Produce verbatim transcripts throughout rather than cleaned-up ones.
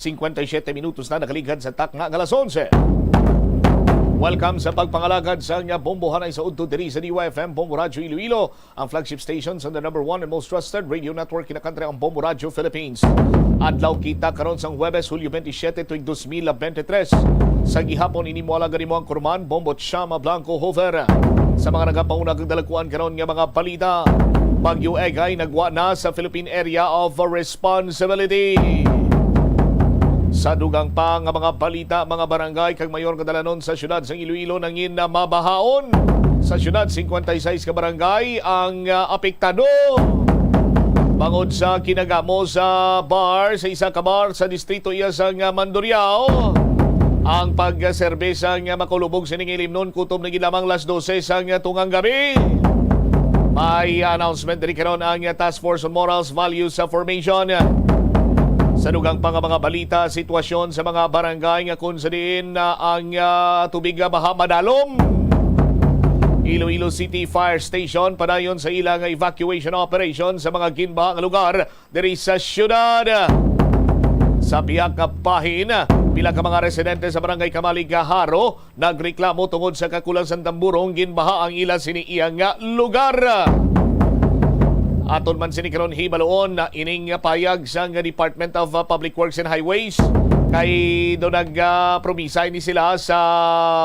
Singkwenta y siyete minutos na nakaligad sa takna nga alas onse. Welcome sa pagpangalagad sang Bombohanay sa Udto diri sa D Y F M Bombo Radyo Iloilo, ang flagship station sa the number one and most trusted radio network in the country, ang Bombo Radyo Philippines. Adlaw kita karon sang Huwebes, Hulyo twenty-seven, tuig dos mil bente tres. Sa gihapon, ini mo alagad nimo ang kurman, Bombo Chama Blanco Hofer. Sa mga nagapauna kag dalakuan karon nga mga balita, Bagyo Egay nagwa na sa Philippine Area of Responsibility. Sa dugang pa nga mga balita, mga barangay kag mayor nga dalanon sa siyudad sang Iloilo nangin na mabahaon. Sa siyudad, singkwenta y seis ka barangay ang, ah, apektado bangod sa kinagamo sa bar, sa isa ka bar sa distrito iya sang, ah, Mandurriao. Ang pagserbe sang, ah, makulubog sining ilimnon kutob na gid lamang las dose sang, ah, tungang gabi. May announcement diri karon ang, ah, Task Force on Morals Values sa formation. Sa dugang pa nga mga balita, sitwasyon sa mga barangay nga kung sa diin, ah, ang, ah, tubig nga baha madalom. Iloilo City Fire Station padayon sa ila nga evacuation operation sa mga ginbaha nga lugar diri sa siyudad. Sa pihak nga bahin, pila ka mga residente sa Barangay Kamalig, Jaro, nagreklamo tungod sa kakulang sang tamburong ginbaha ang ila sini iya nga lugar. Aton man sini karon hibaluon na ining payag sang Department of, uh, Public Works and Highways, kay do nagpromisa ini sila sa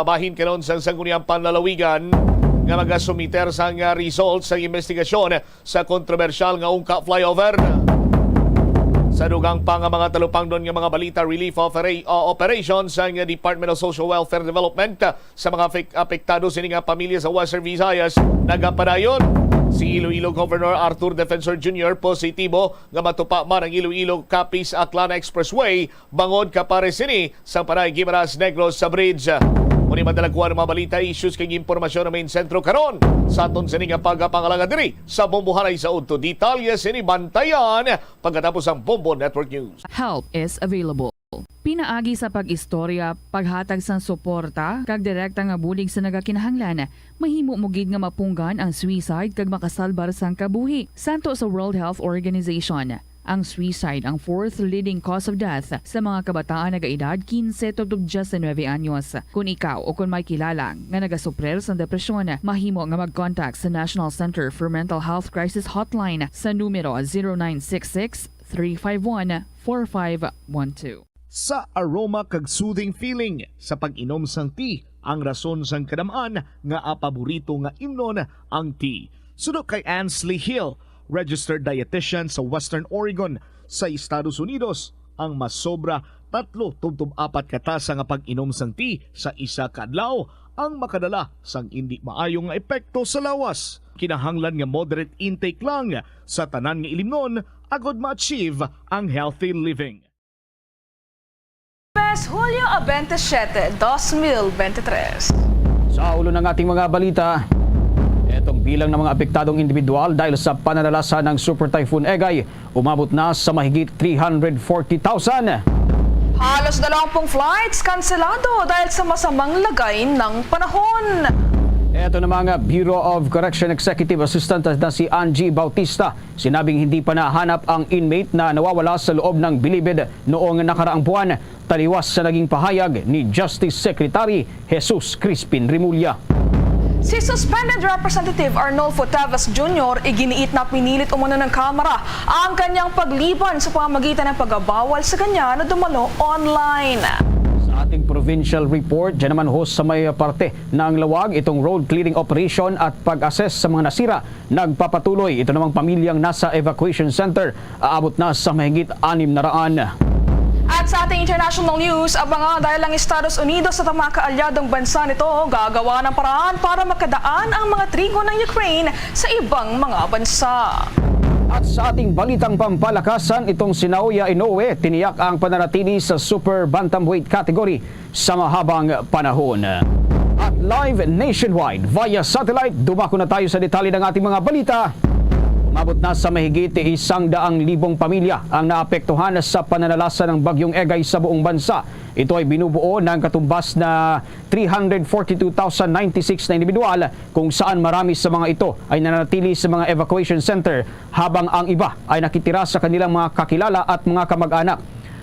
bahin karon sang Sangguniang Panlalawigan nga magasumiter sang, uh, results sang investigasyon sa kontrobersyal nga Ungka Flyover. Sa dugang pa nga mga talupangnon nga mga balita, relief opera-, uh, operation sang Department of Social Welfare Development, uh, sa mga afek-, apektado sini nga pamilya sa Western Visayas nagapadayon. Si Iloilo Governor Arthur Defensor Junior positibo nga matupa man ang Iloilo-Capiz-Aklan Expressway bangod ka pares sini sa Panay Guimaras Negros sa bridge. Muni madalakuan ang mga balita, issues kag impormasyon na main sentro karon sa aton sini nga pagpangalagad diri sa Bombohanay sa Udto. Detalye sini bantayan pagkatapos ang Bombo Network News. Help is available. Pinaagi sa pag-istorya, paghatag sang suporta, kag direkta nga bulig sa nagakinahanglan, mahimo mo gid nga mapunggan ang suicide kag makasalbar sang kabuhi. Santo sa World Health Organization, ang suicide ang fourth leading cause of death sa mga kabataan nagaedad quince tubtob diecinuebe anyos. Kon ikaw o kon may kilala nga nagasuprir sang depresyon, mahimo nga mag-contact sa National Center for Mental Health Crisis Hotline sa numero zero nine six six, three five one, four five one two. Sa aroma kag soothing feeling sa pag-inom sang tea, ang rason sang kadam-an nga paborito nga imnon ang tea. Suno kay Ansley Hill, registered dietitian sa Western Oregon sa Estados Unidos, ang masobra tatlo tubtob apat ka tasa nga pag-inom sang tea sa isa ka adlaw ang makadala sang indi maayo nga epekto sa lawas. Kinahanglan nga moderate intake lang sa tanan nga ilimnon agod ma-achieve ang healthy living. Lunes, Hulyo veintisiete, dos mil veintitrés. Sa ulo ng ating mga balita, etong bilang ng mga apektadong individual dahil sa pananalasa ng Super Typhoon Egay umabot na sa mahigit three hundred forty thousand. Halos dalawampung flights kanselado dahil sa masamang lagay ng panahon. Eto namang Bureau of Correction Executive Assistant na si Angie Bautista. Sinabing hindi pa nahanap ang inmate na nawawala sa loob ng Bilibid noong nakaraang buwan, taliwas sa naging pahayag ni Justice Secretary Jesus Crispin Remulla. Si Suspended Representative Arnulfo Teves Junior iginiit na pinilit umano ng Kamara ang kanyang pagliban sa pamamagitan ng pagabawal sa kanya na dumalo online. Sa ating provincial report, dyan naman ho sa may parte ng Laoag, itong road clearing operation at pag-assess sa mga nasira nagpapatuloy. Ito namang pamilyang nasa evacuation center aabot na sa mahigit anim na raan. At sa ating international news, abangan dahil ang Estados Unidos at ang mga kaalyadong bansa nito gagawa ng paraan para makadaan ang mga trigo ng Ukraine sa ibang mga bansa. At sa ating balitang pampalakasan, itong si Naoya Inoue tiniyak ang pananatili sa super bantamweight category sa mahabang panahon. At live nationwide via satellite, dumako na tayo sa detalye ng ating mga balita. Umabot na sa mahigit isang daang libong pamilya ang naapektuhan sa pananalasa ng Bagyong Egay sa buong bansa. Ito ay binubuo ng katumbas na three hundred forty-two thousand ninety-six na individual, kung saan marami sa mga ito ay nananatili sa mga evacuation center, habang ang iba ay nakitira sa kanilang mga kakilala at mga kamag-anak.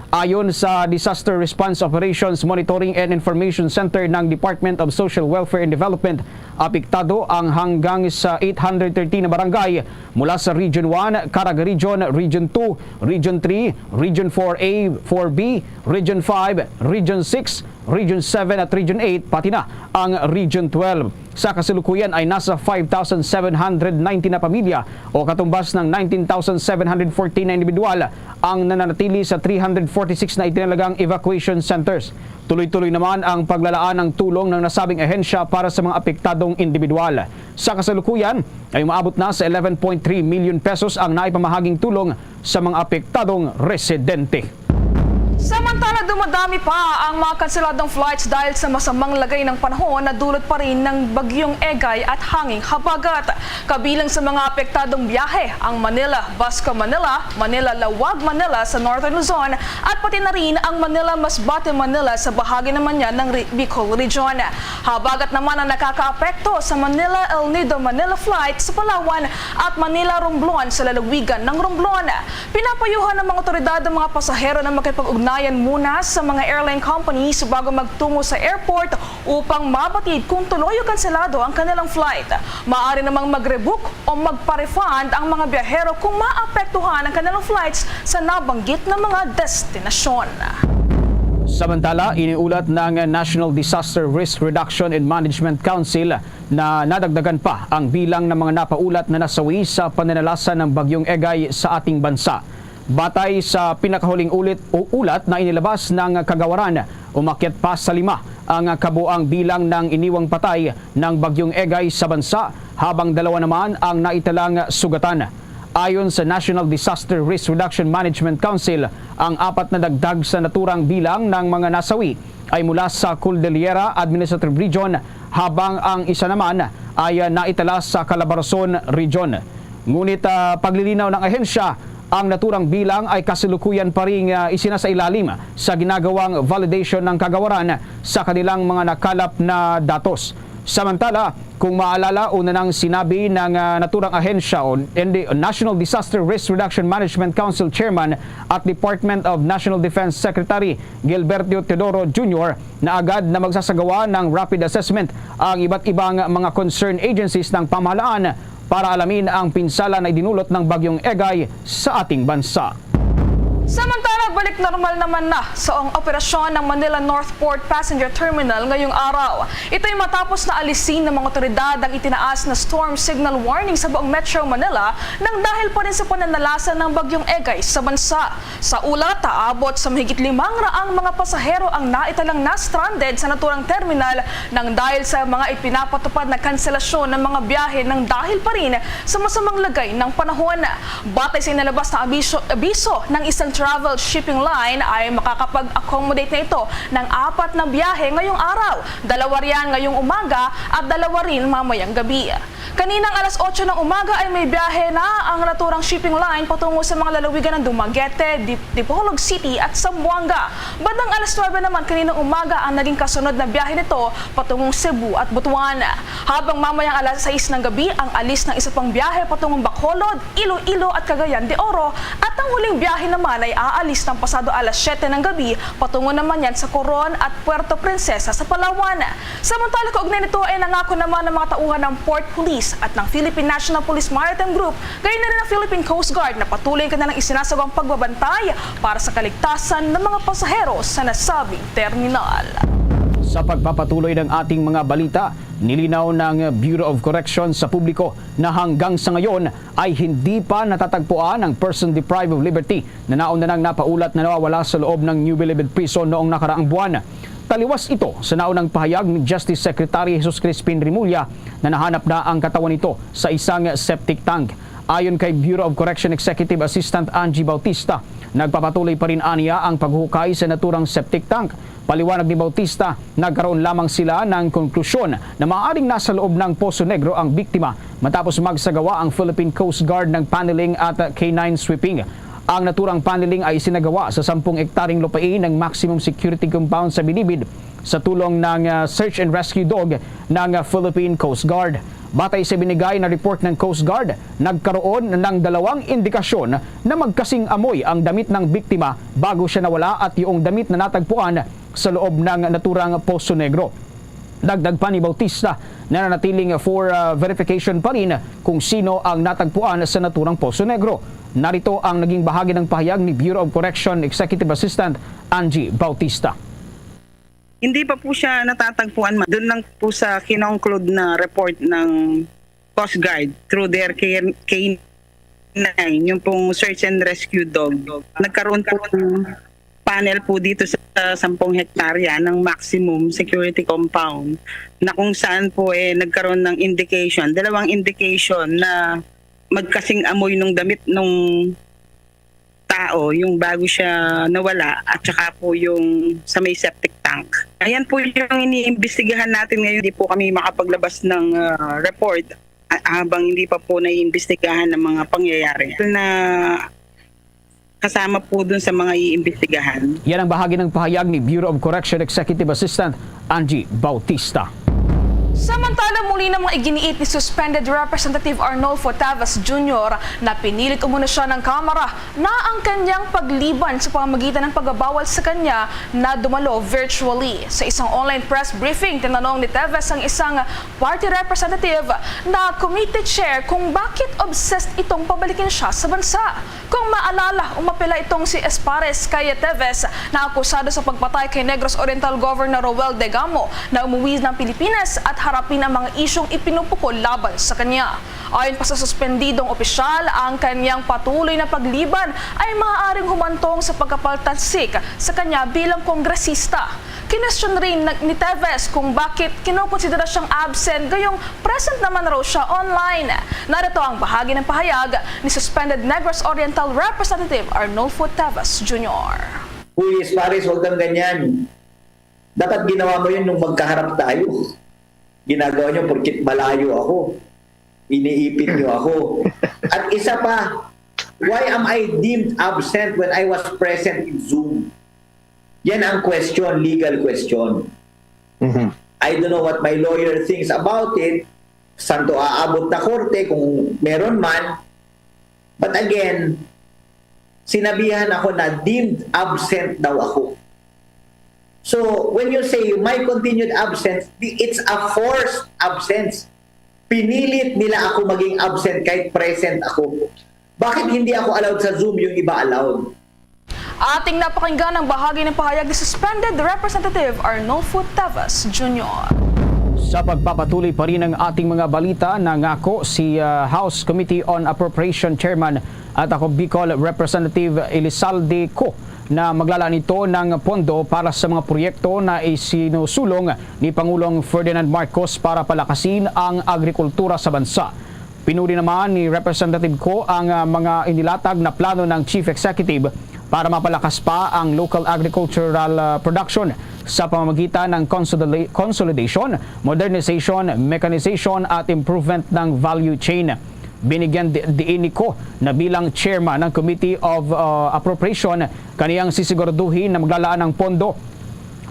Ayon sa Disaster Response Operations Monitoring and Information Center ng Department of Social Welfare and Development, apektado ang hanggang sa eight hundred thirteen na barangay mula sa Region one, Caraga Region, Region two, Region three, Region four A, four B, Region five, Region six, Region seven at Region eight, pati na ang Region twelve. Sa kasalukuyan ay nasa five thousand seven hundred nineteen na pamilya o katumbas ng nineteen thousand seven hundred fourteen na individual ang nananatili sa three hundred forty-six na itinalagang evacuation centers. Tuloy-tuloy naman ang paglalaan ng tulong ng nasabing ahensya para sa mga apektadong individual. Sa kasalukuyan ay umaabot na sa eleven point three million pesos ang naipamahaging tulong sa mga apektadong residente. Samantala, dumadami pa ang mga kanseladong flights dahil sa masamang lagay ng panahon na dulot pa rin ng Bagyong Egay at hanging habagat. Kabilang sa mga apektadong biyahe ang Manila, Basco, Manila, Manila, Laoag, Manila sa Northern Luzon at pati na rin ang Manila, Masbate, Manila sa bahagi naman niya ng Ri-, Bicol Region. Habagat naman ang nakakaapekto sa Manila, El Nido, Manila flight sa Palawan at Manila, Romblon sa lalawigan ng Romblon. Pinapayuhan ng mga otoridad ang mga pasahero na makipag-ugnayan muna sa mga airline companies bago magtungo sa airport upang mabatid kung tuloy o kanselado ang kanilang flight. Maaari namang mag-rebook o magpa-refund ang mga biyahero kung maapektuhan ang kanilang flights sa nabanggit na mga destinasyon. Samantala, iniulat ng National Disaster Risk Reduction and Management Council na nadagdagan pa ang bilang ng mga napaulat na nasawi sa pananalasa ng Bagyong Egay sa ating bansa. Batay sa pinakahuling ulit o ulat na inilabas ng kagawaran, umakyat pa sa lima ang kabuang bilang ng iniwang patay ng Bagyong Egay sa bansa, habang dalawa naman ang naitalang sugatan. Ayon sa National Disaster Risk Reduction Management Council, ang apat na dagdag sa naturang bilang ng mga nasawi ay mula sa Cordillera Administrative Region, habang ang isa naman ay, ah, naitala sa Calabarzon Region. Ngunit, ah, paglilinaw ng ahensya, ang naturang bilang ay kasalukuyan pa ring, ah, isinasailalim sa ginagawang validation ng kagawaran sa kanilang mga nakalap na datos. Samantala, kung maalala, una nang sinabi ng, ah, naturang ahensya o N D, National Disaster Risk Reduction Management Council Chairman at Department of National Defense Secretary Gilberto Teodoro Junior na agad na magsasagawa ng rapid assessment ang iba't ibang mga concerned agencies ng pamahalaan para alamin ang pinsala na idinulot ng Bagyong Egay sa ating bansa. Samantala, balik normal naman na sa ang operasyon ng Manila North Port Passenger Terminal ngayong araw. Ito'y matapos na alisin ng mga otoridad ang itinaas na storm signal warning sa buong Metro Manila nang dahil pa rin sa pananalasa ng Bagyong Egay sa bansa. Sa ulat, aabot sa mahigit limang raang mga pasahero ang naitalang na-stranded sa naturang terminal nang dahil sa mga ipinapatupad na kanselasyon ng mga biyahe nang dahil pa rin sa masamang lagay ng panahon. Batay sa inalabas na abiso, abiso ng isang travel shipping line, ay makakapag-accommodate na ito ng apat na biyahe ngayong araw, dalawa riyan ngayong umaga at dalawa rin mamayang gabi. Kaninang alas otso ng umaga ay may biyahe na ang naturang shipping line patungo sa mga lalawigan ng Dumaguete, Dip-, Dipolog City at Zamboanga. Bandang alas nuebe naman kaninang umaga ang naging kasunod na biyahe nito patungong Cebu at Butuan. Habang mamayang alas sais ng gabi ang alis ng isa pang biyahe patungong Bacolod, Iloilo at Cagayan de Oro, at ang huling biyahe naman ay aalis ng pasado alas siyete ng gabi patungo naman yan sa Coron at Puerto Princesa sa Palawan. Samantala, kaugnay nito ay nangako naman ang mga tauhan ng Port Police at ng Philippine National Police Maritime Group, gayon na rin ang Philippine Coast Guard na patuloy ang kanilang isinasagawang pagbabantay para sa kaligtasan ng mga pasahero sa nasabing terminal. Sa pagpapatuloy ng ating mga balita, nilinaw ng Bureau of Correction sa publiko na hanggang sa ngayon ay hindi pa natatagpuan ang person deprived of liberty na nauna nang napaulat na nawawala sa loob ng New Bilibid Prison noong nakaraang buwan. Taliwas ito sa naunang pahayag ni Justice Secretary Jesus Crispin Remulla na nahanap na ang katawan nito sa isang septic tank. Ayon kay Bureau of Correction Executive Assistant Angie Bautista, nagpapatuloy pa rin aniya ang paghuhukay sa naturang septic tank. Paliwanag ni Bautista, nagkaroon lamang sila ng konklusyon na maaaring nasa loob ng Poso Negro ang biktima matapos magsagawa ang Philippine Coast Guard ng paneling at K nine sweeping. Ang naturang paneling ay isinagawa sa sampung ektaryang lupain ng maximum security compound sa Bilibid sa tulong ng, ah, search and rescue dog ng, ah, Philippine Coast Guard. Batay sa binigay na report ng Coast Guard, nagkaroon ng dalawang indikasyon na magkasing amoy ang damit ng biktima bago siya nawala at yung damit na natagpuan sa loob ng naturang Poso Negro. Dagdag pa ni Bautista, nananatiling for, ah, verification pa rin kung sino ang natagpuan sa naturang Poso Negro. Narito ang naging bahagi ng pahayag ni Bureau of Correction Executive Assistant Angie Bautista. Hindi pa po siya natatagpuan, ma'am. Doon lang po sa kinonclude na report ng Coast Guard through their K nine, yung pong search and rescue dog. Nagkaroon po ng panel po dito sa sampung hektarya ng maximum security compound na kung saan po, eh, nagkaroon ng indication, dalawang indication na magkasing amoy nung damit nung tao, yung bago siya nawala, at saka po yung sa may septic tank. Ayan po yung iniimbestigahan natin ngayon. Hindi po kami makapaglabas ng, ah, report, ah, habang hindi pa po naiimbestigahan ang mga pangyayari na kasama po dun sa mga iimbestigahan. Yan ang bahagi ng pahayag ni Bureau of Correction Executive Assistant Angie Bautista. Samantala, muli namang iginiit ni Suspended Representative Arnolfo Teves Junior na pinilit umano siya ng Kamara na ang kanyang pagliban sa pamamagitan ng pagbabawal sa kanya na dumalo virtually. Sa isang online press briefing, tinanong ni Teves ang isang party representative na committee chair kung bakit obsessed itong pabalikin siya sa bansa. Kung maalala, umapela itong si Espares kay Teves na akusado sa pagpatay kay Negros Oriental Governor Roel Degamo na umuwi ng Pilipinas at harapin ang mga isyung ipinupukol laban sa kanya. Ayon pa sa suspendidong opisyal, ang kanyang patuloy na pagliban ay maaaring humantong sa pagkapaltansik sa kanya bilang kongresista. Kinestyon rin ni Teves kung bakit kinokonsidera siyang absent gayong present naman raw siya online. Narito ang bahagi ng pahayag ni Suspended Negros Oriental Representative Arnulfo Teves Junior. Uy, Espares, huwag kang ganyan. Dapat ginawa mo yun nung magkaharap tayo. Ginagawa nyo porkit malayo ako. Iniipit nyo ako. At isa pa, why am I deemed absent when I was present in Zoom? Yan ang question, legal question. Mm-hmm. I don't know what my lawyer thinks about it. Santo aabot na korte kung meron man. But again, sinabihan ako na deemed absent daw ako. So, when you say my continued absence, it's a forced absence. Pinilit nila ako maging absent kahit present ako. Bakit hindi ako allowed sa Zoom, yung iba allowed? Ating napakinggan ang bahagi ng pahayag ni Suspended Representative Arnulfo Teves Junior. Sa pagpapatuloy pa rin ng ating mga balita, nangako si, ah, House Committee on Appropriation Chairman at ako Bicol Representative Elizalde Co na maglalaan ito ng pondo para sa mga proyekto na isinusulong ni Pangulong Ferdinand Marcos para palakasin ang agrikultura sa bansa. Pinuri naman ni Representative Co ang, ah, mga inilatag na plano ng Chief Executive para mapalakas pa ang local agricultural, ah, production sa pamamagitan ng consolida-, consolidation, modernization, mechanization at improvement ng value chain. Binigyan di-, diin ni Co na bilang chairman ng Committee of, ah, Appropriation, kaniyang sisiguraduhin na maglalaan ng pondo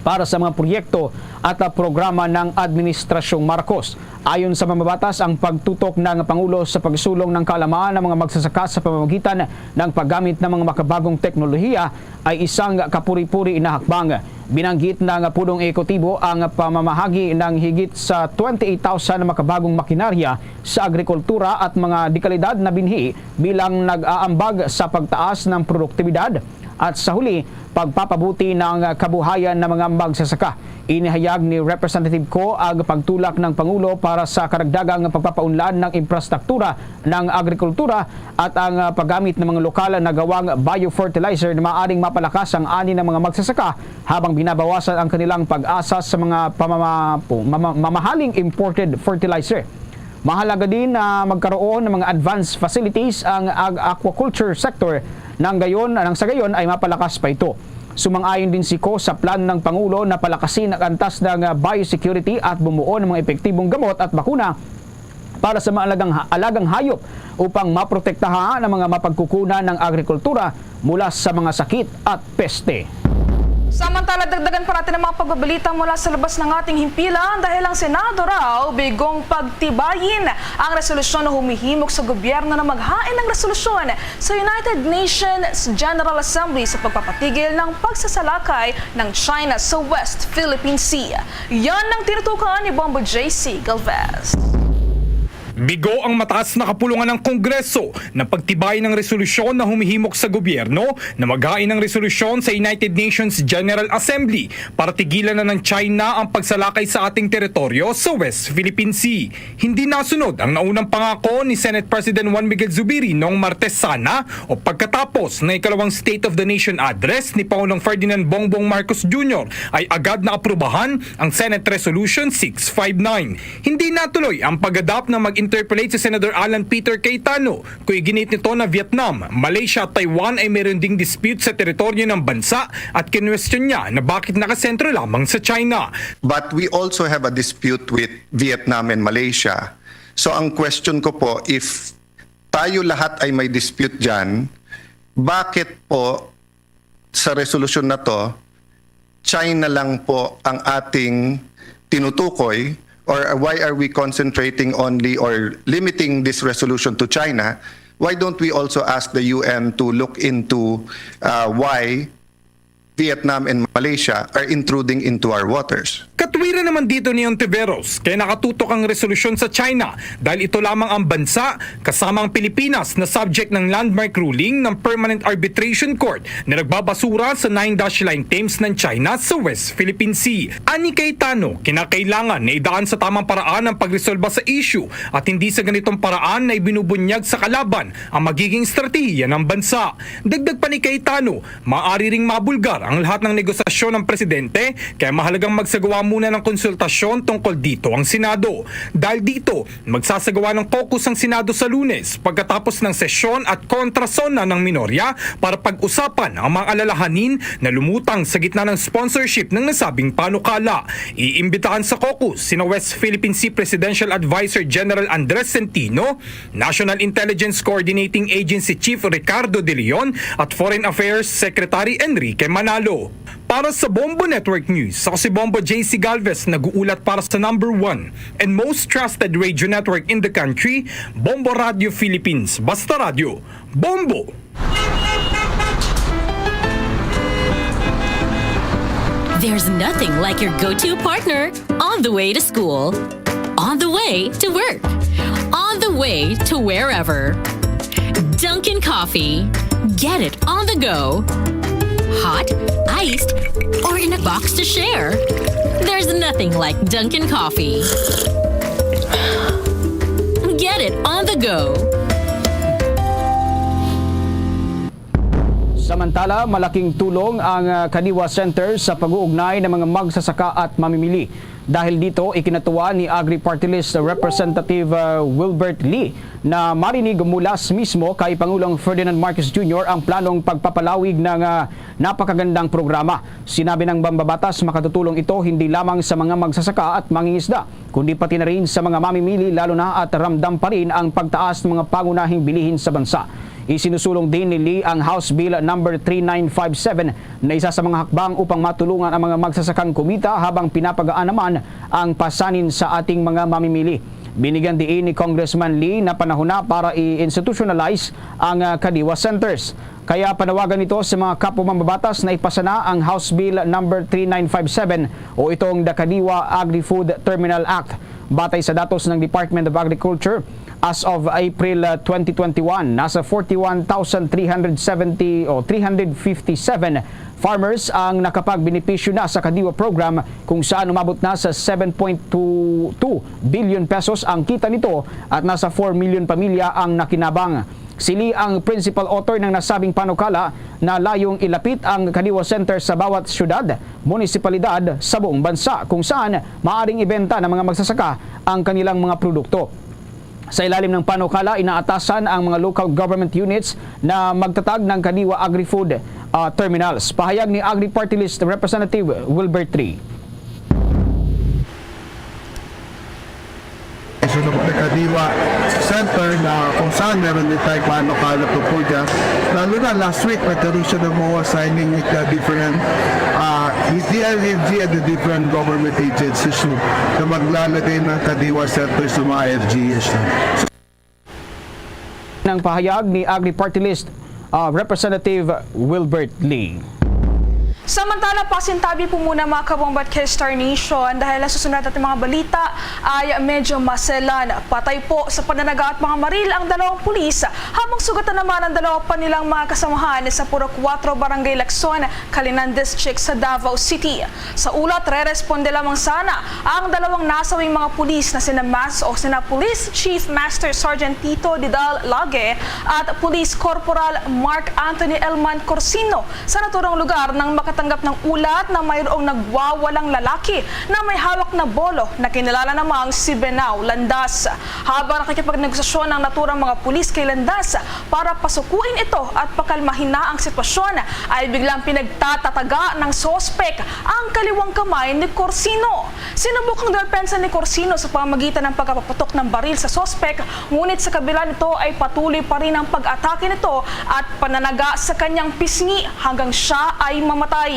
para sa mga proyekto at, ah, programa ng Administrasyong Marcos. Ayon sa mambabatas, ang pagtutok ng Pangulo sa pagsulong ng kaalaman ng mga magsasaka sa pamamagitan ng paggamit ng mga makabagong teknolohiya ay isang kapuri-puri na hakbang. Binanggit ng Pulong Ehekutibo ang pamamahagi ng higit sa twenty-eight thousand makabagong makinarya sa agrikultura at mga dekalidad na binhi bilang nag-aambag sa pagtaas ng produktibidad at sa huli, pagpapabuti ng kabuhayan ng mga magsasaka. Inihayag ni Representative Co ang pagtulak ng Pangulo para sa karagdagang pagpapaunlad ng infrastruktura ng agrikultura at ang, ah, paggamit ng mga lokal na gawang biofertilizer na maaaring mapalakas ang ani ng mga magsasaka habang binabawasan ang kanilang pag-asa sa mga pamama-, mama-, mamahaling imported fertilizer. Mahalaga din na magkaroon ng mga advanced facilities ang ag-, aquaculture sector nang gayon, nang sa gayon ay mapalakas pa ito. Sumang-ayon din si Co sa plano ng Pangulo na palakasin ang antas ng, ah, biosecurity at bumuo ng mga epektibong gamot at bakuna para sa mga alagang, alagang hayop upang maprotektahan ang mga mapagkukunan ng agrikultura mula sa mga sakit at peste. Samantala, Samantala, dagdagan pa natin ang mga pagbabalita mula sa labas ng ating himpilan dahil ang Senado raw bigong pagtibayin ang resolusyon na humihimok sa gobyerno na maghain ng resolusyon sa United Nations General Assembly sa pagpapatigil ng pagsasalakay ng China sa West Philippine Sea. Yan ang tinutukan ni Bombo J C Galvez. Bigo ang mataas na kapulungan ng Kongreso na pagtibayin ang resolusyon na humihimok sa gobyerno na maghain ng resolusyon sa United Nations General Assembly para tigilan na ng China ang pagsalakay sa ating teritoryo sa West Philippine Sea. Hindi nasunod ang naunang pangako ni Senate President Juan Miguel Zubiri noong Martes sana o pagkatapos ng ikalawang State of the Nation Address ni Pangulong Ferdinand Bongbong Marcos Junior ay agad na aprubahan ang Senate Resolution six five nine. Hindi natuloy ang pag-adopt ng mag-interpolate si Senador Alan Peter Cayetano, kung iginit nito na Vietnam, Malaysia at Taiwan ay meron ding dispute sa teritoryo ng bansa at kinwestiyon niya na bakit nakasentro lamang sa China. But we also have a dispute with Vietnam and Malaysia. So ang question ko po, if tayo lahat ay may dispute dyan, bakit po sa resolusyon na to, China lang po ang ating tinutukoy, or why are we concentrating only or limiting this resolution to China? Why don't we also ask the U N to look into uh, why Vietnam and Malaysia are intruding into our waters? Katwiran naman dito ni Ontiveros kay nakatutok ang resolusyon sa China dahil ito lamang ang bansa kasama ang Pilipinas na subject ng landmark ruling ng Permanent Arbitration Court na nagbabasura sa nine dash line claims ng China sa West Philippine Sea. Ani Cayetano, kinakailangan na idaan sa tamang paraan ang pagresolba sa issue at hindi sa ganitong paraan na ibinubunyag sa kalaban ang magiging estratehiya ng bansa. Dagdag pa ni Cayetano, maaari ring mabulgar ang lahat ng negosasyon ng presidente, kaya mahalagang magsagawa muna ng konsultasyon tungkol dito ang Senado. Dahil dito, magsasagawa ng caucus ang Senado sa Lunes pagkatapos ng sesyon at kontrasona ng minorya para pag-usapan ang mga alalahanin na lumutang sa gitna ng sponsorship ng nasabing panukala. Iimbitahan sa caucus sina West Philippine Sea Presidential Advisor General Andres Centino, National Intelligence Coordinating Agency Chief Ricardo De Leon at Foreign Affairs Secretary Enrique Manalo. Para sa Bombo Network News, ako si Bombo J C Galvez, nag-uulat para sa number one and most trusted radio network in the country, Bombo Radio Philippines. Basta Radyo, Bombo! There's nothing like your go to partner on the way to school, on the way to work, on the way to wherever. Dunkin' Coffee. Get it on the go. Hot, iced, or in a box to share. There's nothing like Dunkin' Coffee. Get it on the go. Samantala, malaking tulong ang ah, Kadiwa Center sa pag-uugnay ng mga magsasaka at mamimili. Dahil dito, ikinatuwa ni Agri-Party List Representative ah, Wilbert Lee na marinig mula s- mismo kay Pangulong Ferdinand Marcos Junior ang planong pagpapalawig ng ah, napakagandang programa. Sinabi ng mambabatas, makatutulong ito hindi lamang sa mga magsasaka at mangingisda, kundi pati na rin sa mga mamimili, lalo na at ramdam pa rin ang pagtaas ng mga pangunahing bilihin sa bansa. Isinusulong din ni Lee ang House Bill number three nine five seven na isa sa mga hakbang upang matulungan ang mga magsasakang kumita habang pinapagaan naman ang pasanin sa ating mga mamimili. Binigyan diin ni Congressman Lee na panahon na para i-institutionalize ang ah, Kadiwa Centers. Kaya panawagan nito sa mga kapwa mambabatas na ipasa na ang House Bill number three nine five seven o itong The Kadiwa Agri-Food Terminal Act. Batay sa datos ng Department of Agriculture, as of April ah, twenty twenty-one, nasa forty-one thousand three hundred seventy o three hundred fifty-seven farmers ang nakapagbenepisyo na sa Kadiwa Program, kung saan umabot na sa seven point two two billion pesos ang kita nito at nasa four million pamilya ang nakinabang. Si Lee ang principal author ng nasabing panukala na layong ilapit ang Kadiwa Center sa bawat syudad, munisipalidad sa buong bansa, kung saan maaring ibenta ng mga magsasaka ang kanilang mga produkto. Sa ilalim ng panukala, inaatasan ang mga local government units na magtatag ng Kadiwa Agri-Food ah, Terminals. Pahayag ni Agri-Party List Representative Wilbert Tree. Isunod na Kadiwa Center na kung saan meron din tayong panukala po po dyan. Lalo na last week, nagkaroon siya ng mga signing with the different uh, Hindi yan, hindi yan the different government agencies, no, na maglalagay ng kadiwa center sa mga F G S, no? Ng pahayag ni Agri Party List, ah, Representative Wilbert Lee. Samantala, pasintabi po muna, mga kabombat, kay Star Nation, dahil ang susunod natin mga balita ay medyo maselan. Patay po sa pananaga at mga maril ang dalawang pulis, habang sugatan naman ang dalawa pa nilang mga kasamahan sa Purok Kuwatro, Barangay Lacson, Calinan District sa Davao City. Sa ulat, re-responde lamang sana ang dalawang nasawing mga pulis na sina Mas o sina Police Chief Master Sergeant Tito Didal Lage at Police Corporal Mark Anthony Elman Corsino sa naturang lugar nang makatanggap ng ulat na mayroong nagwawalang lalaki na may hawak na bolo na kinilala namang si Benao Landas. Habang nakikipagnegosasyon ang naturang mga pulis kay Landas para pasukuin ito at pakalmahin na ang sitwasyon, ay biglang pinagtatataga ng sospek ang kaliwang kamay ni Corsino. Sinubukang depensa ni Corsino sa pamamagitan ng pagkapaputok ng baril sa sospek, ngunit sa kabila nito ay patuloy pa rin ang pag-atake nito at pananaga sa kanyang pisngi hanggang siya ay mamatay.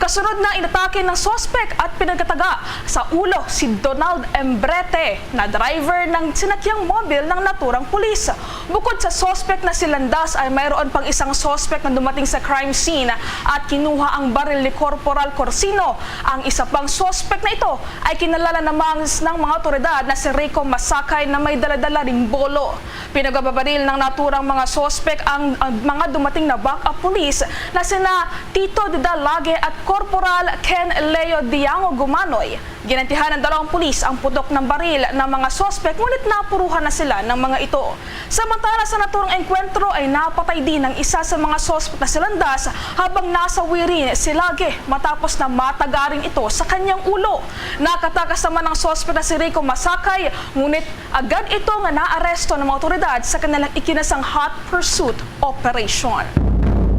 Kasunod na, inatake ng sospek at pinagkataga sa ulo si Donald Embrete na driver ng sinakyang mobil ng naturang pulis. Bukod sa sospek na si Landas, ay mayroon pang isang sospek na dumating sa crime scene at kinuha ang baril ni Corporal Corsino. Ang isa pang sospek na ito ay kinilala namang ng mga otoridad na si Rico Masakay na may daladala ring bolo. Pinagbabaril ng naturang mga sospek ang, ang mga dumating na backup police na sina Tito Didal Lage at Corporal Ken Leo Diango Gumanoy. Ginantihan ng dalawang pulis ang putok ng baril ng mga sospek, ngunit napuruhan na sila ng mga ito. Samantala, sa naturang engkwentro ay napatay din ang isa sa mga sospek na si Landas, habang nasawi rin si Lage matapos na matagaring ito sa kanyang ulo. Nakatakas naman ang sospek na si Rico Masakay, ngunit agad ito nga naaresto ng mga otoridad sa kanilang ikinasang hot pursuit operation.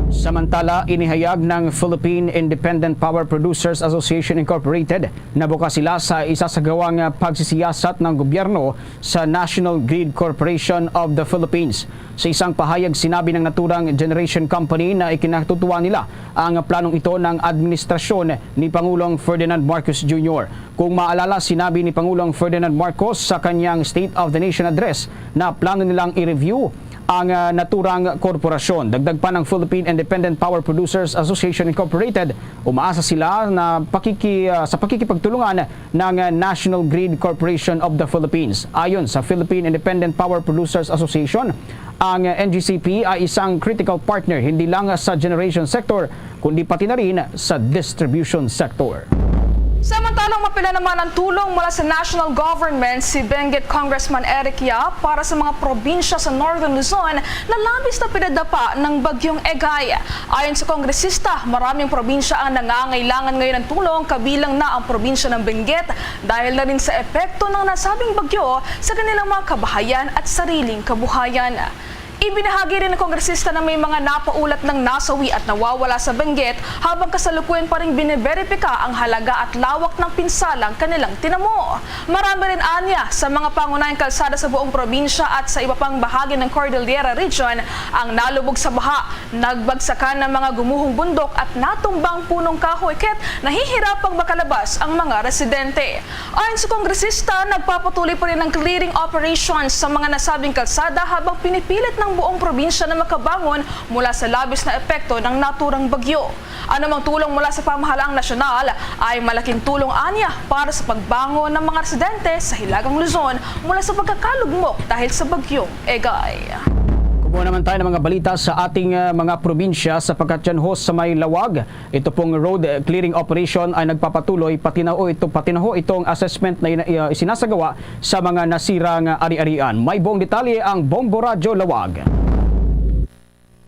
Samantala, inihayag ng Philippine Independent Power Producers Association Incorporated na bukas sila sa isasagawang pagsisiyasat ng gobyerno sa National Grid Corporation of the Philippines. Sa isang pahayag, sinabi ng naturang generation company na ikinatutuwa nila ang planong ito ng administrasyon ni Pangulong Ferdinand Marcos Junior. Kung maalala, sinabi ni Pangulong Ferdinand Marcos sa kanyang State of the Nation Address na plano nilang i-review ang, ah, naturang korporasyon. Dagdag pa ng Philippine Independent Power Producers Association Incorporated, umaasa sila na pakiki-, ah, sa pakikipagtulungan ng, ah, National Grid Corporation of the Philippines. Ayon sa Philippine Independent Power Producers Association, ang, ah, N G C P ay isang critical partner hindi lang sa generation sector kundi pati na rin sa distribution sector. Samantalang mapila naman ang tulong mula sa national government si Benguet Congressman Eric Yap para sa mga probinsya sa Northern Luzon na labis na pinadapa ng Bagyong Egay. Ayon sa kongresista, maraming probinsya ang nangangailangan ngayon ng tulong, kabilang na ang probinsya ng Benguet, dahil na rin sa epekto ng nasabing bagyo sa kanilang mga kabahayan at sariling kabuhayan. Ibinahagi rin ng kongresista na may mga napaulat ng nasawi at nawawala sa Benguet, habang kasalukuyan pa ring biniberipika ang halaga at lawak ng pinsalang kanilang tinamo. Marami rin anya sa mga pangunahing kalsada sa buong probinsya at sa iba pang bahagi ng Cordillera Region ang nalubog sa baha, nagbagsakan ng mga gumuhong bundok at natumbang punong kahoy, kaya't nahihirapang makalabas ang mga residente. Ayon sa kongresista, nagpapatuloy pa rin ang clearing operations sa mga nasabing kalsada, habang pinipilit ng buong probinsya na makabangon mula sa labis na epekto ng naturang bagyo. Anumang tulong mula sa pamahalaang nasyonal ay malaking tulong anya para sa pagbangon ng mga residente sa Hilagang Luzon mula sa pagkakalugmok dahil sa Bagyong Egay. Kumuha naman tayo ng mga balita sa ating, ah, mga probinsya, sapagkat dyan ho sa may Laoag. Ito pong road clearing operation ay nagpapatuloy, pati na ho ito, pati na ho itong assessment na ina-, ah, isinasagawa sa mga nasirang ari-arian. May buong detalye ang Bombo Radyo Laoag.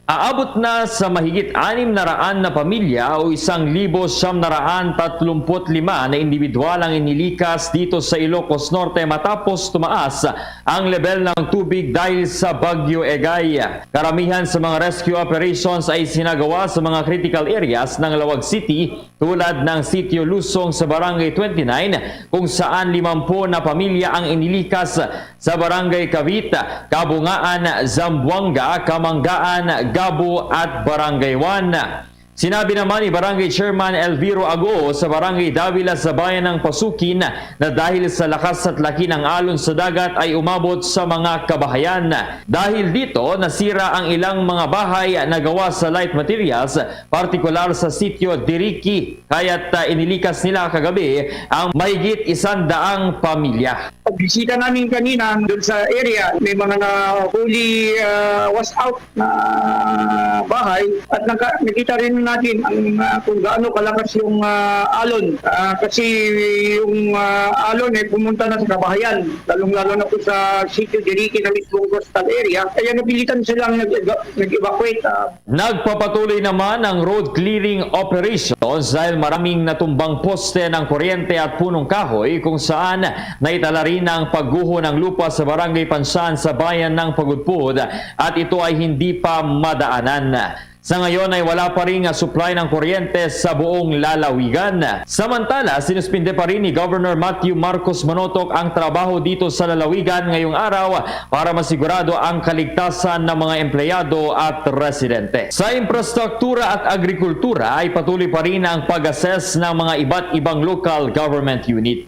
Aabot na sa mahigit anim na raan na pamilya o isang libo siyam na raan tatlumpu't lima na individual ang inilikas dito sa Ilocos Norte matapos tumaas ang lebel ng tubig dahil sa Bagyo Egay. Karamihan sa mga rescue operations ay sinagawa sa mga critical areas ng Laoag City, tulad ng Sitio Lusong sa Barangay twenty-nine, kung saan limampu na pamilya ang inilikas sa Barangay Cavit, Kabungaan, Zamboanga, Kamanggaan, Gabo at Barangay one. Sinabi naman ni Barangay Chairman Elviro Ago sa Barangay Davila sa Bayan ng Pasukin na dahil sa lakas at laki ng alon sa dagat ay umabot sa mga kabahayan. Dahil dito, nasira ang ilang mga bahay na gawa sa light materials, partikular sa sitio Diriki, kaya't, ah, inilikas nila kagabi ang mahigit isang daang pamilya. Pagbisita namin kanina doon sa area, may mga na fully, ah, wash out na bahay at naka-, nakita rin natin ang, ah, kung gaano kalakas yung, ah, alon. Ah, kasi yung, ah, alon ay pumunta na sa kabahayan, lalong-lalo na po sa sitio Diriki na mismong coastal area. Kaya napilitan silang nag-, nag-evacuate. Ah, Nagpapatuloy naman ang road clearing operations dahil maraming natumbang poste ng kuryente at punong kahoy kung saan naitala rin ang pagguho ng lupa sa Barangay Pansan sa Bayan ng Pagudpud at ito ay hindi pa madaanan. Sa ngayon ay wala pa rin nga supply ng kuryente sa buong lalawigan. Samantala, sinuspinde pa rin ni Governor Matthew Marcos Manotok ang trabaho dito sa lalawigan ngayong araw para masigurado ang kaligtasan ng mga empleyado at residente. Sa infrastruktura at agrikultura ay patuloy pa rin ang pag-assess ng mga iba't ibang local government unit.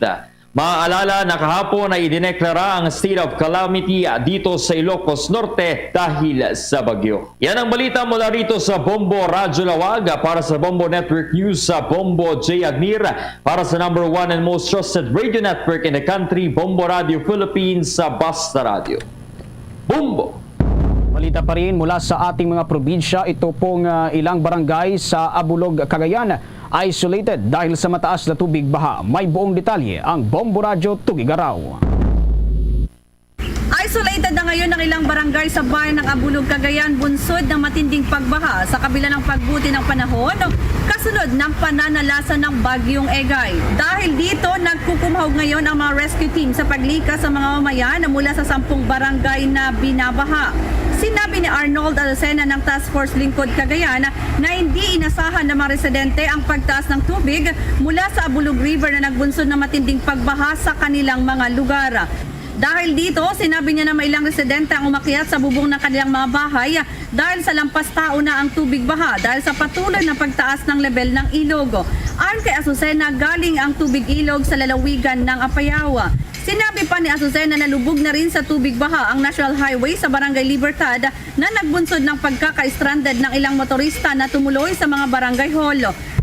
Maaalala na kahapon ay idineklara ang state of calamity dito sa Ilocos Norte dahil sa bagyo. Yan ang balita mula rito sa Bombo Radyo Lawag. Para sa Bombo Network News, sa Bombo J Agnir. Para sa number one and most trusted radio network in the country, Bombo Radio Philippines, sa Basta Radio. Bombo! Balita pa rin mula sa ating mga probinsya, ito pong, ah, ilang barangay sa Abulog, Cagayan, isolated dahil sa mataas na tubig baha. May buong detalye ang Bombo Radyo Tugigaraw. Isolated na ngayon ang ilang barangay sa bayan ng Abulog, Cagayan, bunsod ng matinding pagbaha. Sa kabila ng pagbuti ng panahon, kasunod ng pananalasa ng Bagyong Egay. Dahil dito, nagkukumahog ngayon ang mga rescue team sa paglikas sa mga mamayan mula sa sampung barangay na binabaha. Sinabi ni Arnold Alcena ng Task Force Lingkod Cagayan na hindi inasahan ng mga residente ang pagtaas ng tubig mula sa Abulog River na nagbunsod ng matinding pagbaha sa kanilang mga lugar. Dahil dito, sinabi niya na may ilang residente ang umakyat sa bubong ng kanilang mga bahay dahil sa lampas tao na ang tubig baha dahil sa patuloy na pagtaas ng lebel ng ilog. Ayon kay Azucena, galing ang tubig ilog sa lalawigan ng Apayao. Sinabi pa ni Azucena na lubog na rin sa tubig baha ang National Highway sa Barangay Libertad na nagbunsod ng pagkaka-stranded ng ilang motorista na tumuloy sa mga barangay hall.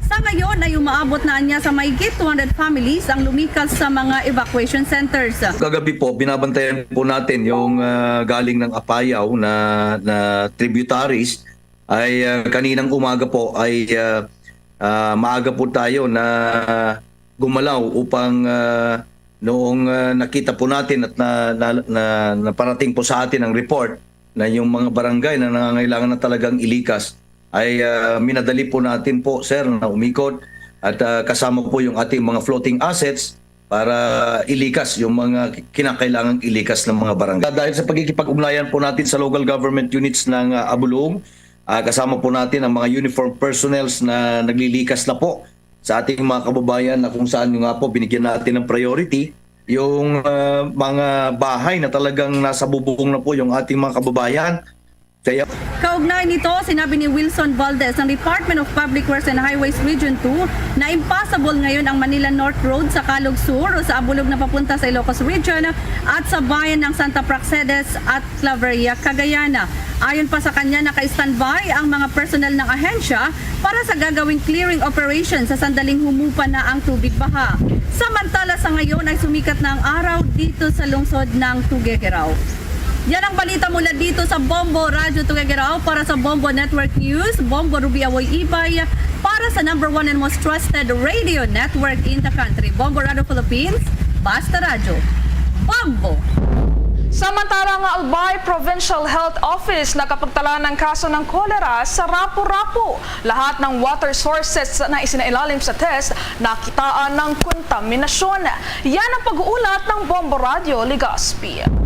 Sa ngayon ay umaabot na anya sa mahigit two hundred families ang lumikas sa mga evacuation centers. Kagabi po, binabantayan po natin yung, ah, galing ng Apayao na, na tributaries ay, ah, kaninang umaga po ay, ah, ah, maaga po tayo na gumalaw upang, ah, noong, ah, nakita po natin at na, na, na, naparating po sa atin ang report na yung mga barangay na nangangailangan na talagang ilikas ay, ah, minadali po natin po, sir, na umikot at, ah, kasama po yung ating mga floating assets para ilikas yung mga kinakailangang ilikas ng mga barangay. Dahil sa pagkikipag-ugnayan po natin sa local government units ng, ah, Abulong, ah, kasama po natin ang mga uniform personnels na naglilikas na po sa ating mga kababayan na kung saan nga po binigyan natin ng priority yung, ah, mga bahay na talagang nasa bubong na po yung ating mga kababayan. Kaya Kaugnay nito, sinabi ni Wilson Valdez ng Department of Public Works and Highways Region two na impossible ngayon ang Manila North Road sa Calug Sur o sa Abulog na papunta sa Ilocos Region at sa bayan ng Santa Praxedes at Claveria, Cagayan. Ayon pa sa kanya, naka-standby ang mga personnel ng ahensya para sa gagawing clearing operation sa sandaling humupa na ang tubig baha. Samantala, sa ngayon ay sumikat na ang araw dito sa lungsod ng Tuguegarao. Yan ang balita mula dito sa Bombo Radyo Tuguegarao. Para sa Bombo Network News, Bombo Ruby Awoy Ibay, para sa number one and most trusted radio network in the country, Bombo Radyo Philippines, Basta Radyo, Bombo! Samantala, ang Albay Provincial Health Office nakapagtala ng kaso ng kolera sa Rapu-Rapu. Lahat ng water sources na isinailalim sa test nakitaan ng kontaminasyon. Yan ang pag-uulat ng Bombo Radyo Legazpi.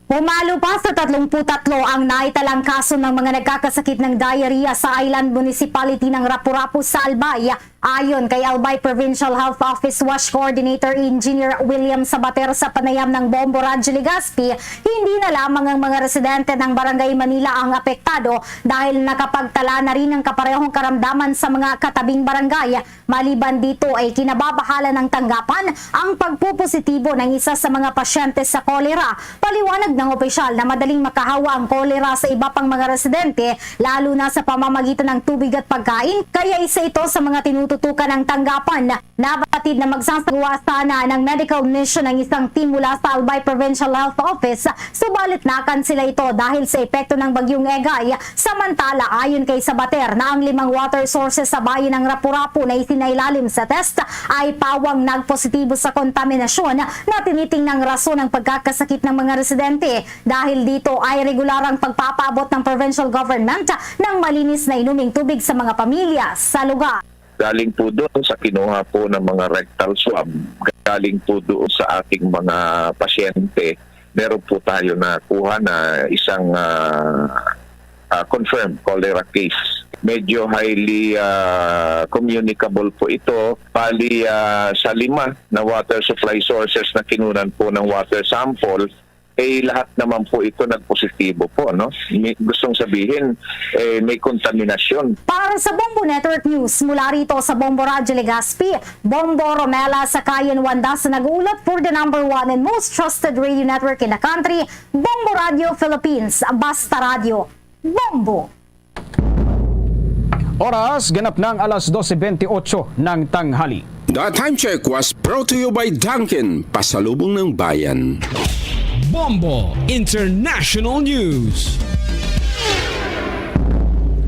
Pumalo pa sa tatlumpu't tatlo ang naitalang kaso ng mga nagkakasakit ng diarrhea sa Island Municipality ng Rapu-Rapu sa Albay. Ayon kay Albay Provincial Health Office WASH Coordinator Engineer William Sabater sa panayam ng Bombo Radyo Legazpi, hindi na lamang ang mga residente ng Barangay Manila ang apektado dahil nakapagtala na rin ng kaparehong karamdaman sa mga katabing barangay. Maliban dito ay kinababahala ng tanggapan ang pagpupositibo ng isa sa mga pasyente sa kolera. Paliwanag ng opisyal na madaling makahawa ang kolera sa iba pang mga residente, lalo na sa pamamagitan ng tubig at pagkain, kaya isa ito sa mga tinututukan ng tanggapan. Nabatid na magsasagawa sana ng medical mission ang isang team mula sa Albay Provincial Health Office, subalit nakansela ito dahil sa epekto ng Bagyong Egay. Samantala, ayon kay Sabater na ang limang water sources sa bayan ng Rapu-Rapu na isinailalim sa test ay pawang nagpositibo sa kontaminasyon na tinitingnang rason ng pagkakasakit ng mga residente. Dahil dito ay regular ang pagpapaabot ng provincial government ng malinis na inuming tubig sa mga pamilya sa lugar. Galing po doon sa kinuha po ng mga rectal swab, galing po doon sa ating mga pasyente, meron po tayo nakuha na isang, ah, ah, confirmed cholera case. Medyo highly, ah, communicable po ito. Bali, ah, sa lima na water supply sources na kinunan po ng water sample, eh, lahat naman po ito nagpositibo po, no? May, gustong sabihin, eh, may kontaminasyon. Para sa Bombo Network News, mula rito sa Bombo Radyo Legazpi, Bombo Romela Sakayan Wanda sa nag-uulat for the number one and most trusted radio network in the country, Bombo Radio Philippines, Basta Radio, Bombo. Oras, ganap ng alas dose bentiocho ng tanghali. The time check was brought to you by Dunkin, pasalubong ng bayan. Bombo International News.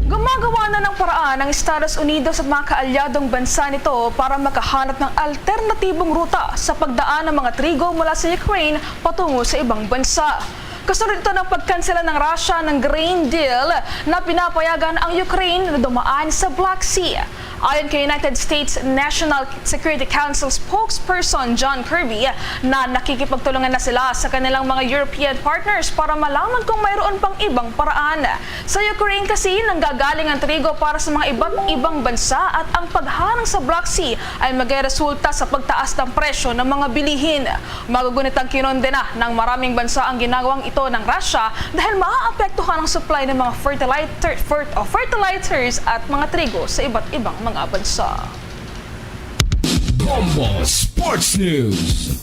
Gumagawa na ng paraan ang Estados Unidos at mga kaalyadong bansa nito para makahanap ng alternatibong ruta sa pagdaan ng mga trigo mula sa Ukraine patungo sa ibang bansa. Kasunod ito ng pagkansela ng Russia ng grain deal na pinapayagan ang Ukraine na dumaan sa Black Sea. Ayon kay United States National Security Council spokesperson John Kirby, na nakikipagtulungan na sila sa kanilang mga European partners para malaman kung mayroon pang ibang paraan. Sa Ukraine kasi, nanggagaling ang trigo para sa mga iba't ibang bansa at ang pagharang sa Black Sea ay magresulta sa pagtaas ng presyo ng mga bilihin. Magugunit ang kinondena ng maraming bansa ang ginagawang ito ng Russia dahil maaapektuhan ang supply ng mga fertilizer, fer-, o fertilizers at mga trigo sa iba't ibang mga bansa. Bombo Sports News.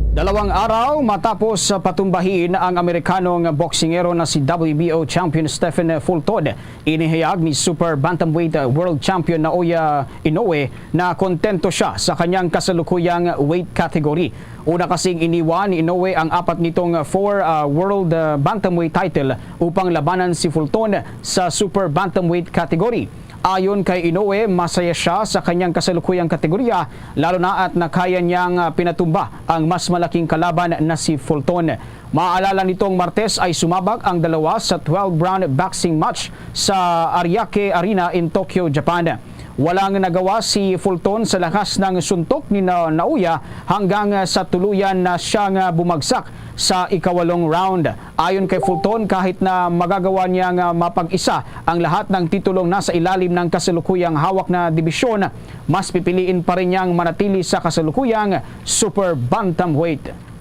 Dalawang araw matapos patumbahin ang Amerikanong boksingero na si W B O champion Stephen Fulton, inihayag ni Super Bantamweight World Champion Naoya Inoue na kontento siya sa kanyang kasalukuyang weight category. Una kasing iniwan ni Inoue ang apat nitong four, ah, World, ah, Bantamweight title upang labanan si Fulton sa Super Bantamweight category. Ayon kay Inoue, masaya siya sa kanyang kasalukuyang kategorya, lalo na at nakaya niyang, ah, pinatumba ang mas malaking kalaban na si Fulton. Maaalala, nitong Martes ay sumabak ang dalawa sa twelve-round boxing match sa Ariake Arena in Tokyo, Japan. Walang nagawa si Fulton sa lakas ng suntok ni Na-, Naoya hanggang sa tuluyan na siyang bumagsak sa ikawalong round. Ayon kay Fulton, kahit na magagawa niyang mapag-isa ang lahat ng titulong nasa ilalim ng kasalukuyang hawak na dibisyon, mas pipiliin pa rin niyang manatili sa kasalukuyang super bantamweight.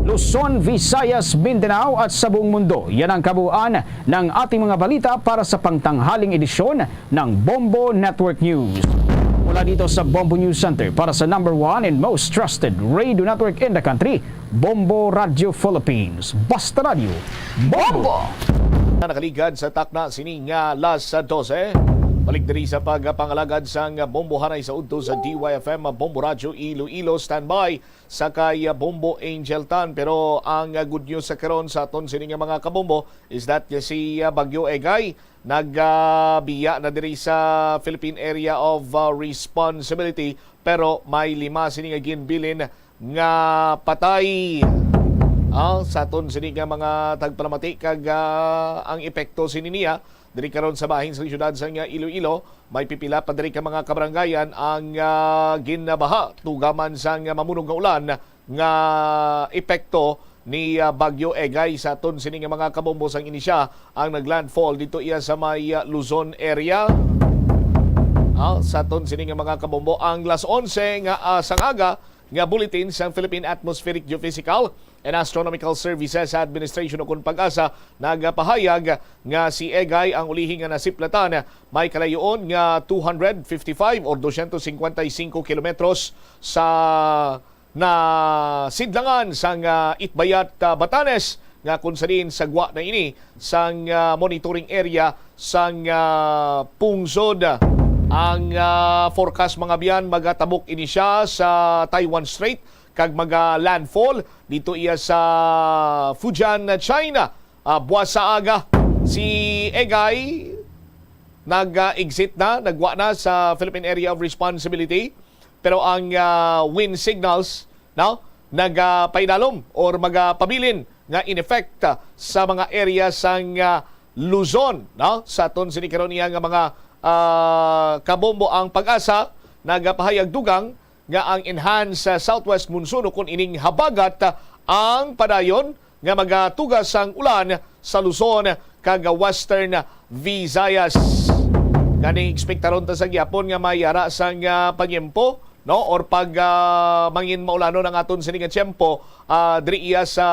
Luzon, Visayas, Mindanao at sa buong mundo, yan ang kabuuan ng ating mga balita para sa pangtanghaling edisyon ng Bombo Network News. Mula dito sa Bombo News Center, para sa number one and most trusted radio network in the country, Bombo Radio Philippines. Basta Radio, Bombo! Bombo! Nakaligad sa takna sini nga alas dose. Balik diri sa pagpangalagad sang Bombo Hanay sa udto sa D Y F M, Bombo Radio Iloilo. Standby sa kay, ah, Bombo Angel Tan. Pero ang, ah, good news sa karon sa aton sini nga mga kabombo is that si, ah, Bagyo Egay nag, ah, biya na diri sa Philippine Area of, ah, Responsibility, pero may lima sini nga ginbilin nga patay. Ah, sa aton sini nga mga tagpalamati kag, ah, ang epekto sini niya diri karon sa bahin sa siyudad sa nga Iloilo, may pipila pa diri ka mga kabarangayan ang, ah, ginabaha. Tugaman sang mamunog nga ulan nga epekto ni, ah, Bagyo Egay sa aton sini nga mga kabombo, sang ini siya ang naglandfall dito iya sa may, ah, Luzon area. Ah, sa aton sini nga mga kabombo, ang las onse nga, ah, sang aga nga bulletin sang Philippine Atmospheric Geophysical and Astronomical Services Administration o kon PAGASA nagapahayag nga si Egay ang ulihi nga nasiplatan may kalayoon nga two hundred fifty-five or dosyentos singkwenta y singko kilometros sa nasidlangan sang, ah, Itbayat, ah, Batanes, nga kung sa diin sa gwa na ini sang, ah, monitoring area sang, ah, pungsod. Ang, ah, forecast, mga abyan, magatabok ini siya sa Taiwan Strait kag maga-landfall dito iya sa Fujian, China. Ah, buwas sa aga, si Egay nag-exit na, nagwa na sa Philippine Area of Responsibility. Pero ang, ah, wind signals, no, nagapaidalom or magapabilin nga in effect, ah, sa mga area sang, ah, Luzon, no? Sa aton sini karon iya nga mga, ah, kabombo, ang PAGASA nagapahayag dugang nga ang enhanced, ah, southwest monsoon o kon ining habagat, ah, ang padayon nga magatuga sang ulan sa Luzon kag Western Visayas. Gani, ekspektaron ta sa gyapon nga may ara sang, ah, panyempo, no, or pag, ah, mangin maulanon ang aton sini nga tiyempo, ah, diri iya sa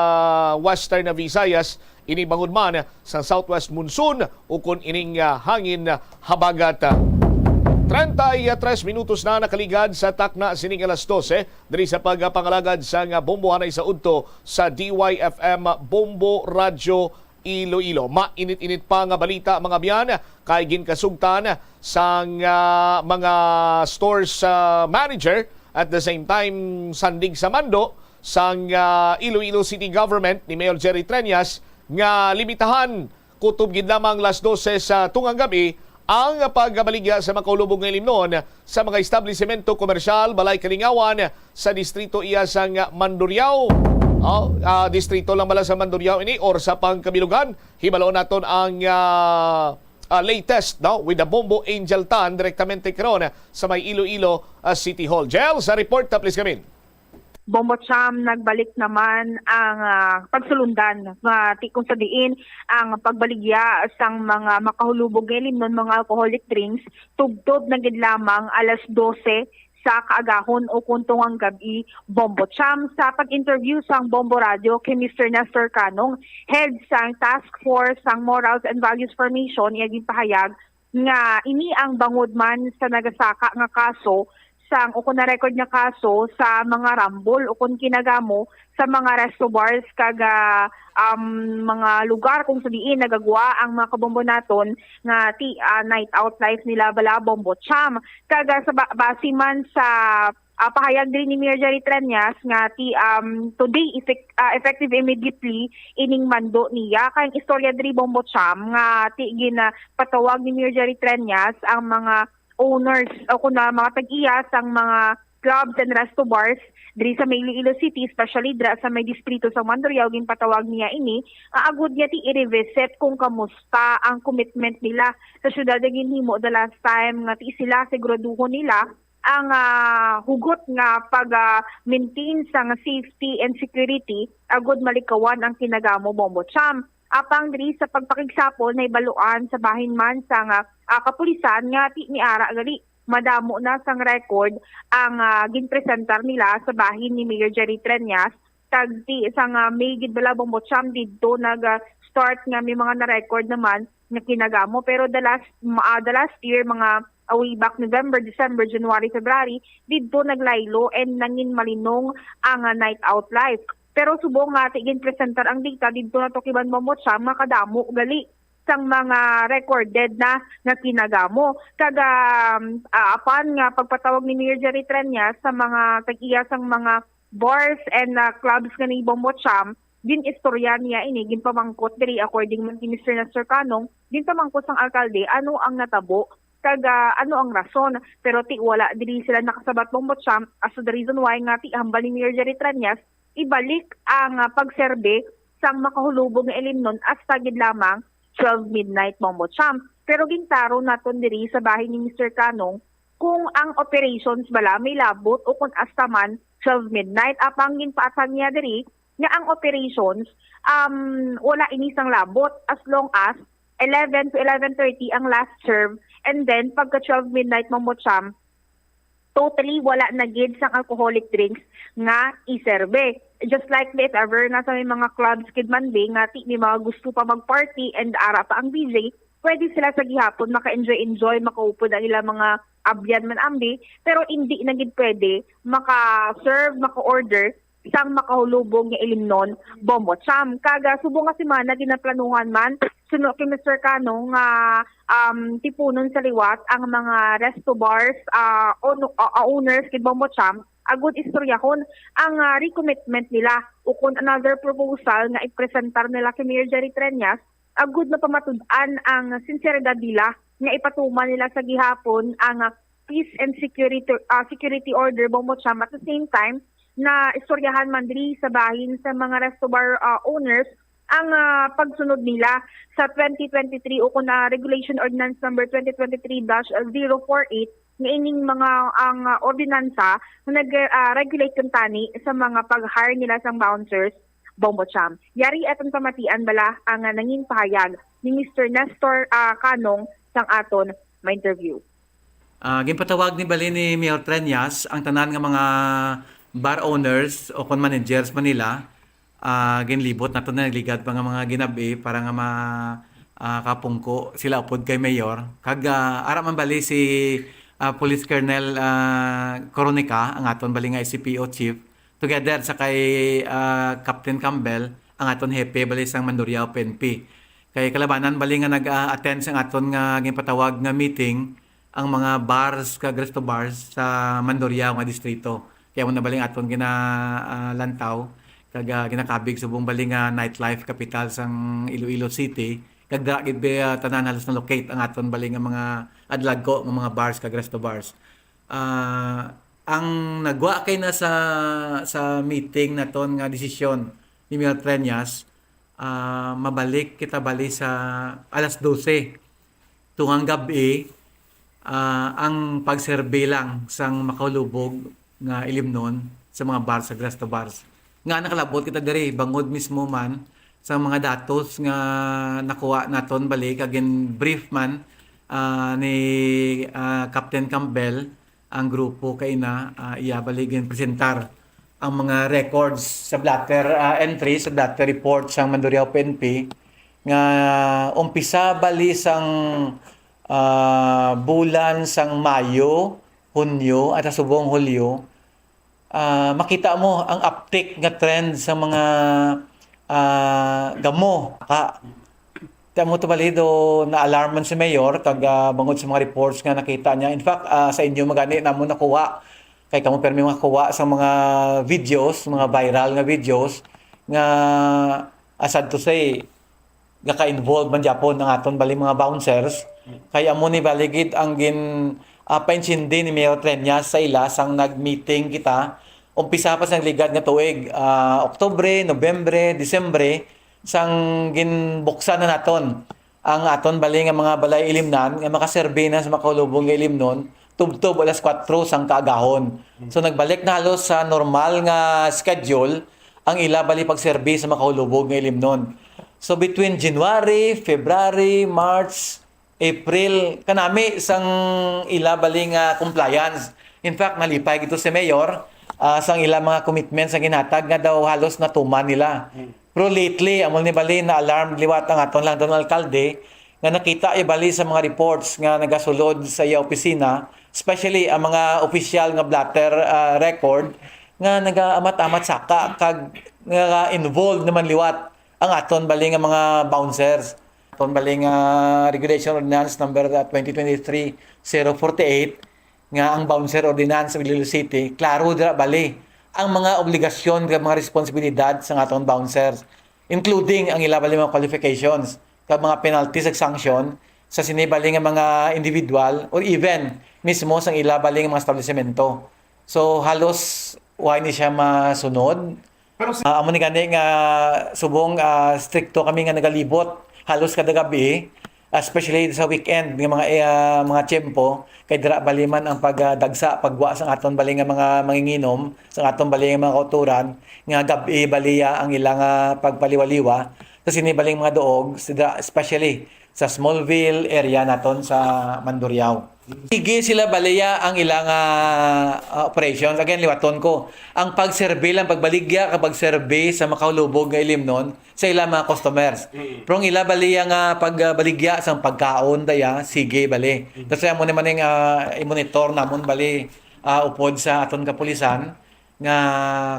Western Visayas, ini bangod man sa southwest monsoon ukon ining, ah, hangin habagat. Treinta y tres minutos na nakaligad sa takna sining alas dose diri sa pagpangalagad sang bombohanay sa udto sa D Y F M Bombo Radyo Iloilo. Mainit-init pa nga balita, mga abyan, kay ginkasugtan sang, ah, mga stores, ah, manager, at the same time sandig sa mando sang, ah, Iloilo City Government ni Mayor Jerry Treñas nga limitahan kutob gid lamang las dose sa tungang gab-i ang pagbaligya sa makaulubog nga ilimnon sa mga establisemento komersyal, balay kalingawan sa distrito iya sang Mandurriao. Oh, ah, distrito lang bala sa Mandurriao ini or sa pangkabilugan? Hibaloon naton ang, ah, ah, latest, no, with the Bombo Angel Tan direktamente karon sa may Iloilo, ah, City Hall. Jel, sa report, ah, please come in. Bombo Cham, nagbalik naman ang, ah, pagsulundan nga ti kung sa diin ang pagbaligya sang mga makahulubog nga ilimnon, mga alcoholic drinks, tubtob na gid lamang alas dose sa kaagahon o kung tungang gab-i, Bombo Cham. Sa pag-interview sang Bombo Radio kay Mister Nestor Canong, head sang Task Force sang Morals and Values Formation, iya ginpahayag nga ini ang bangod man sa nagasaka nga kaso sang, o kon na-record nga kaso sa mga rambol o kon kinagamo sa mga resto bars kag, ah, um, mga lugar kung sa diin nagagwa ang mga kabombo naton nga ti, ah, night out life nila bala, Bombo Cham. Kag, ah, sa ba-, base man sa, ah, pahayag diri ni Mayor Jerry Treñas nga ti, um, today effect-, ah, effective immediately ining mando niya. Kay ang istorya diri, Bombo Cham, nga ti gina-, patawag ni Mayor Jerry Treñas ang mga owners o kun na mga tag-iya sang mga clubs and resto bars diri sa may Iloilo City, especially dira sa may distrito sa Mandurriao, ginpatawag niya ini, ah, agud niya ti i-revisit kung kamusta ang commitment nila sa syudad nga ginhimo the last time nga ti sila siguraduhon nila ang, ah, hugot nga pag, ah, maintain sang safety and security agud malikawan ang kinagamo, Bombo Cham. Apang diri sa pagpakigsapol, nahibaluan sa bahin man sang, ah, kapulisan nga ti niara gali madamo na sang record ang, ah, ginpresentar nila sa bahin ni Mayor Jerry Treñas. Kag ti sang, ah, May gid bala, Bombo Cham, didto nag, ah, start nga may mga na-record naman nga kinagamo. Pero the last, ma-, ah, the last year, mga, ah, way back November, December, January, February, didto naglaylo and nangin malinong ang, ah, night out life. Pero subong nga ti ginpresentar ang data didto na to kiban, Bombo Cham, nga kadamo gali sang mga recorded na nga kinagamo. Kag, um, ah, apan nga pagpatawag ni Mayor Jerry Treñas sa mga tag-iya sang mga bars and, ah, clubs nga ni Bombo Cham, gin-istorya niya ini, ginpamangkot diri, according man kay Mister Nestor Canong, ginpamangkot sang alkalde ano ang natabo kag, ah, ano ang rason. Pero ti wala diri sila nakasabat, Bombo Cham, as to the reason why nga ti hambal ni Mayor Jerry Treñas ibalik ang, ah, pagserbe sang makahulubog nga ilimnon hasta gid lamang twelve midnight, Bombo Cham. Pero gintarong naton diri sa bahin ni Mister Canong kung ang operations bala may labot o kung hasta man twelve midnight. Apang ginpaathag niya diri nga ang operations, um, wala ini sang labot as long as eleven to eleven thirty ang last serve And then, pagka twelve midnight, Ma'am Bocham, totally wala na gid sang alcoholic drinks nga iserbe. Just likely, if ever nga sa may mga clubs gid man, di nga ti-, may mga gusto pa mag-party and ara pa ang D J, pwede sila sa gihapon maka-enjoy-enjoy, makaupod ang ilang mga abyan man, ambi, pero hindi na gid pwede maka-serve, maka-order sang makahulubog nga ilimnon, Bombo Cham. Kag, ah, subong nga semana ginaplanuhan man, suno kay Mister Cano, nga, um, tipunon sa liwat ang mga resto bars, ah, ono-, ah, ah, owners kay Bombo Cham, agud istoryahon ang, ah, recommitment nila ukon another proposal nga ipresentar nila kay Mayor Jerry Treñas, agud mapamatud-an ang sinseridad nila nga ipatuman nila sa gihapon ang, ah, peace and security, ah, security order, Bombo Cham. At the same time, na istoryahan man diri sa bahin sa mga resto bar, ah, owners ang, ah, pagsunod nila sa twenty twenty-three o kun, ah, Regulation Ordinance Number twenty twenty-three dash zero four eight, nga ining mga, ang, ah, ordinansa nga nag, ah, regulate kuntani sa mga pag-hire nila sang bouncers, Bombo Cham. Yari aton pamatian bala ang, ah, nangin pahayag ni Mister Nestor, ah, Canong sang aton ma-interview. Ah, ginpatawag ni bali ni Mayor Treñas ang tanan nga mga bar owners o kon managers man nila. Ah, ginlibot nato na nagligad pa nga mga ginabi para nga ma-, ah, kapungko sila upod kay Mayor. Kag, ah, ara man bali si, ah, Police Colonel, ah, Coronica, ang aton bali nga S C P O chief, together sa kay, ah, Captain Campbell, ang aton hepe bali sang Mandurriao P N P. Kay kalabanan bali nga nag-attend sang aton nga ginpatawag nga meeting ang mga bars kag resto bars sa Mandurriao nga distrito. Kay amo na bali ang aton gina-, ah, lantaw kag, ah, ginakabig subong bali nga nightlife capital sang Iloilo City. Kag dira gid, ah, tanan halos na-locate ang aton bali nga mga adlago nga mga bars kag resto bars. Ah, ang nagwa kay na sa, sa meeting naton nga desisyon ni Mayor Treñas, ah, mabalik kita bali sa alas dose tungang gab-i, ah, ang pagserbi lang sang makahulubog nga ilimnon sa mga bars, sa resto bars. Nga nakalabot kita diri bangod mismo man sa mga datos nga nakuha naton bali kag gin-brief man, ah, ni, ah, Captain Campbell ang grupo kay na, ah, iya bali ginpresentar ang mga records sa blotter, ah, entry sa blotter report sang Mandurriao P N P nga umpisa bali sang, ah, bulan sang Mayo, Hunyo, at sa subong Hulyo, ah, makita mo ang uptick nga trend sa mga, ah, gamo. Ka, Kamo to bali do na-alarm man si Mayor kag, ah, bangod sa mga reports nga nakita niya. In fact, ah, sa inyo magani namo nakuha kay kamo permi makakuha sa mga videos, mga viral nga videos nga, ah, sad to say, gaka-involve man gyapon ang aton bali mga bouncers. Kay amo ni bali gid ang gin, ah, paintindi ni Mayor Treñas sa ila sang nag-meeting kita. Umpisa pa sa nagligad nga tuig, ah, Oktubre, Nobyembre, Disyembre, sang ginbuksan na naton ang aton bali nga mga balay ilimnan nga makaserbi na sa makahulubong nga ilimnon tubtob alas kuwatro sang kaagahon. So, nagbalik na halos sa normal nga schedule ang ila bali pagserbi sa makahulubog nga ilimnon. So, between January, February, March, April, kanami sang ila bali nga compliance. In fact, nalipay gito si Mayor, ah, sang ila mga commitments nga ginhatag nga daw halos natuman nila. Pero lately, amo ni bali na-alarm liwat ang aton lang Don Alcalde nga nakita ibali sa mga reports nga nagasulod sa iya opisina, especially ang mga opisyal nga blotter, ah, record nga nagaamat-amat saka kag nga involved naman liwat ang aton bali nga mga bouncers. Aton bali nga Regulation Ordinance number, ah, twenty twenty-three zero forty-eight, nga ang bouncer ordinance sa Iloilo City, klaro dira bali ang mga obligasyon kag mga responsibilidad sa aton bouncers, including ang ila bali mga qualifications kag mga penalties ug sanction sa sini bali nga mga individual or even mismo sa ila bali nga mga establisemento. So, halos wala ni siya masunod. Pero si Ah, amo ni gani nga subong, ah, strikto kami nga nagalibot halos kada gabi, especially sa weekend nga mga, eh, ah, mga tiyempo, kay dira bali man ang pagdagsa, pagwa sa aton bali nga mga manginginom, sa aton bali nga mga kauturan, nga gabi baliya ang ilang, ah, pagpaliwaliwa sa sini baling mga duog, sa dira, especially sa Smallville area naton sa Mandurriao. Sige sila baliya ang ilang, ah, ah, operations. Again, liwaton ko. Ang pag-survey lang, pagbaligya, kag pag-survey sa makahulubog nga ilimnon sa ilang mga customers. Mm. Pero ang ila baliya nga pagbaligya sa pagkaon, daya, sige, bali. Mm. Kasi amo naman yung, ah, i-monitor namon, bali, ah, upod sa aton kapulisan, nga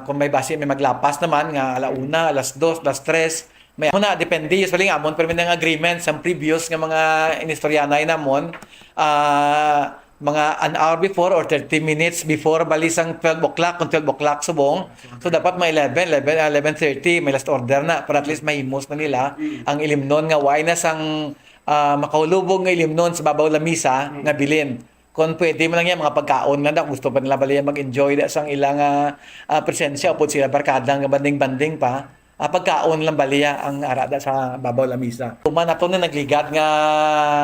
kung may basi may maglapas naman nga ala una, alas dos, alas tres, may, amo na, depende, usually nga amon, pero may nang agreement sa previous nga mga inistoryanay namon, ah, mga an hour before or thirty minutes before, bali sang twelve o'clock, kung twelve o'clock subong. So, dapat mga eleven, eleven, eleven thirty, may last order na, para at least mahimos na nila ang ilimnon nga way na sang, ah, makahulubog nga ilimnon sa babaw lamisa nga bilin. Kung pwede man lang yan, mga pagkaon lang daw. Gusto pa nila bali yan mag-enjoy da sang ilang, ah, ah, presensya. Upod sila barkada nga banding-banding pa. Ah, pagkaon lang bali yan ang ara da sa babaw lamisa. Tuman ato na nagligad nga,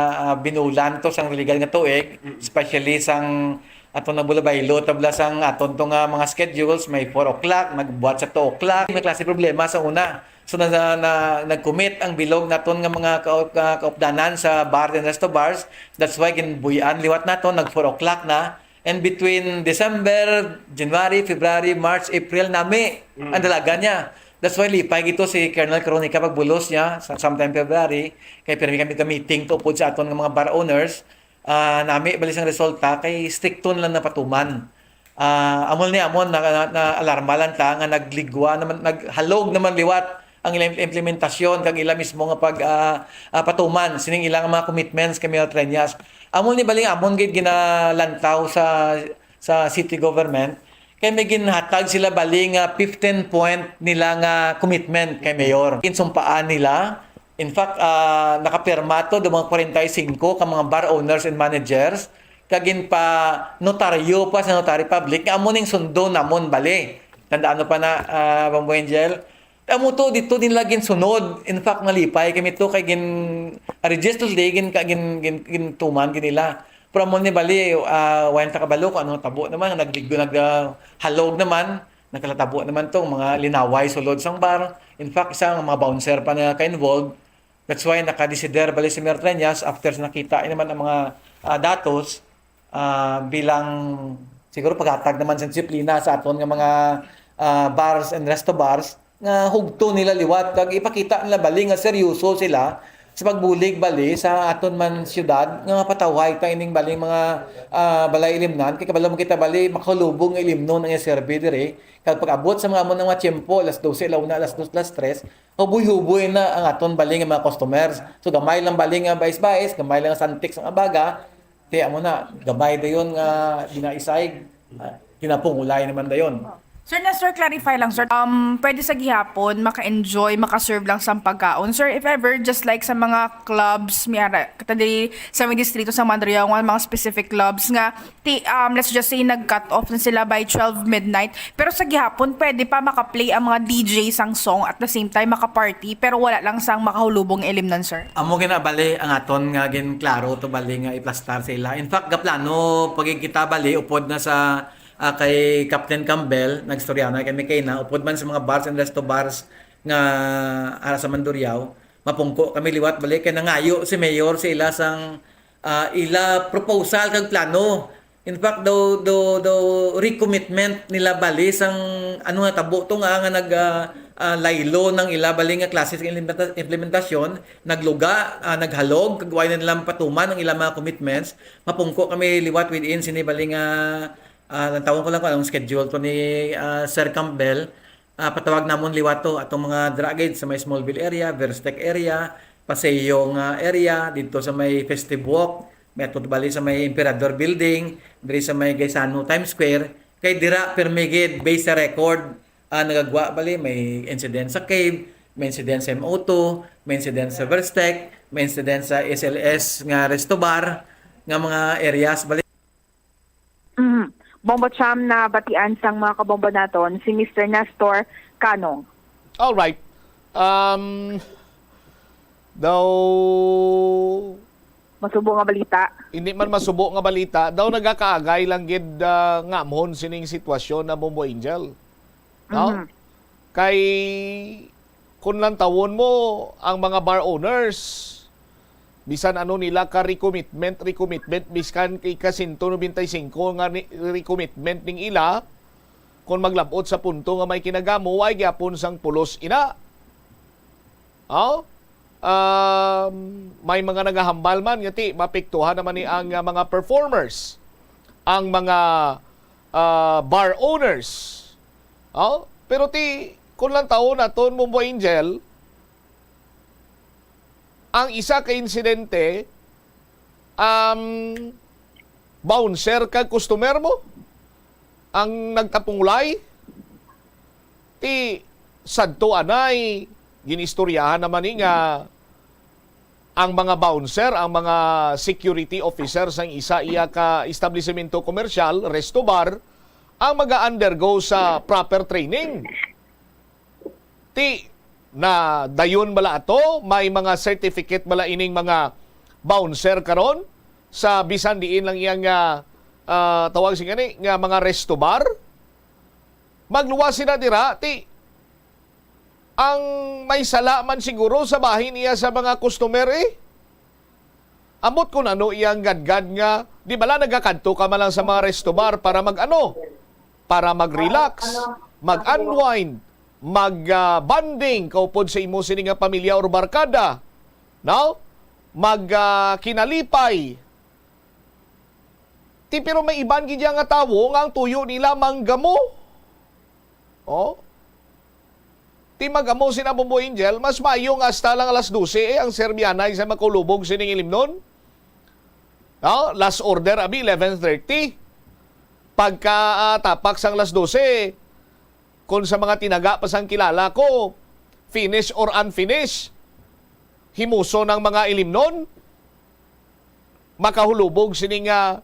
ah, binulan to sang nagligad nga tuig, especially sang aton nabulabaylo, tabla sang aton to nga mga schedules, may four o'clock, nagbuhat sa two o'clock. May klase problema sa una. So, na, na, na, nag-commit ang bilog naton nga mga ka-, ka-, kaupdanan sa bar and resto bars. That's why ginbuy-an liwat naton, nag four o'clock na. And between December, January, February, March, April, nami ang dalagan niya. That's why lipay gito si Colonel Cronica pagbulos niya sa sometime February. Kay pirmi kami ka-meeting to upod sa aton nga mga bar owners. Ah, nami bali sang resulta kay strikto na lang napatuman. Ah, amo ni amon na, na, na alarma lang ta nga nagligwa naman, naghalog naman liwat ang ilang implementasyon kag ila mismo nga pag, ah, ah, patuman sining ilang mga commitments kay Mayor Treñas. Amo ni bali nga amon gid ginalantaw sa, sa city government kay may ginhatag sila bali nga fifteen point nila nga commitment kay Mayor. Insumpaan nila. In fact, ah, nakapirma to do mga forty-five ka mga bar owners and managers, kag ginpa-notaryo pa sa notary public nga amo ning sundo namon bali. Tandaan mo pa na, ah, Bambo Angel? Amo to, dito din lagi sunod. In fact, nalipay kami to kay gin-register di, gin, gin, gin, gintuman gid nila. Pero amo ni bali, ah, wayan ta kabalo kung anong tabo naman, nagligdo, nag, ah, halog naman, nagkalatabo naman tong mga linaway sulod sang bar. In fact, isa nga mga bouncer pa na ka-involved. That's why nakadesider bali si Mayor Treñas after sa nakita naman ang mga, ah, datos, ah, bilang siguro paghatag naman sa disiplina sa aton nga mga, ah, bars and resto bars nga hugto nila liwat kag ipakita nila bali nga seryoso sila sa pagbulig bali sa aton man siyudad nga mapatawhay ta ining bali mga, ah, balay ilimnan kay kabalo mo kita bali makalubog nga ilimnon ang survey diri kag pag-abot sa mga amo nga tiyempo alas dose, la una, alas dos, alas tres, huboy-huboy na ang aton bali nga mga customers. So, gamay lang bali nga bais-bais, gamay lang santik sang abaga, ti amo na, gamay dayon nga ginaisay, ah, ginapungulay naman dayon. Sir Nestor, clarify lang, sir. Um, pwede sa gihapon, maka-enjoy, maka-serve lang sa pagkaon. Sir, if ever, just like sa mga clubs, may ara, katadi sa may distrito sa Mandurriao, nga mga specific clubs nga, ti, um, let's just say, nag-cut off na sila by twelve midnight. Pero sa gihapon, pwede pa maka-play ang mga D J sang song at the same time maka-party, pero wala lang sang makahulubong ilimnan, sir. Amo ginabali ang aton nga ginklaro to bali nga iplastar sa ila. In fact, gaplano pag kita bali upod na sa, ah, kay Captain Campbell, nagstorya na kami kay na upod man sa mga bars and resto bars nga ara sa Mandurriao, mapungko kami liwat bali kay nangayo si Mayor sa ila sang, ah, ila proposal kag plano. In fact, daw, daw, daw recommitment nila bali sang ano nga tabo to nga, nga nag, ah, ah, laylo ng ila bali nga klase sa implementa-, implementasyon, nagluga, ah, naghalog, kag wala na nila mapatuman ang ilang mga commitments. Mapungko kami liwat within sini bali nga, ah, lantawon ko lang kung anong schedule to ni, ah, Sir Campbell. Ah, patawag namon liwat to, atong mga dira gid sa may Smallville area, Verstec area, Paseo nga area, dito sa may Festive Walk, may ato bali sa may Emperador Building, diri sa may Gaisano Times Square. Kay dira, pirmi gid, based sa record, ah, nagagwa bali, may incident sa Cave, may incident sa M O two, may incident sa Verstec, may incident sa S L S nga resto bar, nga mga areas bali. Mhm. Bombo Cham, nabatian sang mga kabombo naton si Mister Nestor Canong. All right. Um, daw Masubo nga balita. Hindi man masubo nga balita, daw nagakaagay lang gid, ah, ngamhon sining sitwasyon na Bombo Angel. No? Mhm. Kay kung lantawon mo ang mga bar owners, bisan ano nila ka recommitment, recommitment, biskan kay ka sento nobenta y singko nga ni-, recommitment ning ila, kung maglabot sa punto nga may kinagamo, way gyapon sang pulos ina. Oh? Um, may mga nagahambal man nga ti mapiktuhan naman ni ang, uh, mga performers, ang mga, uh, bar owners. Oh? Pero ti, kung lang taon naton, Bombo Angel, ang isa ka insidente, um, bouncer kag customer mo ang nagtapungulay. Ti sadto anay, ginistoryahan naman ni nga ang mga bouncer, ang mga security officer sang isa iya ka establisemento komersyal, resto bar, ang mag-undergo sa proper training. Ti, na dayon bala ato, may mga certificate bala ining mga bouncer karon sa bisan diin lang iyang, ah, ah, tawag sing ani nga mga resto bar? Magluwas sila dira, ti, ang may sala man siguro sa bahin niya sa mga customer, eh. Ambot kung ano iyang gadgad nga, di bala nagakadto ka man lang sa mga resto bar para mag-ano? Para mag-relax, mag-unwind, mag, ah, bonding, kaupod sa imo sini nga pamilya or barkada, no? Mag, ah, kinalipay. Ti, pero may iban gid nga tawo nga ang tuyo nila manggamo. Oh? Ti mag-amo sina Bombo Angel, mas maayo nga hasta lang alas dose, eh, ang serbianay sa makaulubog sining ilimnon. No? Last order, abi, eleven thirty. Pagka, ah, tapak sang alas dose, kung sa mga tinaga pa sang kilala ko, finish or unfinished, himuson ang mga ilimnon, makahulubog sini nga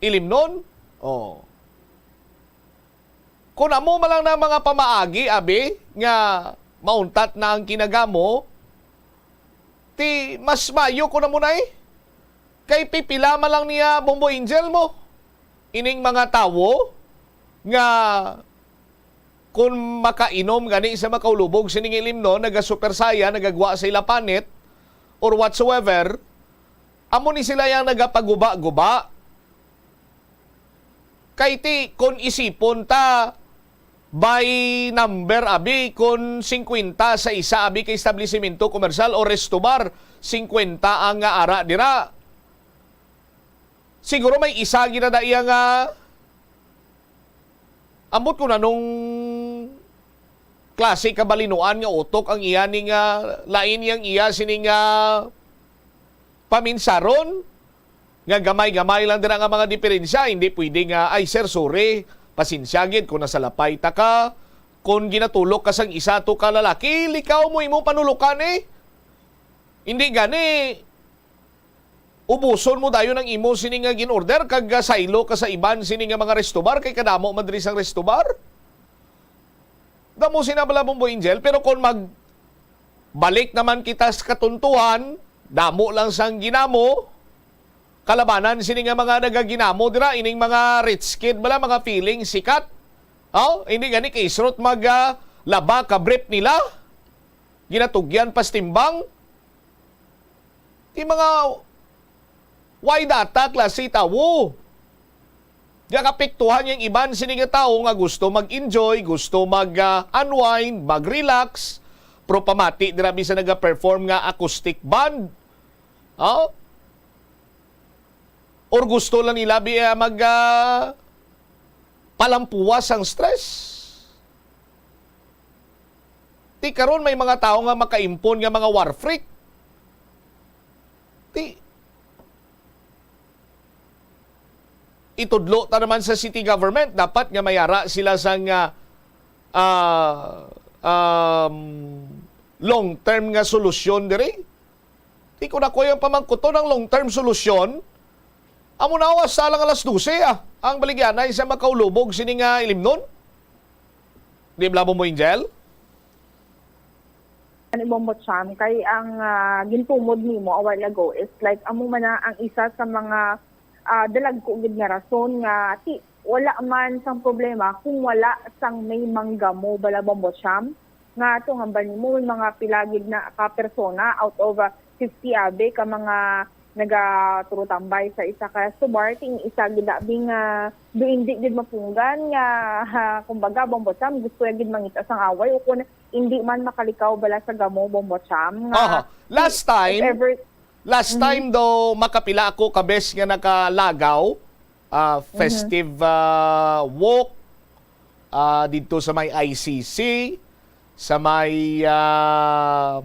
ilimnon. Oh. Kung amo man lang na mga pamaagi, abi, nga mauntat na ang kinagamo, ti mas mayo ko na mo na, eh. Kay pipila man lang niya, Bombo Angel, mo ining mga tawo nga kung makainom gani sa makaulubog sining ilimnon, naga-Super Saiyan, nagagwa sa ila panit, or whatsoever, amo ni sila yang nagapaguba-guba. Kay ti, kung isipon ta, by number, abi, kung singkwenta sa isa, abi, ka establisimento komersyal o resto bar, singkwenta ang nga ara dira. Siguro may isa gid na iya nga, ambot ko na nung klase ka balinuan nga utok ang iya ni nga lain yang iya sini nga paminsaron, nga gamay-gamay lang dira nga mga diferensya. Hindi pwede nga, "Ay, sir, sorry, pasensya gid kung nasalapay ta ka, kung ginatulok ka sang isa to ka lalaki, likaw mo imo panulokan, eh." Hindi gani, ubuson mo dayon ang imo sini nga gin-order kag, ah, saylo ka sa iban sini nga mga resto bar, kay kadamo man diri sang resto bar. Damo sina bala, Bombo Angel, pero kung magbalik naman kita sa katuntuhan, damo lang sang ginamo, kalabanan sini nga mga nagaginamo dira, ining mga rich kid bala, mga feeling sikat. Oh, hindi gani kaisrot mag, ah, laba ka brief nila. Ginatugyan pa sa timbang. Ti mga way data klase tawo. Gakapiktuhan yang iban sini nga tawo nga gusto mag-enjoy, gusto mag, ah, unwind, mag-relax, pero pamati dira bisan naga-perform nga acoustic band. Oh? Or gusto lang nila bi-, ah, mag, ah, palampuwas ang stress. Ti karon may mga tawo nga makaimpon nga mga war freak. Ti itudlo ta naman sa city government, dapat nga mayara sila sang, ah, ah, um, long-term nga solusyon diri. Ti kung ako yung pamangkuton ang long-term solusyon, amo na, hasta lang alas dose, ah, ang baligyanay sa makaulubog sini nga ilimnon. Di bala, Bombo Angel? Ani, Bombo Cham, kay ang, ah, gintumod nimo a while ago is like amo man na ang isa sa mga, ah, dalagko gid nga rason nga ti-, wala man sang problema kung wala sang may manggamo bala, Bombo Cham, nga tungod ba nimo may mga pila gid na ka persona out of, ah, fifty abi ka mga nagaturutambay sa isa ka resto bar, ting isa gid abi nga do indi gid mapunggan nga, ha, kumbaga, Bombo Cham, gusto ya gid mangita sang away o kun indi man makalikaw bala sa gamo, Bombo Cham, nga Aha. Last if time, ever last Mhm. time do makapila ako ka bes nga nakalagaw, ah, Mhm. festive, ah, walk, ah, didto sa may I C C, sa may, ah,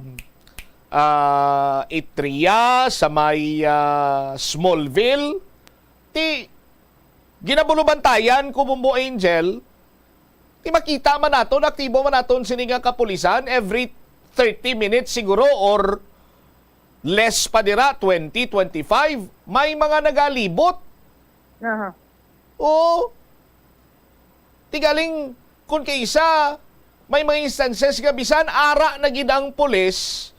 ah, Itria, sa may, ah, Smallville. Ti, ginabulubantayan ko, Bombo Angel, ti makita man naton, aktibo man naton sini nga kapulisan, every thirty minutes siguro or less pa dira, twenty, twenty-five, may mga nagalibot. Aha. Oo. Ti galing, kun kaisa, may mga instances nga bisan ara na gid ang pulis,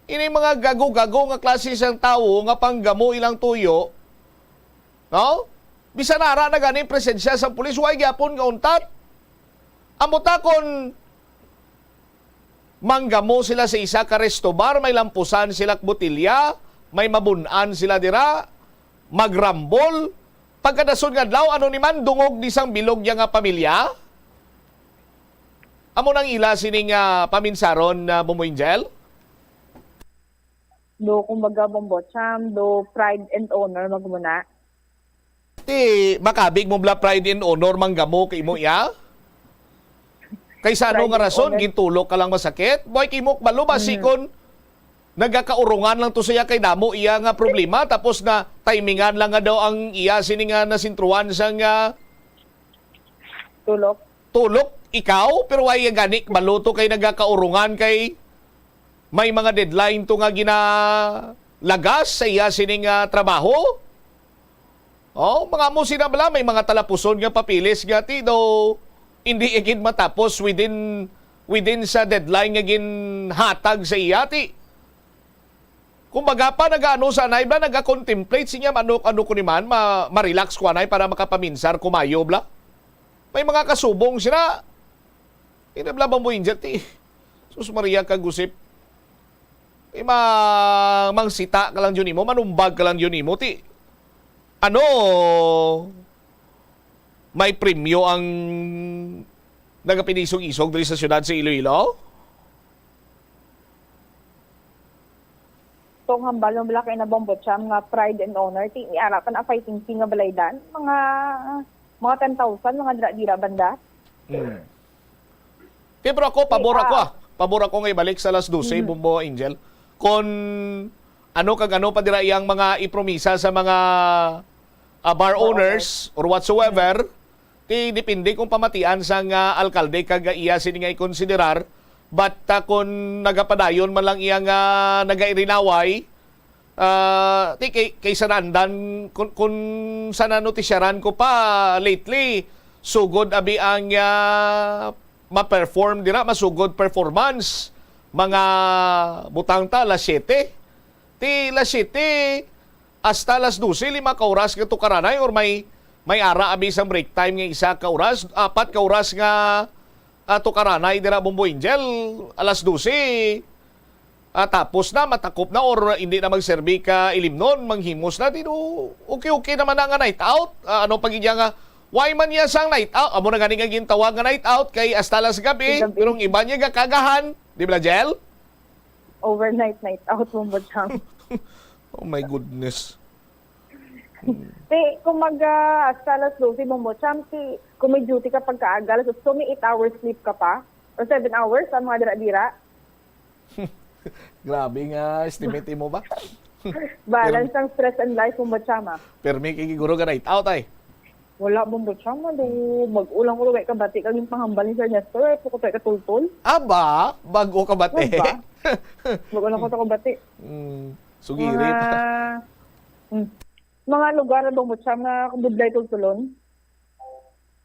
ini mga gago-gago nga klase sang tawo nga panggamo ilang tuyo, no? Bisan ara na gani ang presensya sang pulis, way gyapon nga untat. Amo ta kon manggamo sila sa isa ka resto bar, may lampusan sila botilya, may mabun-an sila dira, magrambol. Pagkadason nga adlaw, ano ni man, dungog ni sang bilog niya nga pamilya? Amo nang ila sining, ah, paminsaron, ah, Bombo Angel? Do, kumbaga, Bombo Cham, do pride and honor, magmuna. Ti, makabig mo bala pride and honor, manggamo kay imo iya? Kay sa ano Pride nga and rason, honor. Gintulok ka lang masakit? Boy, kay mo balo ba Mm. sikon nagakaurungan lang to siya kay damo iya nga problema, tapos na timingan lang nga daw ang iya sini nga nasentruhan sa nga Tulok. Tulok, ikaw, pero way gani balo to kay nagakaurungan kay may mga deadline to nga ginalagas sa iya sining, ah, trabaho. Oh, mga mo sina bala, may mga talapuson nga papeles nga ti do hindi gid matapos within, within sa deadline nga ginhatag sa iya ti. Kumbaga pa, nagaano sa anay bala, naga-contemplate siya, ano, ano ko ni man, ma-, ma-relax ko anay para makapaminsar ko mayo bala. May mga kasubong sila. Ina bala, Bombo Angel, ti. Sus Maria, kagusip. Ti, ma-, mangsita ka lang yun imo, manumbag ka lang yun imo, ti. Ano, may premyo ang nagapinisog-isog diri sa siyudad sa Iloilo? Tong hambal mo bala kay na, Bombo Cham, nga pride and honor, ti, ni ara pa na fighting thing nga balaydan, mga, mga ten thousand, mga dira-dira banda. Hmm. Ti, pero ako, pabor Ti, ako, ah. ah. Pabor ako nga ibalik sa alas dose, Mhm. Bombo Angel. Kon ano kag ano pa dira iyang mga ipromisa sa mga, ah, bar Bar owners owners. or whatsoever, Mhm. ti depende kung pamatian sang, ah, alkalde kag iya sini nga ikonsiderar. But, ah, kung nagapadayon man lang iya nga nagairinaway, ah, ti kay, kay sa naandan, kun, kun sa nanotisyaran ko pa lately, sugod abi ang, ah, ma-perform dira, masugod performance, mga butang ta, alas siyete. Ti alas siyete hasta alas dose, lima ka oras nga tukaranay, or may, may ara abi sang break time nga isa ka oras, apat ka oras nga, ah, tukaranay dira, Bombo Angel, alas dose. Ah, tapos na, matakop na, or hindi na magserbi ka ilimnon, manghimos na, di do, okay-okay naman na nga night out. Ah, ano pa gid nga, why man niya sang night out? Amo na gani nga gintawag nga night out, kay hasta alas gabi, Gabi. pero ang iba niya gakagahan, di ba, Jel? Overnight night out, Bombo Cham. Oh my goodness. Hmm. Ti, kung mag, ah, hasta alas dose, Bombo Cham, ti, kung may duty ka pagkaaga, alas otso, may eight hours sleep ka pa? Or seven hours, ang mga dira-dira? Grabe nga estimate mo ba? Balance ang stress and life, Bombo Cham, ah. Permi kay guro nga night out, ay. Wala, Bombo Cham, ano, mag-ulang ko, wala kabati kag yung panghambal ni Sir Nestor, ay, ko, wala katultol. Aba, bago ka bati. Aba. Mag-ulang ko, wala kabati. Mm, sugiri Mga, pa. mm. Mga lugar, Bombo Cham, nga budlay tultulon.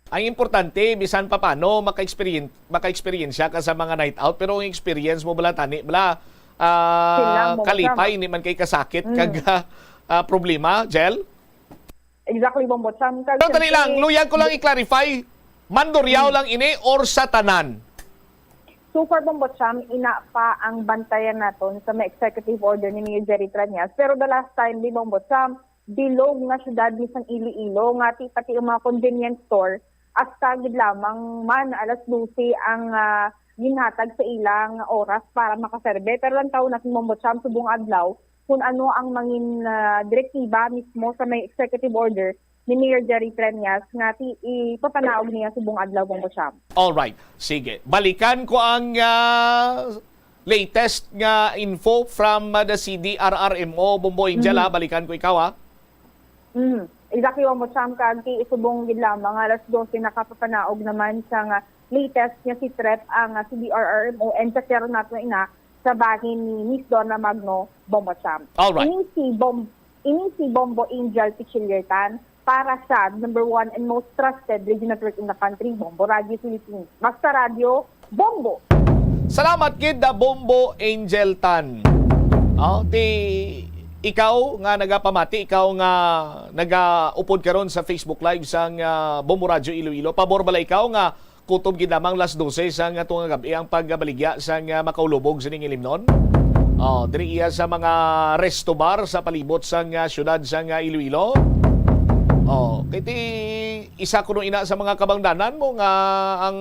Ang importante, bisan pa paano, maka-experience, maka-experience ka sa mga night out, pero ang experience mo bala, tani, bala, ah, Sila mo, kalipay, tama. hindi man kay kasakit, Mm. kag, ah, ah, problema, Jel? Exactly, Bombo Cham. Kag Pero dali lang, siyempre, luyag ko lang i-clarify, Mandurriao Mm. lang ini or sa tanan? So far, Bombo Cham, ina pa ang bantayan naton sa may executive order ni Mayor Jerry Treñas. Pero the last time, di, Bombo Cham, bilog nga syudad ni sang Iloilo, nga ti pati ang mga convenience store, hasta gid lamang man alas dose ang, ah, ginhatag sa ilang oras para makaserbe. Pero lang taon natin, Bombo Cham, subong adlaw, kung ano ang mangin, ah, direktiba mismo sa may executive order ni Mayor Jerry Treñas nga ti-, ipapanaog niya subong adlaw, Bombo Cham. Alright, sige. Balikan ko ang ah, latest nga info from ah, the C D R R M O, Bombo Angel, Mhm. ha? Balikan ko ikaw, ha? Mm. Exactly, Bombo Cham, kag ti subong gid lamang alas dose nakapapanaog naman sa nga latest nga si threat ang ah, C D R R M O and sa nato ina sa bahin ni Miss Donna Magno, Bombo Cham. Alright. Ini si Bom-, ini si Bombo Angel Pichillertan para sa number one and most trusted radio network in the country, Bombo Radio Philippines. Basta Radio, Bombo! Salamat gid, ah, Bombo Angel Tan. Oh, ti ikaw nga nagapamati, ikaw nga nagaupod karon sa Facebook Live sang ah, Bombo Radyo Iloilo, pabor bala ikaw nga kutob gid lamang las dose sang tunga gab-i ang pagbaligya sang ah, makaulubog sining ilimnon? Oh, diri iya sa mga resto bar sa palibot sang ah, syudad sang ah, Iloilo. Oh, kay ti isa kuno ina sa mga kabangdanan mo nga ang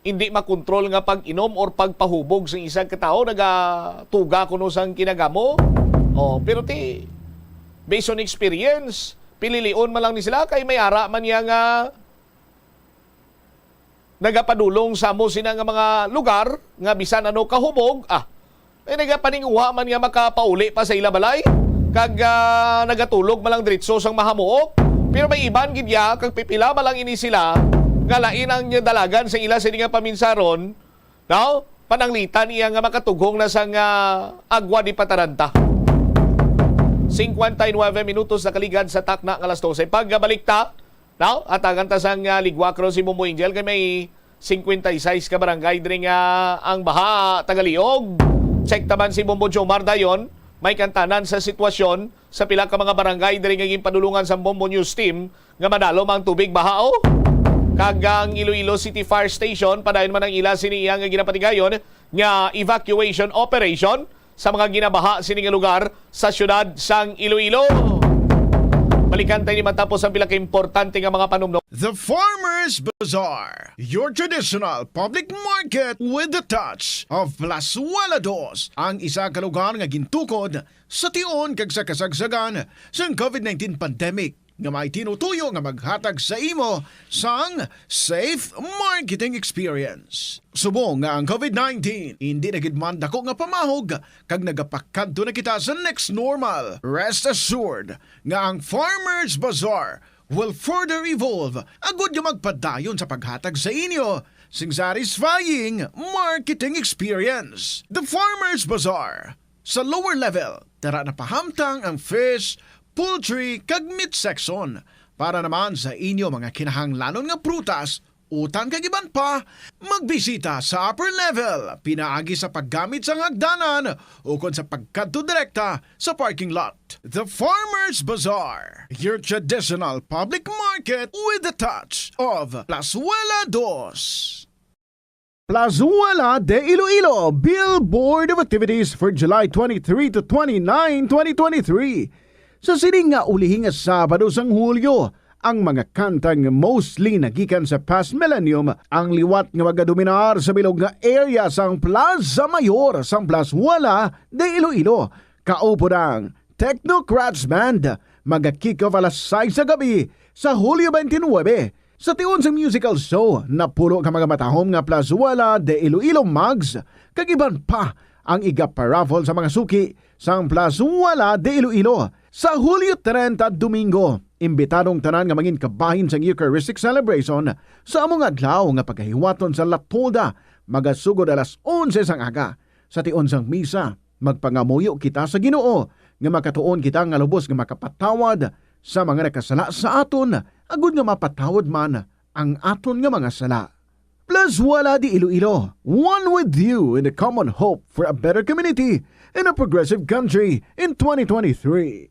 hindi makontrol nga pag-inom or pagpahubog sa isang katawo nagatuga kuno sang kinagamo. Oh, pero ti based on experience, pililion man lang ni sila kay may ara man niya nga nagapadulong sa amo sina nga mga lugar nga bisan ano kahubog, ah, may nagapaninguha man nga makapauli pa sa ila balay, kag ah, nagatulog man lang diretso sang mahamuok. Pero may iban gid ya, kag pipila man lang ini sila nga lain ang dalagan sa ila sini nga paminsaron, no? Pananglitan iya nga makatughong na sang ah, Agua de Pataranta. Cincuenta y nueve minutos nakaligad sa takna nga alas dose. Pagbalikta, now, atagan ta sang ah, ligwak ron si Bombo Angel kay may cincuenta y seis ka barangay diri nga ang baha tagaliog. Check taman si Bombo Jomar dayon, may kantanan sa sitwasyon sa pila ka mga barangay diri nga ginpadulungan sang Bombo News Team nga madalom ang tubig baha, oh. Kag ang Iloilo City Fire Station, padayon man ang ila sini iya nga ginapatigayon nga evacuation operation sa mga ginabaha sini nga lugar sa siyudad sang Iloilo. Balikan tayo ni matapos ang pila ka importante nga mga panumdom. The Farmers Bazaar, your traditional public market with the touch of Plazuela Dos, ang isa ka lugar nga gintukod sa tion kag sa kasagsagan sang COVID nineteen pandemic, nga may tinutuyo nga maghatag sa imo sang safe marketing experience. Subong nga ang COVID nineteen indi na gid man dako nga pamahog kag nagapakadto na kita sa next normal, rest assured nga ang Farmers Bazaar will further evolve agud nga magpadayon sa paghatag sa inyo sing satisfying marketing experience. The Farmers Bazaar, sa lower level, tara na pahamtang ang fish, poultry, kag meat section. Para naman sa inyo mga kinahanglanon nga prutas, utan kag iban pa, magbisita sa upper level pinaagi sa paggamit sang hagdanan ukon sa pagkadto direkta sa parking lot. The Farmers Bazaar, your traditional public market with the touch of Plazuela Dos. Plazuela de Iloilo, Billboard of Activities for July twenty-three to twenty-nine, twenty twenty-three. Sa sining nga ulihi nga Sabado sang Hulyo, ang mga kantang mostly nagikan sa past millennium ang liwat nga magadominar sa bilog nga area sang Plaza Mayor sang Plazuela de Iloilo. Kaupod ang Technocrats Band, maga-kick off alas sais sa gabi sa Hulyo twenty-nine. Sa tion sang musical show, napulo ka mga matahom nga Plazuela de Iloilo mugs kag iban pa ang igaparaffle sa mga suki sang Plazuela de Iloilo. Sa Hulyo treinta, Domingo, imbitado ang tanan nga mangin kabahin sang Eucharistic Celebration sa amo nga adlaw nga pagahiwaton sa La Tolda, magasugod alas onse sang aga. Sa tion sang misa, magpangamuyo kita sa Ginoo nga makatuon kita nga lubos nga makapatawad sa mga nakasala sa aton, agud nga mapatawad man ang aton nga mga sala. Plazuela de Iloilo, one with you in the common hope for a better community and a progressive country in twenty twenty-three.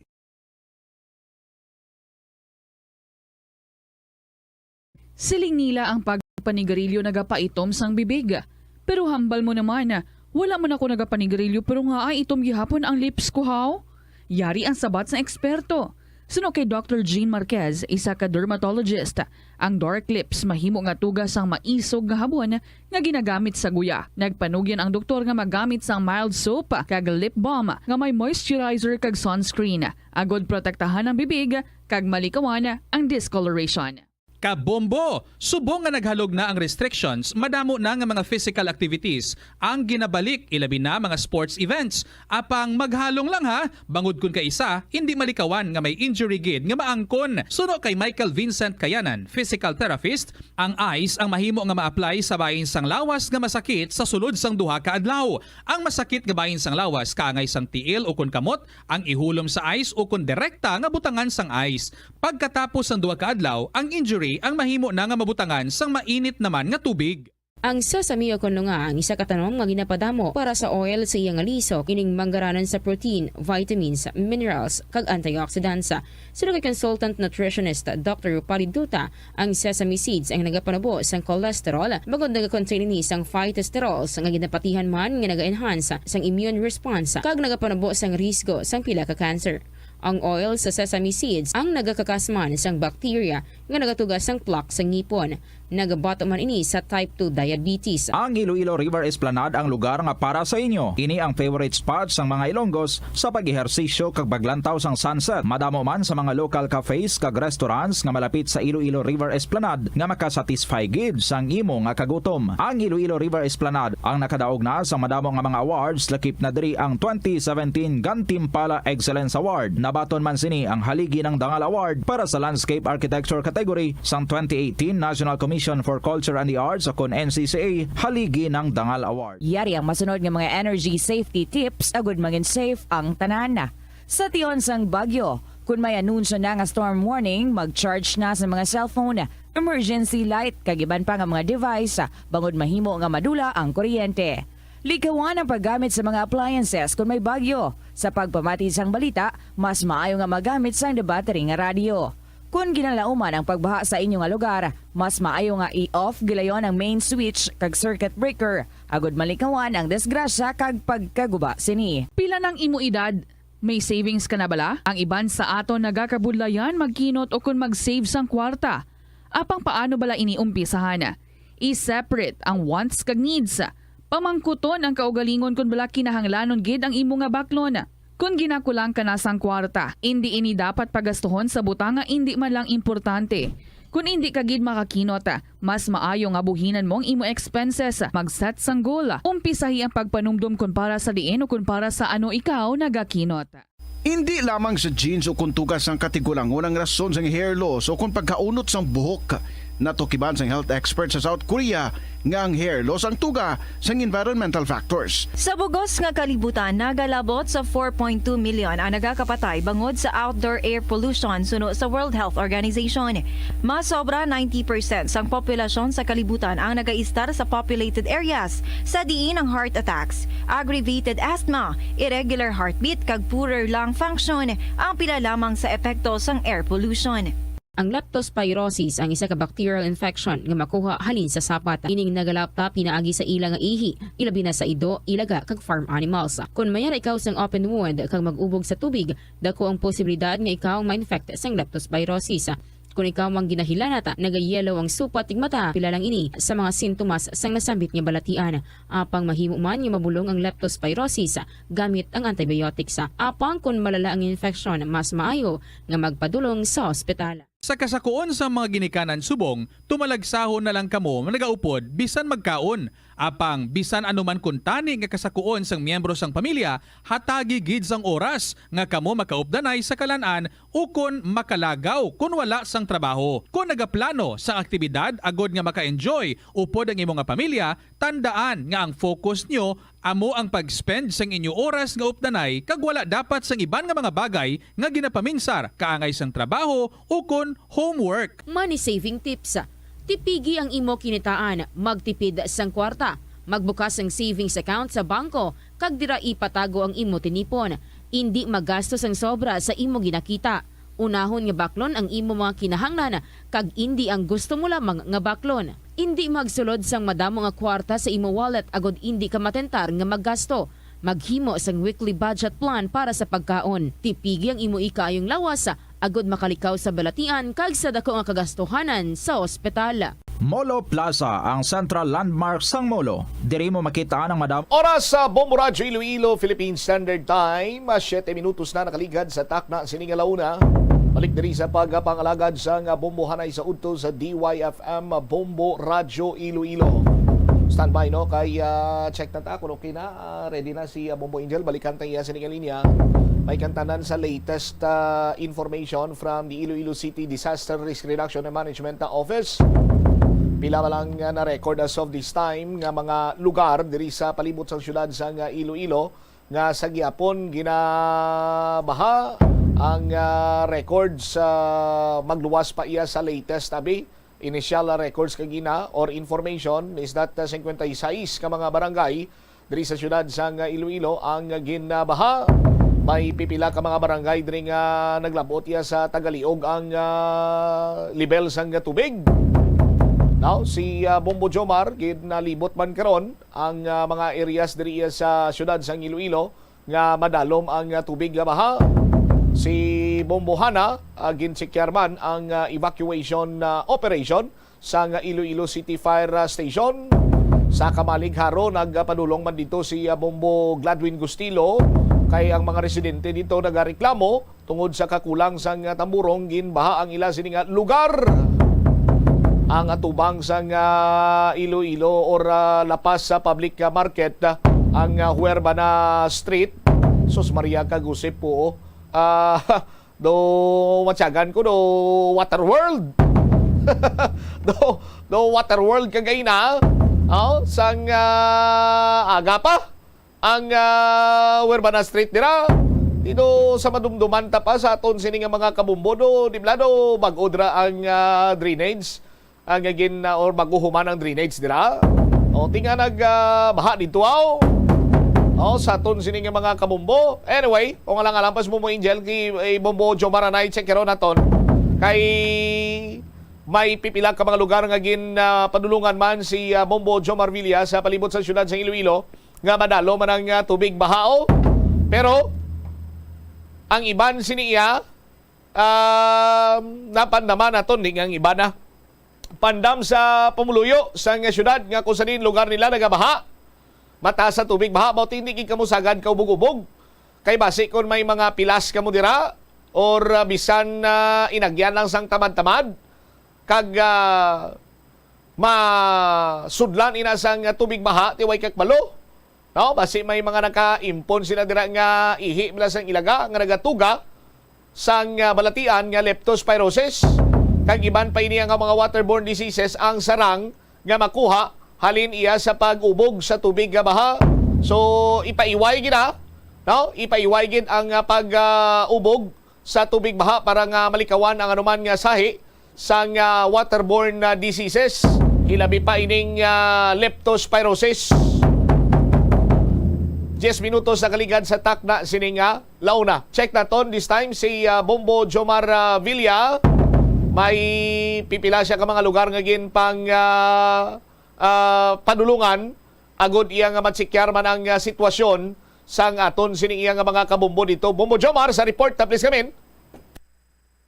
Siling nila ang pag Panigarilyo nagapaitom sang bibig. Pero hambal mo naman, wala man ako nagapanigarilyo pero nga ay itom gihapon ang lips ko, haw? Yari ang sabat sang eksperto. Suno kay Doctor Jean Marquez, isa ka dermatologist, ang dark lips mahimo nga tuga sang maisog nga habon nga ginagamit sa guya. Nagpanugyan ang doktor nga magamit sang mild soap kag lip balm nga may moisturizer kag sunscreen, agod protektahan ang bibig kag malikawan ang discoloration. Kabombo! Subong nga naghalog na ang restrictions, madamo na nga mga physical activities ang ginabalik, ilabi na mga sports events. Apang maghalong lang ha, bangod kun kaisa, hindi malikawan nga may injury gid nga maangkon. Suno kay Michael Vincent Kayanan, physical therapist, ang ice ang mahimo nga ma-apply sa bahin sang lawas nga masakit sa sulod sang duha ka adlaw. Ang masakit nga bahin sang lawas kaangay sang tiil ukon kamot ang ihulom sa ice ukon direkta nga butangan sang ice. Pagkatapos sang duha ka adlaw, ang injury ang mahimo na nga mabutangan sang mainit naman nga tubig. Ang sesame o kon lunga ang isa ka tanom nga ginapadamo para sa oil sa iya nga lisok, ining manggaranon sa protein, vitamins, minerals, kag antioxidants. Suno kay consultant nutritionist Doctor Rupali Duta, ang sesame seeds ang nagapanubo sang cholesterol, bangod nagakontain ini sang phytosterols nga ginapatihan man nga naga-enhance sang immune response kag nagapanubo sang risgo sang pila ka cancer. Ang oil sa sesame seeds ang nagakakasman sang bacteria nga nagatuga sang plaque sa ngipon. Nagabato man ini sa type two diabetes. Ang Iloilo River Esplanade ang lugar nga para sa inyo. Ini ang favorite spot sang mga Ilonggos sa pag-ehersisyo kag paglantaw sang sunset. Madamo man sa mga local cafes kag restaurants nga malapit sa Iloilo River Esplanade nga makasatisfy gid sang imo nga kagutom. Ang Iloilo River Esplanade ang nakadaog na sa madamo nga mga awards, lakip na diri ang twenty seventeen Gantimpala Excellence Award. Nabaton man sini ang Haligi ng Dangal Award para sa Landscape Architecture category sang twenty eighteen National Commission for Culture and the Arts o kon N C C A Haligi ng Dangal Award. Yari ang masunod nga mga energy safety tips agud mangin safe ang tanan. Sa tion sang bagyo, kun may anunsyo na nga storm warning, mag-charge na sa mga cellphone, emergency light, kag iban pa nga mga device, bangod mahimo nga madula ang kuryente. Likawan ang paggamit sa mga appliances kun may bagyo. Sa pagpamati sang balita, mas maayo nga magamit sang battery nga radyo. Kun ginalauman ang pagbaha sa inyo nga lugar, mas maayo nga i-off gilayon ang main switch kag circuit breaker, agud malikawan ang disgrasya kag pagkaguba sini. Pila nang imo edad? May savings ka na bala? Ang iban sa aton nagakabudlayan magkinot o kon mag-save sang kwarta. Apang paano bala ini umpisahan? I-separate ang wants kag needs. Pamangkuton ang kaugalingon kon bala kinahanglanon gid ang imo nga baklon. Kon ginakulang ka na sang kwarta, indi ini dapat pagastuhon sa butang nga indi man lang importante. Kon indi ka gid makakinot, mas maayo nga buhinan mo ang imo expenses. Mag-set sang goal. Umpisahi ang pagpanumdom kon para sa diin o kon para sa ano ikaw nagakinot. Indi lamang sa genes o kon tugas sang katigulangon ang rason sang hair loss o kon pagkaunot sang buhok. Natukiban sang health expert sa South Korea nga ang hair loss ang tuga sang environmental factors. Sa bug-os nga kalibutan, nagalabot sa four point two million ang nagakapatay bangod sa outdoor air pollution, suno sa World Health Organization. Mas sobra ninety percent sang populasyon sa kalibutan ang nagaistar sa populated areas, sa diin ang heart attacks, aggravated asthma, irregular heartbeat, kag poorer lung function ang pila lamang sa epekto sang air pollution. Ang leptospirosis ang isa ka bacterial infection nga makuha halin sa sapat. Ining nagalaptap pinaagi sa ila nga ihi, ilabi na sa ido, ilaga, kag farm animals. Kon mayara ikaw sang open wound kag mag-ubog sa tubig, dako ang posibilidad nga ikaw ma-infect sang leptospirosis. Kon ikaw ang ginahilanat, nagayellow ang supat kag mata, pila lang ini sa mga sintomas sang nasambit nga balatian. Apang mahimo man nga mabulong ang leptospirosis gamit ang antibiotics. Apang kon malala ang infection, mas maayo nga magpadulong sa ospital. Sa kasakuon sang mga ginikanan subong, tumalagsahon na lang kamo nagaupod bisan magkaon. Apang bisan ano man kuntani nga kasakuon sang miyembro sang pamilya, hatagi gid sang oras nga kamo makaupdanay sa kalan-an ukon makalagaw kon wala sang trabaho. Kon nagaplano sang aktibidad agod nga maka-enjoy upod ang imo nga pamilya, tandaan nga ang focus nyo amo ang pag-spend sang inyo oras nga updanay kag wala dapat sang iban nga mga bagay nga ginapaminsar kaangay sang trabaho ukon homework. Money saving tips. Tipigi ang imo kinitaan, magtipid sang kwarta, magbukas sang savings account sa bangko, kag dira ipatago ang imo tinipon. Indi magastos ang sobra sa imo ginakita. Unahon nga baklon ang imo mga kinahanglan kag indi ang gusto mo lamang nga baklon. Indi magsulod sang madamo nga kwarta sa imo wallet agod indi ka matentar nga maggasto. Maghimo sang weekly budget plan para sa pagkaon. Tipigi ang imo ikaayong lawas agod makalikaw sa balatian kag sa dako nga kagastuhanan sa ospital. Molo Plaza, ang central landmark sang Molo. Diri mo makita ang madam Oras sa Bombo Radyo Iloilo, Philippine Standard Time, ah, siyete minutos na nakaligad sa takna sini nga launa. Balik diri sa pagpangalagad sa nga bombohanay sa udto sa D Y F M Bombo Radyo Iloilo. Standby, no, kay ah, check na ta kung okay na. Ah, ready na si ah, Bombo Angel. Balikan ta iya sini nga linya. May kantanan sa latest ah, information from the Iloilo City Disaster Risk Reduction and Management Office. Pila ba lang nga na-record as of this time nga mga lugar diri sa palibot sang syudad sang Iloilo nga sa gihapon ginabaha ang ah, records sa magluwas pa iya sa latest, abi, initial ah, records kagina or information is that ah, singkwenta y seis ka mga barangay diri sa syudad sang Iloilo ang ginabaha. May pipila ka mga barangay diri nga naglabot iya sa tagaliog ang ah, level sang tubig. Now, si ah, Bombo Jomar ginalibot man karon ang ah, mga areas diri iya sa syudad sang Iloilo nga madalom ang ah, tubig nga baha. Si Bombo Hana, ah, ginchekyar man ang ah, evacuation ah, operation sang Iloilo City Fire Station. Sa Kamalig, Jaro, nagpadulong man dito si ah, Bombo Gladwin Gustilo, kay ang mga residente dito nagareklamo tungod sa kakulang sang ah, tamburong, ginbaha ang ila sini nga lugar. Ang atubang sang ah, Iloilo or ah, La Paz sa public ah, market, ah, ang ah, Huerbana Street. Sus Maria, kagusip po, oh. Ah, do matyagan ko do Waterworld. do do Waterworld kagay na. Oh, sang ah, aga pa ang ah, Huerbana Street dira. Dito sa madumduman ta pa sa aton sini nga mga kabumbo do, di bala do bag-o dira ang ah, drainage, ang gin ah, or baguhuman ang drainage dira. O, tinga nag ah, baha dito, aw. O, sa aton sini nga mga kabumbo. Anyway, kung alang-alang pas mo mo Angel, ki eh, Bombo Jomar anay, check karon naton. Kay may pipila ka mga lugar nga gin ah, padulungan man si ah, Bombo Jomar Villa sa palibot sa syudad sa Iloilo nga madalo man ang ah, tubig bahao. Pero ang iban sini iya, um, napandaman naton, di nga ang iban na pandam sa pumuluyo sang syudad nga kung sa diin lugar nila nagabaha. Mataas sa tubig baha, mao ti hindi gid kamo sagad kaubog-ubog. Kay basi kon may mga pilas kamo dira or ah, bisan ah, inagyan lang sang tamad-tamad kag ah, masudlan ina sang tubig baha ti way kakbalo. No, basi may mga nakaimpon sila dira nga ihi bala sang ilaga nga nagatuga sang ah, balatian nga leptospirosis, kag iban pa ini nga mga waterborne diseases ang sarang nga makuha halin iya sa pag-ubog sa tubig nga baha. So ipaiway gid, ha? No? Ipaiway gid ang ah, pag-ubog sa tubig baha para nga malikawan ang anuman nga sahi sang ah, waterborne ah, diseases, hilabi pa ining ah, leptospirosis. Diyes minutos nakaligad sa takna sini nga launa. Check naton this time si ah, Bombo Jomar ah, Villa. May pipila siya ka mga lugar nga ginpang ah, ah, padulungan agod iya nga matsikyaran ang ah, sitwasyon sang aton sini iya nga mga kabombo dito. Bombo Jomar, sa report na, please, kamin.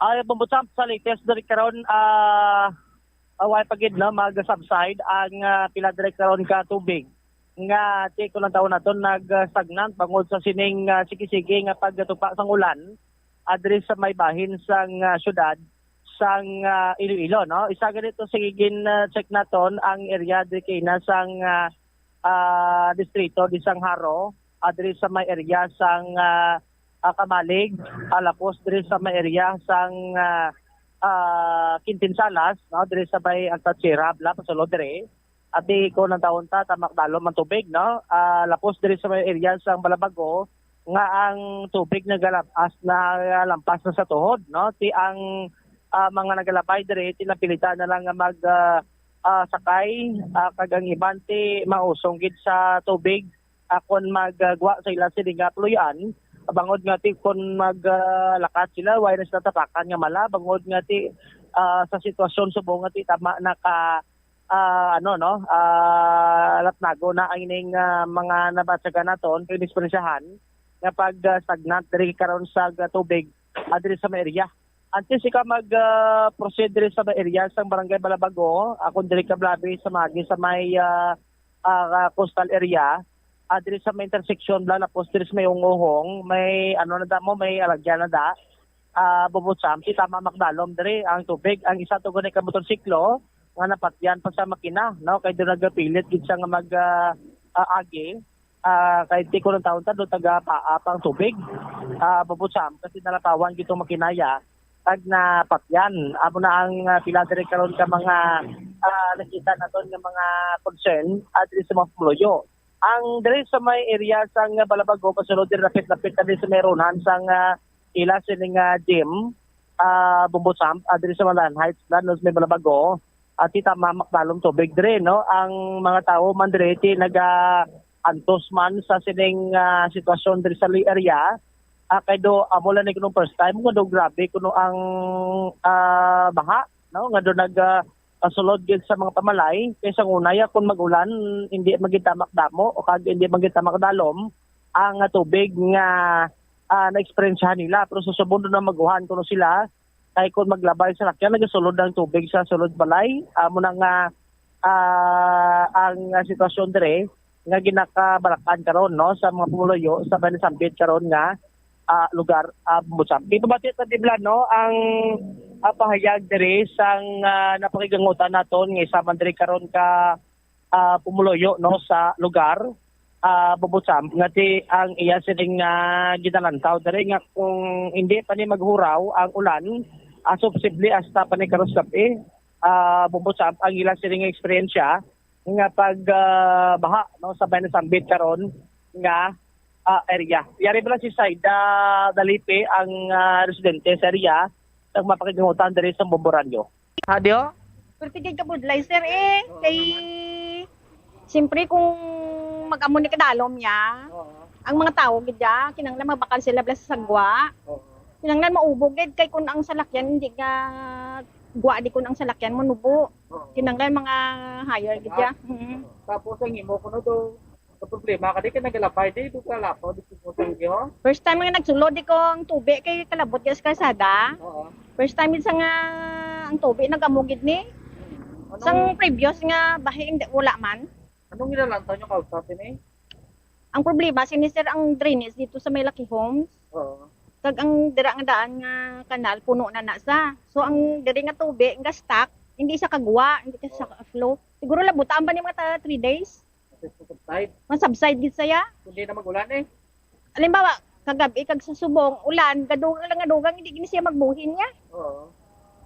Ay, Bombo Champ, sa latest diri karon, ah, ah, way pa gid, no, mag-subside ang ah, pila diri karon ka tubig nga ti ko lang taon naton nag-stagnant bangod sa sining ah, sige-sige nga pagtupa sang ulan, ah, diri sa may bahin sang ah, syudad sang ah, Iloilo, no. Isa gani to, sige, gin-check naton ang area diri kay na sang ah, ah, distrito di sang Jaro, ah, diri sa may area sang ah, ah, Kamalig, ah, lapos diri sa may area sang ah, ah, Quintin Salas, no, diri sa may Alta Sierra, bala pasulod diri. Ati ko nang taon ta, tamak dalom ang tubig, no? Ah, lapos diri sa may area sang Balabago, nga ang tubig nagalabas, nagalampas na sa tuhod, no? Ti ang ah, mga nagalabay diri, ti napilitan na lang nga mag ah, ah, sakay, ah, kag ang iban ti mausong gid sa tubig, ah, kon maggwa sa ila sini nga puloy-an. Bangod nga ti kon mag, ah, lakat sila, wala na sila tapakan nga mala, bangod nga ti, ah, sa sitwasyon subong nga ti tama na ka, ah, ano, no, ah, latnago na ang ining, ah, mga nabatyagan naton, kay inispresyahan nga pag, ah, stagnant diri karon sa, ah, tubig, ah, diri sa may area. Antes ika mag, ah, proceed diri sa may area sa Barangay Balabago, ah, kung diri ka blabi sa magi sa may, ah, ah, coastal area, ah, diri sa may intersection bla, lapos diri sa may Unguhong, may ano na da mo, may alagyan na da, ah, Bubutsam, si tama makdalom diri ang tubig. Ang isa to gani ka motorsiklo nga napatyan pa sa makina, no, kay do nagapilit gid siya nga mag, ah, ah, agi. Ah, kay ti ko ng taon ta do taga paa pang tubig, ah, Bubutsam, kasi nalapawan gid tong makinaya kag napatyan. Amo na ang, ah, pila diri karon ka mga, ah, nakita naton nga mga concern, ah, diri sa mga pumuluyo. Ang diri sa may area sang Balabago, kasunod diri lapit-lapit na diri sa may runan sang, ah, ila sini nga gym, ah, Bumbo Champ, ah, diri sa Malan Heights, Lanos, may Balabago. At kita mamakbalong tubig diri, no? Ang mga tawo man diri ti naga antos man sa sining, ah, sitwasyon diri sa li-, area. Ah, kay do, amo lang ni kuno first time, kuno grabe kuno ang, ah, baha, no? Nga do nag, ah, ah, sulod gid sa mga pamalay, kay sa una, ya, kung mag-ulan, hindi magitamak damo o kag hindi magitamak dalom ang, ah, tubig nga, ah, naeksperyensyahan nila. Pero sa subong na mag-uhan kuno sila, kay kung maglabay sa lakyan, nagasulod ang tubig sa sulod balay. Amo na nga, ah, ang, ah, sitwasyon dire nga ginakabalakan karon, no, sa mga pumuluyo sa Bayan Sambit karon nga, ah, lugar, ah, Bumbo Champ. Ipabati ta, Dibla, no, ang, ah, pahayag diri sang, ah, napakigangutan naton nga isa man diri karon ka, ah, pumuluyo, no, sa lugar, ah, Bumbo Champ, nga ti ang iya sining, ah, ginalantaw diri nga kung hindi pa ni maghuraw ang ulan, ah, so posible hasta pa ni karon sa gabi, ah, Bumbo Champ, ang ila sining eksperyensya nga pag, ah, baha, no, sa Bayan Sambit karon nga, ah, area. Yari bala si Saida Dalipe ang, ah, residente sa area, nagmapakigangutan diri sa Bomboranyo. Hadio? Perti gid ka budlay, sir, eh. Oo, kay, naman. Siyempre, kung mag-amo ni kadalom niya, oo, ang mga tao gid ya, kinahanglan mabakal sila bala sa sagwa. Oo. Kinahanglan maubo gid kay kung ang salakyan hindi nga gwa di kun ang salakyan mo nubo. Oo. Kinahanglan mga higher gid ya. Mm. Tapos ang imo kuno do, ang problema ka di ka nagalabay di do ka lapaw di ko tanggi, oh. First time nga nagsulod di ko ang tubig kay kalabot ya sa kalsada. Oo. First time gid sa nga ang tubig nagamo gid ni. Hmm. Sang previous nga bahin, wala man. Anong nilalantaw nyo kausa sini? Ang problema sini, sir, ang drainage dito sa may Lucky Homes. Oo. Kag ang dira nga daan nga kanal, puno na na sa. So, ang diri nga tubig nga stuck, hindi siya kagwa, hindi siya, oo, flow. Siguro labutaan ba ni mga ta-, three days? Kasi sa subside. Masubside gid saya. Kundi na mag-ulan eh. Halimbawa, kagabi kag sa subong, ulan, gadugang lang gadugang, hindi gini siya magbuhin niya. Oo.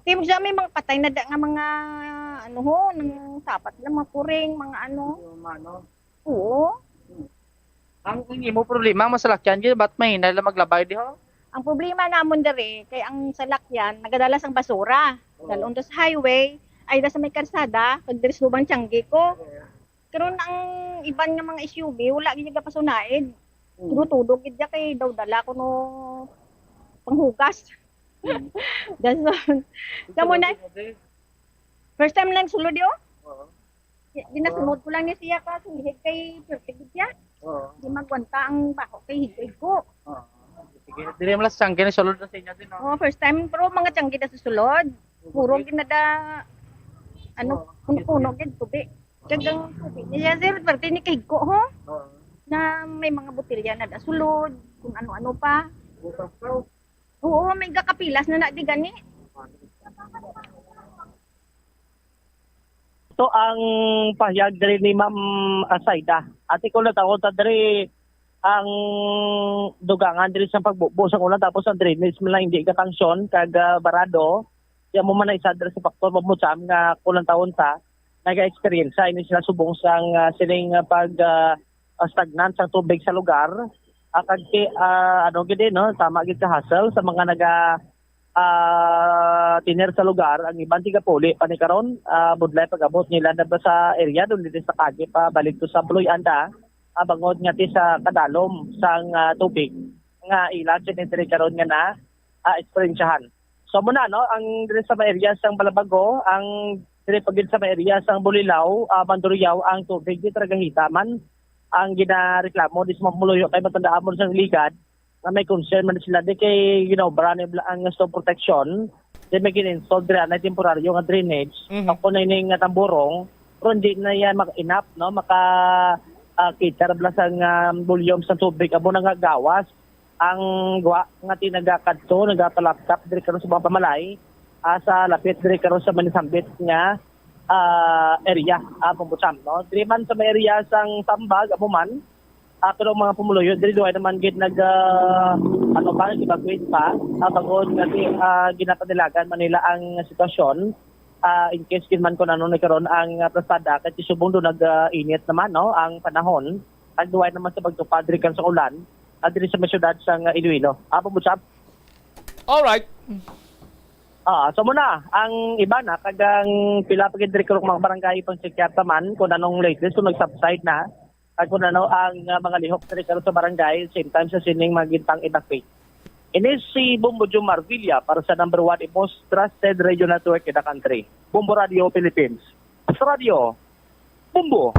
Kaya mo siya may mga patay na da nga mga, ano ho, nang sapat lang, mga puring, mga ano. Yung ano. Oo. Hmm. Ang, ang imo problema, masalakyan yun, ba't may hinay lang maglabay di ho? Ang problema namon diri, kay ang salakyan, nagadala sang basura. Oo. Dalon to sa highway, ay da sa may karsada, kag diri sa lubang tiyanggi ko. Oo. Karon ang iban nga mga S U V, wala gid gapasunaid. Hmm. Tudo-tudo gid ya kay daw dala kuno panghugas. Hmm. Dason. Kamo na. Ito, ito, ito. First time lang sulod yo? Oo. Di, ginasunod ko lang ni siya ka, sulihid kay perti gid ya. Oo. Di magwanta ang baho kay higko-higko. Oo. Sige, dili mo lang sa tiyanggi ni sulod na sa inyo din, no? Oo, first time, pero mga tiyanggi na sa sulod. Puro ginada, ano, oo, puno-puno gid tubig. Kag ang tubig niya, sir, parte ni kahigko, ho? Oo. Na may mga botelya na da sulod, kung ano-ano pa. Butas daw. Oo, may gakapilas na na di gani. Ito ang pahayag diri ni Ma'am, ah, Saida. Ate ko, natawag ta diri ang dugangan diri sa pagbubo sa ulan, tapos ang drainage man lang hindi gakansyon kag, ah, barado. Di amo man na isa diri sa faktor, Ma'am Sam, nga kulang taon ta naga-experience ini sila subong sang, ah, sining, ah, pag, ah, ah, stagnant sang tubig sa lugar. Ah, kag ti-, ah, ano gid, eh, no, tama gid ka hassle sa mga naga, ah, tener sa lugar. Ang iban tigapuli pa ni karon, ah, budlay pag-abot nila na ba sa area doon dito sa Kagi pa balik to sa Bloy-an da, ah, bangod nga ti sa kadalom sang, ah, tubig. nga ila sini diri karon nga na ah, eksperyensyahan. So muna, no, ang diri sa may area sang Balabago, ang diri pa gid sa may area sang Bulilaw, ah, Mandurriao, ang tubig di talaga hita man. Ang ginareklamo di sa mga pumuluyo kay matandaan mo sa ligad nga may concern man sila di kay ginaobra ni bla- ang storm protection, di may gin-install diri na temporaryo nga drainage. Mhm. Ako na ini nga tamburong, pero hindi na yan mak-, enough, no, maka ah, cater bala sang ah, volume sa tubig amo na nga gawas ang gwa nga tinagakadto, nagapalaptap diri karon sa mga pamalay, ah, sa lapit diri karon sa Manisambit nga ah, area, ah, Bombo Sam, no? Diri man sa may area sang Tambag, amo man, ah, pero ang mga pumuluyo diri duhay naman gid nag ah, ano pa, nag-evacuate pa, ah, bangod nga di ah, ginapanilagan man nila ang sitwasyon. Ah, in case gid man kung ano nagkaroon ang ah, plasada, kay subong do nag ah, init naman, no, ang panahon. Nagduway naman sa pagtupad diri kan sa ulan, ah, diri sa may syudad sa nga Iloilo. Apo mo, Chap? Alright. Ah, so muna, ang iba na, kag ang pila pa gid diri karong mga barangay pang check man, kung anong latest, kung nag-subside na, kag kung ano ang ah, mga lihok diri karon sa barangay, same time sa sining mga gintang evacuate. Ini si Bombo Jomar Villa para sa number one, the most trusted radio network in the country. Bombo Radio Philippines. Sa radyo, Bombo.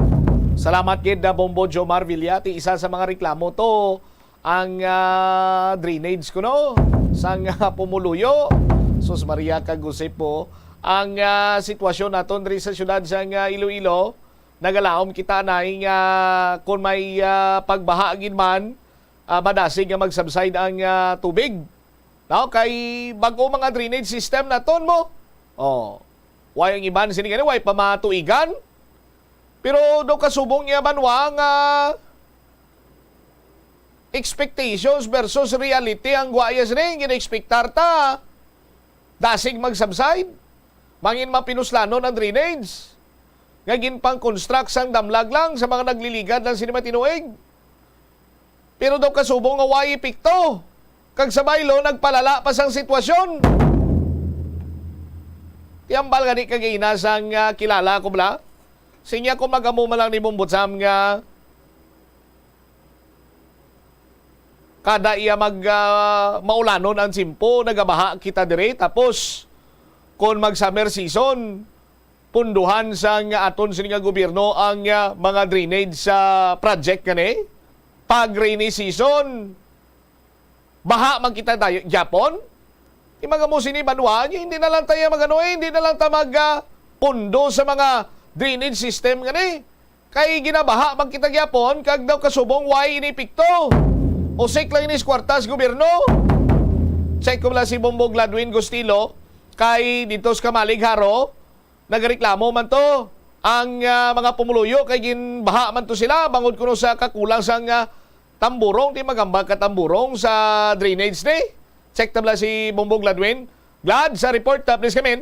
Salamat gid na Bombo Jomar Villa. Ti isa sa mga reklamo to ang ah, drainage kuno sang ah, pumuluyo. Sus Maria kag Jose po. Ang ah, sitwasyon naton diri sa syudad sang ah, Iloilo, nagalaom kita na nga kung may ah, pagbaha gid man, ah, madasig nga magsubside ang ah, tubig. No, kay bag-o mga drainage system naton mo. Oh. Way ang iban sini gani, way pa matuigan. Pero do kasubong iya banwa nga expectations versus reality ang guwaya sini, gina-expectar ta dasig mag-subside. Mangin mapinuslanon ang drainage nga ginpang-construct sang damlag lang sa mga nagliligad lang sini matinuig. Pero daw kasubong nga way epekto, kag sa baylo nagpalala pa sang sitwasyon. Ti hambal gani kag ina sang ah, kilala ko bala. Sinya ko magamo man lang ni Bombo Sam nga kada iya mag ah, maulanon ang tiyempo, nagabaha kita diri, tapos kon mag summer season, punduhan sang aton sini nga gobyerno ang ah, mga drainage sa project gani. Pag rainy season, baha man kita dayo gyapon. Di magamo sini banwa, hindi na lang tayo magano eh, hindi na lang ta mag ah, pundo sa mga drainage system gani. Kay ginabaha man kita gyapon kag daw kasubong way ini epekto. Usik lang ini sa kwarta sa gobyerno. Check ko lang si Bombo Gladwin Gustilo kay dito sa Kamalig Haro, nagreklamo man to ang ah, mga pumuluyo kay ginbaha man to sila bangod kuno sa kakulang sang ah, tamburong, di magambag ka tamburong sa drainage ni. Check ta bala si Bombo Gladwin. Glad sa report, ah, please come in.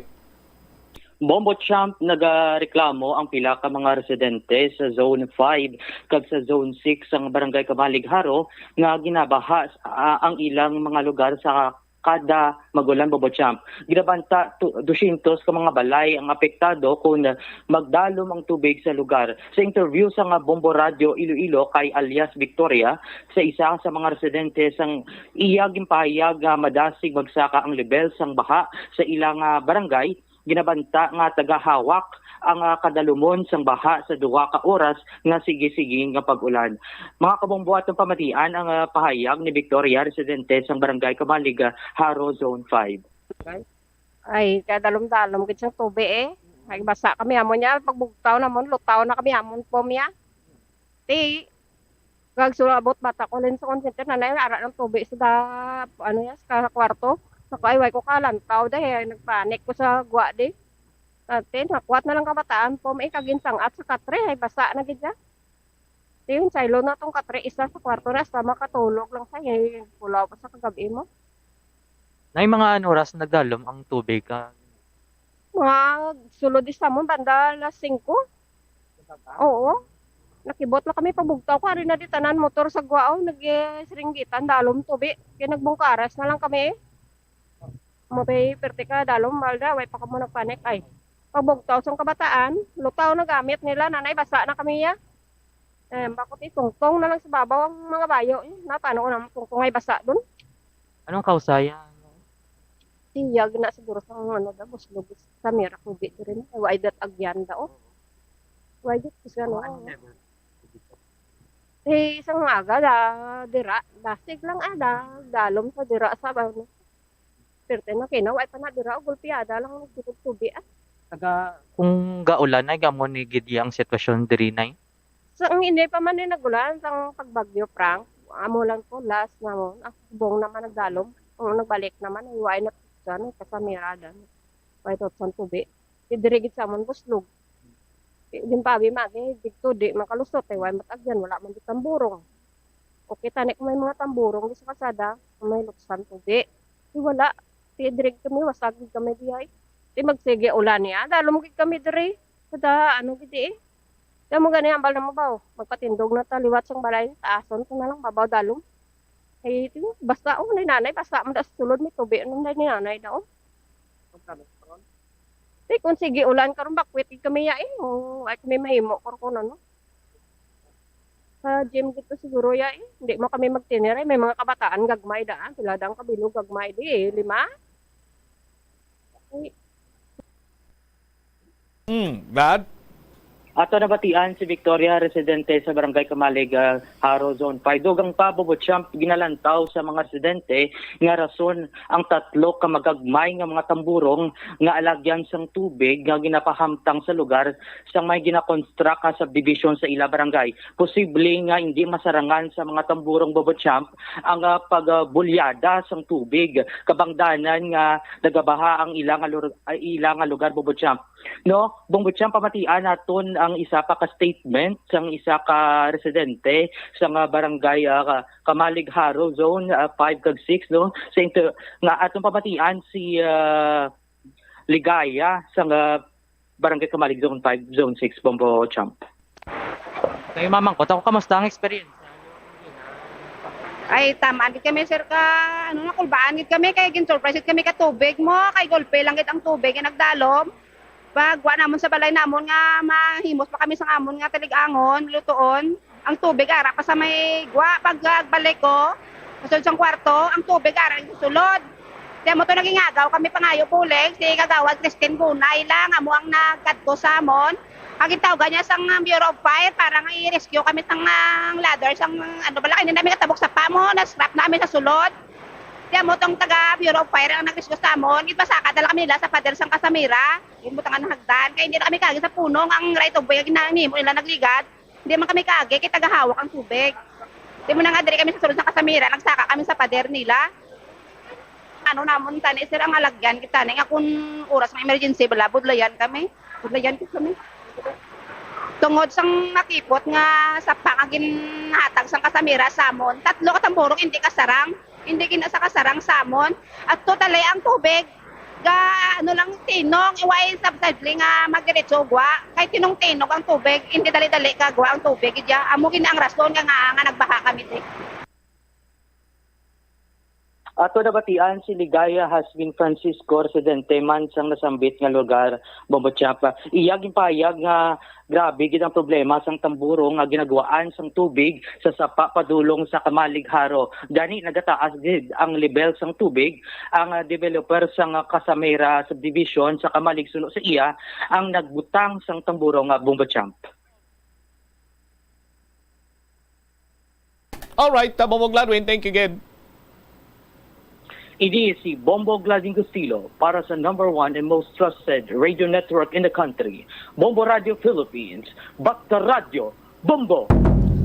Bombo Champ, nagareklamo ang pila ka mga residente sa Zone five kag sa Zone six sang Barangay Kamalig Haro nga ginabaha ah, ang ilang mga lugar sa kada mag-ulan, Bombo Champ. Ginabanta tu- dosyentos ka mga balay ang apektado kung magdalom ang tubig sa lugar. Sa interview sa nga Bombo Radio Iloilo kay alias Victoria, sa isa sa mga residente sang iya ginpahayag nga madasig magsaka ang lebel sang baha sa ilang ah, barangay, ginabanta nga tagahawak ang ah, kadalumon sang baha sa duha ka oras nga sige-sige nga pag-ulan. Mga kabombo, atong pamatian ang ah, pahayag ni Victoria, residente sang Barangay Kamalig, ah, Haro, Zone five. Ay, kadalom-dalom gid sang tubi eh. Ay, basa kami amon niya, pagbugtaw namon, lutaw na kami amon po niya. Ti, kag sulabot bata ko, Lin, sa call center, nanay, ara ng tubi sa da, ano yan, sa kwarto. Naku, ay, way ko kalantaw, dahil nagpanik ko sa gwa, di. Ate, nakuwat na lang kabataan po, may kaginsangat sa katre, ay, basa na gid siya. Ti, yung saylo na tong katre, isa sa kwarto na, sa makatulog lang sa, eh, pulaw pa sa kagabi mo. Nay, mga ano oras nagdalom ang tubig ka? Mga sulod di sa amon, banda alas singko. Oo. Nakibot na kami, pabugtaw ko, ari na di tanan motor sa guwao, nag-, eh, siringgitan, dalom tubi. Kaya nagbungkaras na lang kami eh. Mabay, perte ka, dalom, malda, way pa kamo nagpanik ay. Pabugtaw sang kabataan, lutaw na gamit nila, nanay, basa na kami ya. Eh, bakit itungtong na lang sa babaw ang mga bayo? Eh, na, paano ko naman tungtong ay basa dun? Anong kausayan? Iya, gina siguro sa mga ano, da, buslog sa mira, kubi diri na. Why that agyan da, oh? Why that kasi ano, Ano, ano oh? level? Eh, isang aga, da, dira, dasig lang, ah, da, dalom sa dira, sa ano. Perte na kay na, why pa na dira, oh, gulpiada lang, nagtubig-tubig, ah. Taga, kung gaulan, ay, gamo ni gid ang sitwasyon diri, nay? Sa ang hindi pa man ni nagulan, sang pagbagyo, Frank, amo lang ko, last namon, ang bong naman nagdalom, ang nagbalik naman, ay, why not, sa ano, kasamiradan, why not, sang tubig. Di diri gid sa amon buslog. Di, din pa abi magi, didto di makalusot, eh, way matagyan, wala man di tamburong. O kita ni kung may mga tamburong di sa kalsada, kung may luksan tubig. Di wala. Di diri gid kami, wasag gid kami diay. Di magsige ulan niya, dalom gid kami diri. Kada ano gid eh. Kaya mo gani, ambal na mo ba, oh? Magpatindog na ta liwat sang balay, taason ko na lang, babaw dalom. Ay, ito, basta, oh, ni nanay, basta mo da sa sulod, may tubig, ano na ni nanay da, oh. Eh, kung sige, ulan karon, bakwit gid kami ya, eh. Oh, ay, kami mahimo, karon kung ano. Sa gym dito siguro ya, eh. Hindi mo kami magtinir, eh. May mga kabataan, gagmay daan. Pila daan kabilog, gagmay di, eh. Lima? Ay, Mm, Glad? Ato nabatian si Victoria, residente sa Barangay Kamalig, ah, Jaro, Zone five. Dugang pa, Bobo Champ, ginalantaw sa mga residente nga rason ang tatlo ka magagmay nga mga tamburong nga alagyan sang tubig nga ginapahamtang sa lugar sang may ginakonstruct nga subdivision sa ila barangay. Posible nga hindi masarangan sa mga tamburong, Bobo Champ, ang, ah, pagbulyada sang tubig, kabangdanan nga nagabaha ang ila nga lur-, ay, ila nga lugar, Bobo Champ. No, Bongbong Champ, pamatian naton ang isa pa ka statement sang isa ka residente sa nga barangay, ah, ka-, Kamalig Jaro Zone, ah, five kag six, no? Sa inter-, nga atong pamatian si, ah, Ligaya sa nga barangay Kamalig Zone five, Zone six, Bongbong Champ. Kayo, mamangkot ako, kamusta ang experience? Ay, tamaan gid kami, sir, ka, ano, nakulbaan gid kami, kay gin-surprise gid kami ka tubig mo, kay golpe lang gid ang tubig nga nagdalom. Pag wa namon sa balay namon nga mahimos pa kami sang amon nga talig-angon, lutoon, ang tubig ara pa sa may gwa. Pag, ah, balik ko, sulod sang kwarto, ang tubig ara sulod. Kaya mo to nagingagaw kami pangayo bulig, si Kagawad Christine Bunay lang, amo ang nagkadto sa amon. Ang gintawgan niya sang, ah, Bureau of Fire para nga i-rescue kami sang, ah, ladder, sang, ano bala, kay hindi namin katabok sa pamo, na-strap namin sa sulod. Kaya mo tong taga Bureau of Fire ang nag-rescue sa amon. Gipasaka dala kami nila sa pader sang Casamira. Ginbutangan ng hagdan. Kaya hindi na kami kagi sa punong ang right of way nga ginahimo nila nagligad. Hindi man kami kagi, kay tagahawak ang tubig. Di mo na nga diri kami sa sulod sa Casamira, nagsaka kami sa pader nila. Ano namon tani, sir, ang alagyan kita ni nga kung oras ng emergency, bala, budlayan kami. Budlayan ko kami. Tungod sang nakipot nga sapa nga ginhatag sang Casamira sa amon, tatlo ka tamburong hindi kasarang, hindi gina sa kasarang sa amon. At totally ang tubig, ga, ano lang, tinong, iway sa sadling nga magdiretso gwa. Kay tinong-tinog ang tubig, hindi dali-dali ka gwa ang tubig. Idya, amo gid ang rason nga, nga, nga nagbaha kami, di. Ato nabatian si Ligaya Hasmin Francisco, residente man sang nasambit nga lugar, Bombo Champ. Iya ginpahayag nga grabe gid ang problema sang tamburo nga ginagwaan sang tubig sa sapa padulong sa Kamalig Jaro. Gani nagataas gid ang level sang tubig. Ang, ah, developer sang Casamira Subdivision sa Kamalig, suno sa iya, ang nagbutang sang tamburo nga, Bombo Champ. Alright, uh, Bombo Gladwin, thank you again. Ini si Bombo Gladwin Gustilo para sa number one and most trusted radio network in the country, Bombo Radio Philippines, Basta Radyo Bombo.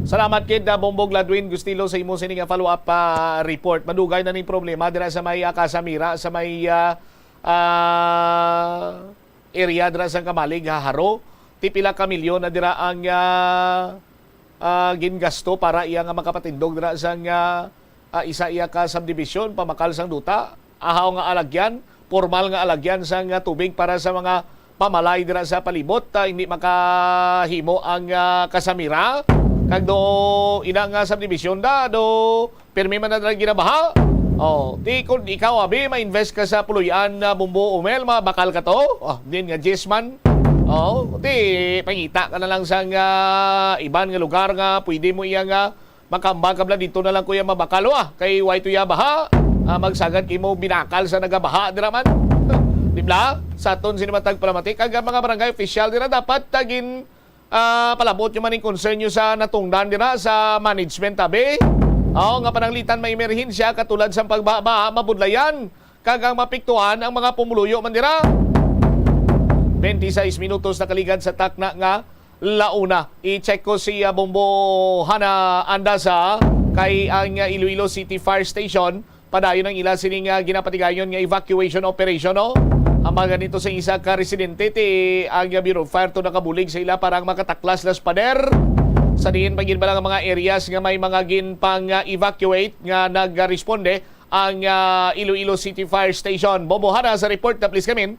Salamat kid, uh, Bombo Gladwin Gustilo, sa imo sini nga follow-up, uh, report. Madugay na ning problema dira sa may, uh, Casamira, sa may, uh, uh, area dira sa Kamalig, ha, Jaro. Ti pila ka milyon na dira ang, ah, ah, gingasto para iya nga makapatindog dira sang, ah, ah, isa iya ka subdivision, pamakal sang duta, ahaw nga alagyan, pormal nga alagyan sang, ah, tubig para sa mga pamalay dira sa palibot, ah, hindi makahimo ang, ah, Casamira. Kag do ina nga subdivision da, do pirmi man na dira ginabaha. Oh, ti kun ikaw, abi, ma-invest ka sa puloy-an na Bombo, Umel, mabakal ka to? Oh, din nga, yes man. Oo, di pangita ka na lang sa nga iban nga lugar nga pwede mo iya nga makambal ka bala dito na lang, kuya, mabakal, wa. Kay way to ya baha, ah, magsagad kay mo binakal sa nagabaha dira man. Di bala? Sa aton sini matag palamati, kag ang mga barangay official dira dapat tagin, ah, palabot nyo man yung concern nyo sa natungdan dira sa management, tabi. Oo, nga pananglitan may emerhensya katulad sa pagbaha-baha, mabudlayan kag ang mapiktuhan ang mga pumuluyo man dira. Twenty-six minutos nakaligad sa takna nga launa. I-check ko si, ah, Bombo Hana Andasa kay ang, ah, Iloilo City Fire Station padayon ang ila sining, ah, ginapatigayon nga evacuation operation, no? Ang mga ganito sa isa ka residente, ti ang, ah, Bureau of Fire to nakabulig sa ila para ang makataklas las pader. Sa diin pa gid bala nga mga areas nga may mga ginpang, ah, evacuate nga nagresponde ang, ah, Iloilo City Fire Station. Bombo Hana sa report na, please, kamin.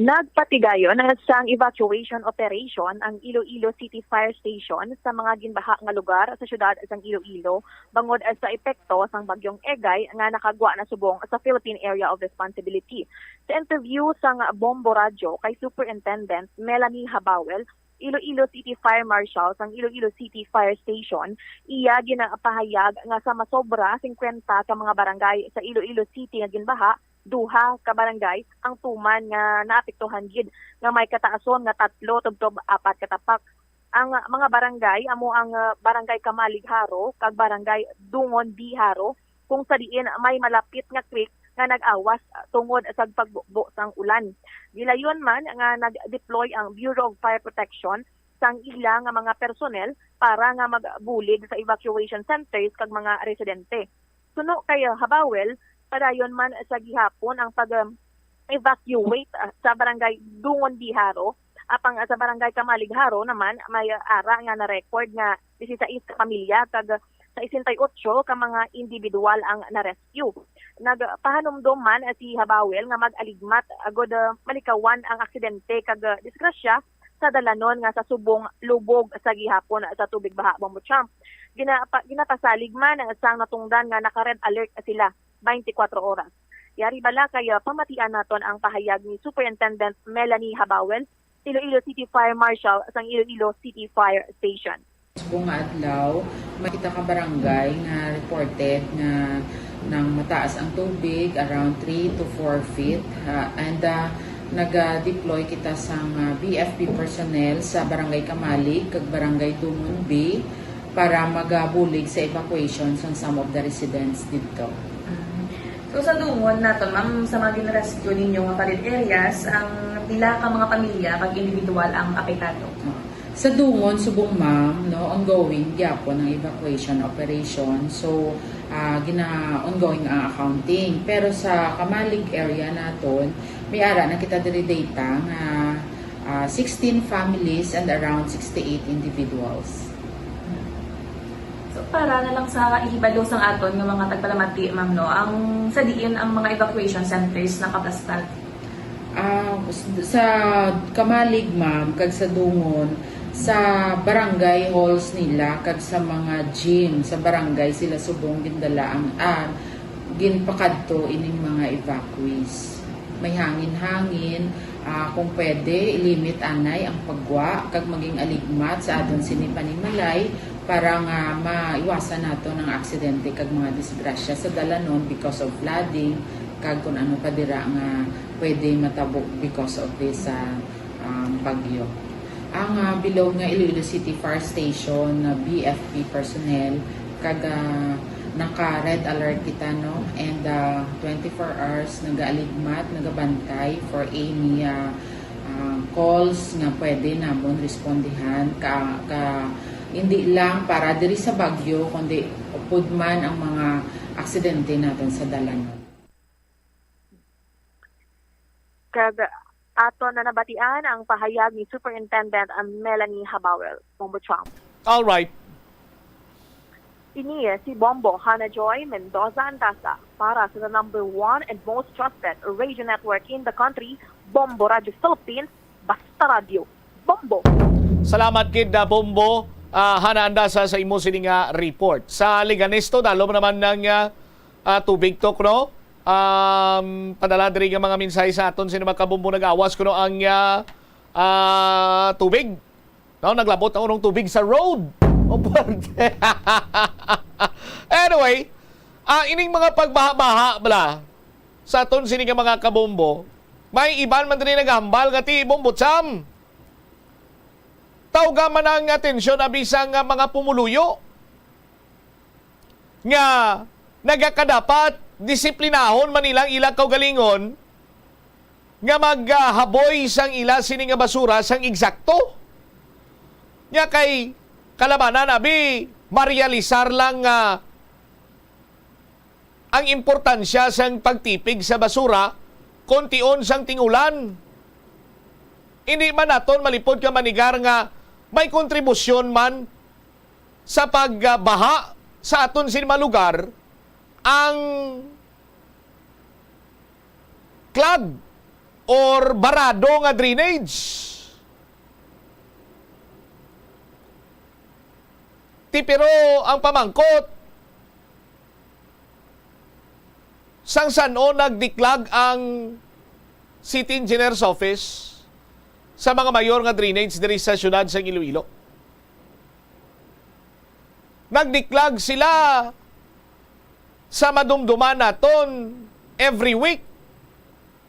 Nagpatigayon sang evacuation operation ang Iloilo City Fire Station sa mga ginbaha nga lugar sa siyudad sang Iloilo bangod sa epekto sang Bagyong Egay nga nakagwa na subong sa Philippine Area of Responsibility. Sa interview sang Bombo Radyo kay Superintendent Melanie Habawel, Iloilo City Fire Marshal sang Iloilo City Fire Station, iya ginapahayag nga sa masobra singkwenta ka mga barangay sa Iloilo City nga ginbaha, duha ka barangay ang tuman nga naapektuhan gid, nga may kataason nga tatlo tubtob apat ka tapak. Ang mga barangay amo ang, ah, Barangay Kamalig Jaro kag Barangay Dungon B Jaro, kung sa diin may malapit nga creek nga nag-awas tungod sa pagbukbo sang ulan. Gilayon man nga nag-deploy ang Bureau of Fire Protection sang ila nga mga personnel para nga magbulig sa evacuation centers kag mga residente. Suno kay Habawel, padayon man sa gihapon ang pag, um, evacuate, ah, sa barangay Dungon B Jaro, apang sa barangay Kamalig Jaro naman may ara nga na-record nga disisais ka pamilya kag sesenta y ocho ka mga individual ang na-rescue. Nagpahanumdom man si Habawel nga mag-aligmat agod, ah, malikawan ang aksidente kag, ah, disgrasya sa dalanon nga sa subong lubog sa gihapon sa tubig baha, Bombo Trump. Ginapa-, ginapasalig man sang natungdan nga naka-red alert sila twenty-four oras. Yari bala kay, ah, pamatian naton ang pahayag ni Superintendent Melanie Habawel, Iloilo City Fire Marshal sang Iloilo City Fire Station. Subong nga adlaw, may kita ka barangay nga reported nga nang mataas ang tubig, around three to four feet, ah, and, ah, nag-deploy kita sang, ah, B F P personnel sa Barangay Kamalig kag Barangay Dungon B para magabulig sa evacuation sang some of the residents didto. Mm. So, sa Dungon naton, ma'am, sa mga gin-rescue ninyo nga flooded areas, ang pila ka mga pamilya kag individual ang apektado? Sa Dungon, subong, ma'am, no, ongoing gyapon ang evacuation operation. So, ah, gina-ongoing ang accounting. Pero sa Kamalig area naton, may ara na kita diri data nga, ah, sixteen families and around sixty-eight individuals. So, para na lang sa ihibalo sang aton nga mga tagpalamati, ma'am, no, ang sa diin ang mga evacuation centers nakaplastad? Ah, sa Kamalig, ma'am, kag sa Dungon, sa barangay halls nila kag sa mga gym sa barangay sila subong gindala ang, ah, ginpakadto ining mga evacuees. May hangin-hangin, ah, kung pwede, i-limit anay ang paggwa kag maging aligmat sa aton sini panimalay para nga maiwasan naton ang aksidente kag mga disgrasya sa dalanon because of flooding kag kun ano pa dira nga pwede matabo because of this, ah, um, bagyo. Ang, ah, bilog nga Iloilo City Fire Station na B F P personnel kag, ah, naka red alert kita, no, and, ah, twenty-four hours nagaaligmat, nagabantay for any, ah, ah, calls nga pwede namon respondihan ka, ka hindi lang para diri sa bagyo kundi upod man ang mga aksidente naton sa dalanon. Kag aton na nabatian ang pahayag ni Superintendent Melanie Habawel. Bombo Trump. All right. Ini si Bombo Hana Joy Mendoza Andasa para sa the number one and most trusted radio network in the country, Bombo Radio Philippines, Basta Radio. Bombo! Salamat gid na, Bombo, ah, Hana Andasa, sa imo sini nga report. Sa Leganes to, dalom naman ng, ah, ah, tubig to, no? Um, padala diri nga mga mensahe sa aton sino makabumbo nag-awas kuno ang, ah, ah, tubig. No, naglabot ang unong tubig sa road. O, puwerte. Anyway, ah, ining mga pagbaha-baha bala sa aton sini nga mga kabombo, may iban man diri nagahambal nga ti Bombo Cham, tawga man ang atensyon abi sang, ah, mga pumuluyo nga nagakadapat disiplinahon man nilang ilang kaugalingon nga maghaboy sang ila sini nga basura sang eksakto. Nya kay kalabanan, abi, marealisar lang nga ang importansya sang pagtipig sa basura kon tion sang ting-ulan. Indi man naton malipod nga manigar nga may kontribusyon man sa pagbaha sa aton sini mga lugar ang clog or barado nga drainage. Ti, pero ang pamangkot, sang san-o nagdiklag ang City Engineer's Office sa mga mayor nga drainage diri sa siyudad sang Iloilo? Nagdiklag sila sa madumduman naton every week.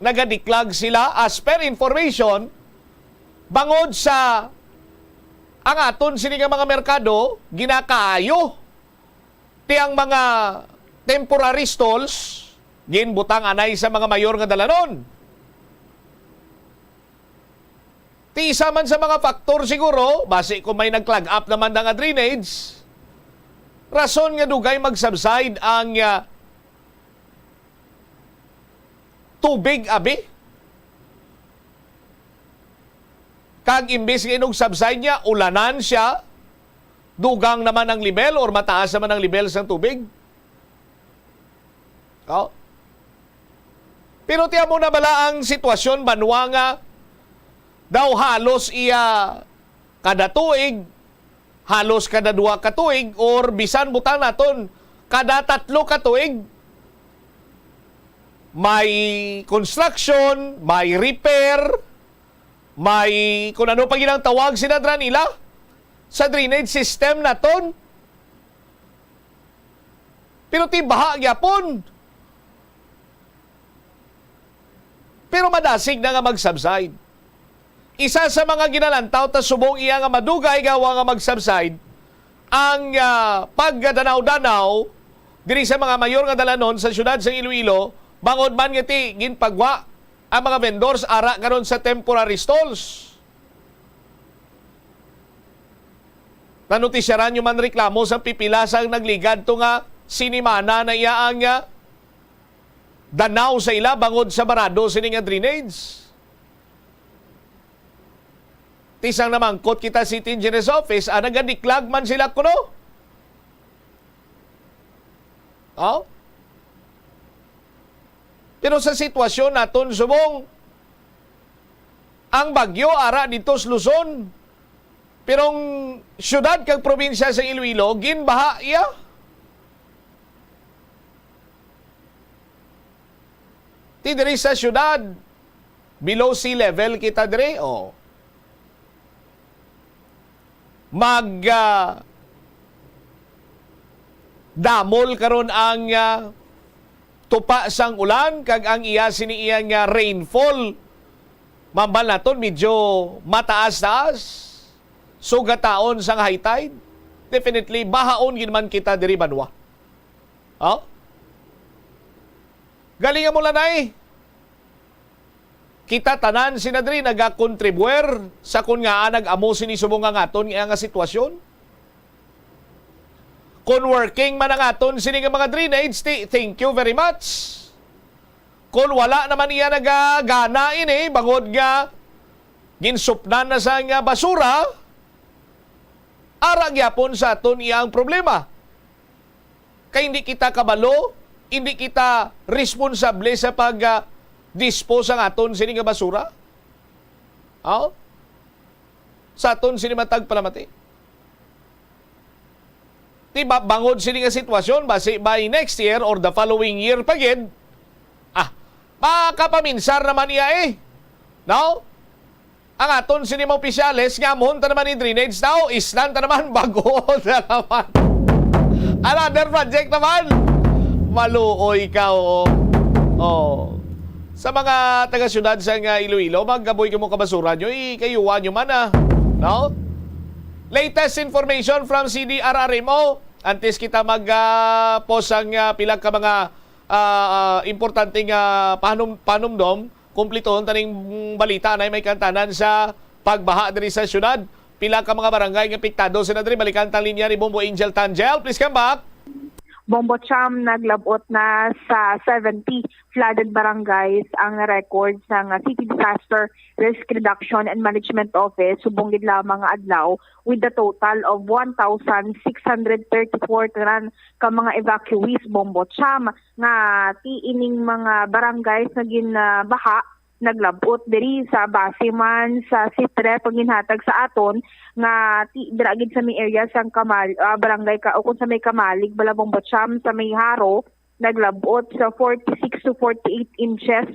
Nagadiklag sila as per information bangod sa ang aton sini nga mga merkado ginakaayo. Ti ang mga temporary stalls ginbutang anay sa mga mayor nga dalanon. Ti isa man sa mga faktor siguro, basi kung may nag-clog up naman na nga drainage, rason nga dugay mag-subside ang, ah, tubig, abi. Kag imbis nga inog subside niya, ulanan siya, dugang naman ang level or mataas naman ang level sang tubig. Oh. Pero ti amo na bala ang sitwasyon, banwa, nga daw halos iya kada tuig, halos kada duha ka tuig, or bisan butang naton kada tatlo ka tuig, may construction, may repair, may kung ano pa ginang tawag sila dira nila sa drainage system naton. Pero ti baha gyapon. Pero madasig na nga mag-subside. Isa sa mga ginalantaw ta subong iya nga madugay gawa nga mag-subside ang, ah, pagdanaw-danaw diri sa mga mayor nga dalanon sa siyudad sa Iloilo, bangod man nga ti ginpagwa ang mga vendors ara karon sa temporary stalls. Nanutisyaran nyo man reklamo sa pipila sang nagligad to nga sinimana na iya ang, ah, danaw sa ila bangod sa barado sini nga drainage. Ti sang namangkot kita City Engineer's Office, ah, nagadiklag man sila kuno. Oh? Pero sa sitwasyon naton subong, ang bagyo ara dito sa Luzon, pero ang siyudad kag probinsya sa Iloilo, ginbaha iya. Ti diri sa siyudad, below sea level kita diri, oh. Mag, ah, damol karon ang, ah, tupa sang ulan kag ang iya sini iya nga rainfall, mambal naton medyo mataas-taas, sugataon sang high tide. Definitely, bahaon gid man kita diri banwa. Oh? Galing mo, Lanay. Kita tanan sina diri nagakontribuer sa kun ngaa nag-amo sini subong nga aton nga, nga sitwasyon. Kun working man ang aton sini nga mga drainage, ti, thank you very much. Kun wala naman iya nagagana ini, bangod nga ginsupnan na sa nga basura, ara gyapon sa aton iya ang problema. Kay hindi kita kabalo, hindi kita responsable sa pag, ah, dispose ang aton sini nga basura. Aw? Sa aton sini matag palamati. Di ba, bangod sini nga sitwasyon, basi by next year or the following year pa gid, ah, makapaminsar naman iya eh. No? Ang aton sini mga opisyales nga amon ta naman ni drainage daw, isnan ta naman, bago na naman. Another project naman. Maluoy ka, oo. Oh. Sa mga taga-syudad sa nga Iloilo, magaboy kamo kabasura nyo, ikayuwa nyo man, ah. No? Latest information from C D R R M O. Antes kita mag, ah, post ang, ah, pila ka mga, ah, ah, importante nga pahanum-, panumdom, kumplituhon taning balita na may kantanan sa pagbaha diri sa syudad. Pila ka mga barangay nga apektado sila diri. Balikan tang linya ni Bombo Angel Tangel. Please come back. Bombo Cham, naglabot na sa seventy flooded barangays ang record sang City Disaster Risk Reduction and Management Office subong gid lamang nga adlaw, with a total of one thousand six hundred thirty-four tanan ka mga evacuees, Bombo Cham, nga ti ining mga barangays nga ginbaha naglabot diri sa Basiman, sa Sitre, pagginhatag sa aton nga ti, dira gid sa may area sang Kamal-, ah, barangay ka, o kung sa may Kamalig, Balabong Bacham, sa may Haro, naglabot sa forty-six to forty-eight inches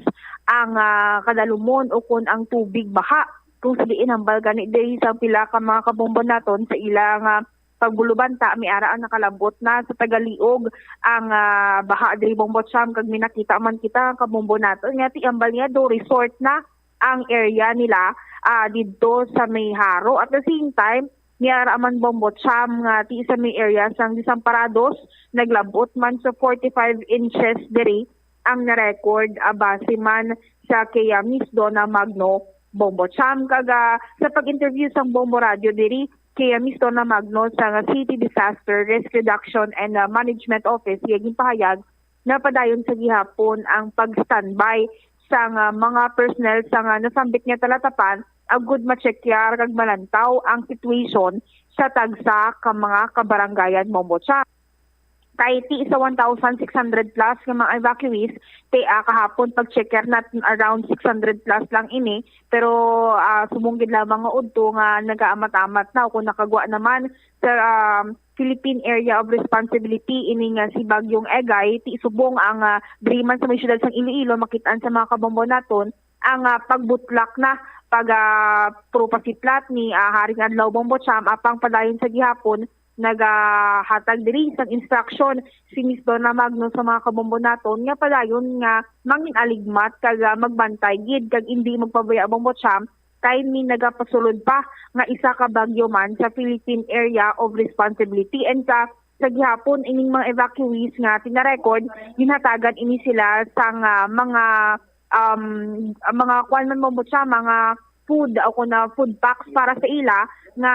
ang, ah, kadalumon o kun ang tubig baha. Kung sa diin hambal gani diri sa pila ka mga kabombo naton sa ilang, ah, pagbulubanta, may ara ang nakalabot na sa tagaliog ang, ah, baha diri Bombo Cham, kag may nakita man kita ang kabombo naton nga ti ambal niya do resort na ang area nila, ah, didto sa may Haro. At the same time, may ara man Bombo Cham nga ti sa may area sang Desamparados, naglabot man sa forty-five inches diri ang na-record, ah, base man sa kay, ah, Miss Donna Magno Bombo Cham. Kag, ah, sa pag-interview sang Bombo Radio diri, kay, ah, Miss Donna Magno sa nga City Disaster Risk Reduction and, ah, Management Office, iya ginpahayag na padayon sa gihapon ang pag-standby sang, ah, mga personnel sa nga nasambit nga talatapan, agud ma-check kag malantaw ang situation sa tagsa ka mga kabarangayan, Bombo Cham. Kay ti sa one thousand six hundred plus nga mga evacuees, ti, ah, kahapon pag-checker naton around six hundred plus lang ini, pero, ah, subong gid lamang nga udto nga nagaamat-amat na o kung nakagwa naman sa, um, Philippine Area of Responsibility ini nga si Bagyong Egay, ti subong ang, ah, diri man sa may siyudad sang Iloilo, makit-an sa mga kabombo naton ang, ah, pagbutlak na pag, ah, puro pasiplat ni, ah, Haring Adlaw Bombo Cham, apang padayon sa gihapon nagahatag diri sang instruction si Miss Donna Magno sa mga kabombo naton nga padayon nga mangin-aligmat kag, ah, magbantay gid kag indi magpabaya Bombo Cham kay may nagapasulod pa nga isa ka bagyo man sa Philippine Area of Responsibility. And sa, sa gihapon, ining mga evacuees nga tinarecord, ginhatagan ini sila sang, ah, mga, um, mga kuan man, Bombo Cham, mga food o kung na food packs para sa ila nga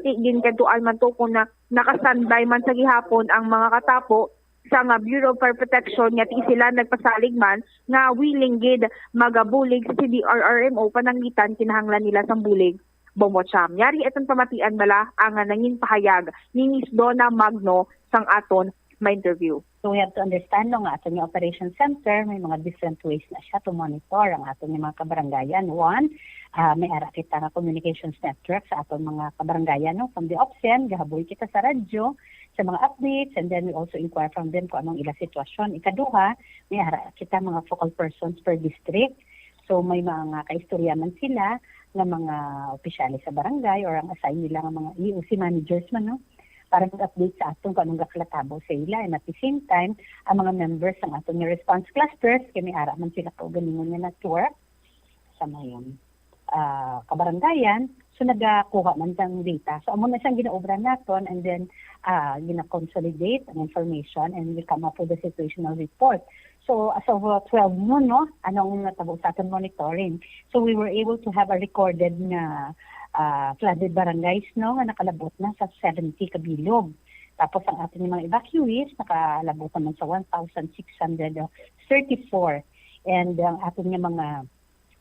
ti-, ginkadtuan man to kung na, naka-standby man sa gihapon ang mga katapo sa nga Bureau of Fire Protection nga ti sila nagpasalig man nga willing gid magabulig sa C D R R M O pananglitan kinahanglan nila sang bulig. Bombo Cham. Yari aton pamatian bala ang, ah, nangin pahayag ni Miss Donna Magno sang aton ma-interview. So we have to understand, no, nga aton nga operation center, may mga different ways na siya to monitor ang aton nga mga kabarangayan. One, ah, may ara kita nga communications network sa aton mga kabarangayan, no, from the OPSEN, gahaboy kita sa radyo, sa mga updates, and then we also inquire from them kung anong ila sitwasyon. Ikaduha, may ara kita mga focal persons per district. So, may mga kaistorya man sila nga mga opisyales sa barangay or ang assign nila nga mga E O C managers man, no? Para mag-update sa aton kung anong gakalatabo sa ila. And at the same time, ang mga members sang aton nga response clusters, kay may ara man sila kaugalingon nga network sa may, ah, kabarangayan. So, nagakuha man sang data. So, amo na siyang ginaobra naton, and then, ah, gina-consolidate ang information, and we come up with a situational report. So, as of, uh, twelve noon, no, anong natabo sa aton monitoring? So, we were able to have a recorded nga, ah, flooded barangays, no, nga nakalabot na sa seventy ka bilog. Tapos, ang aton nga mga evacuees nakalabot naman sa one thousand six hundred thirty-four. And ang aton nga mga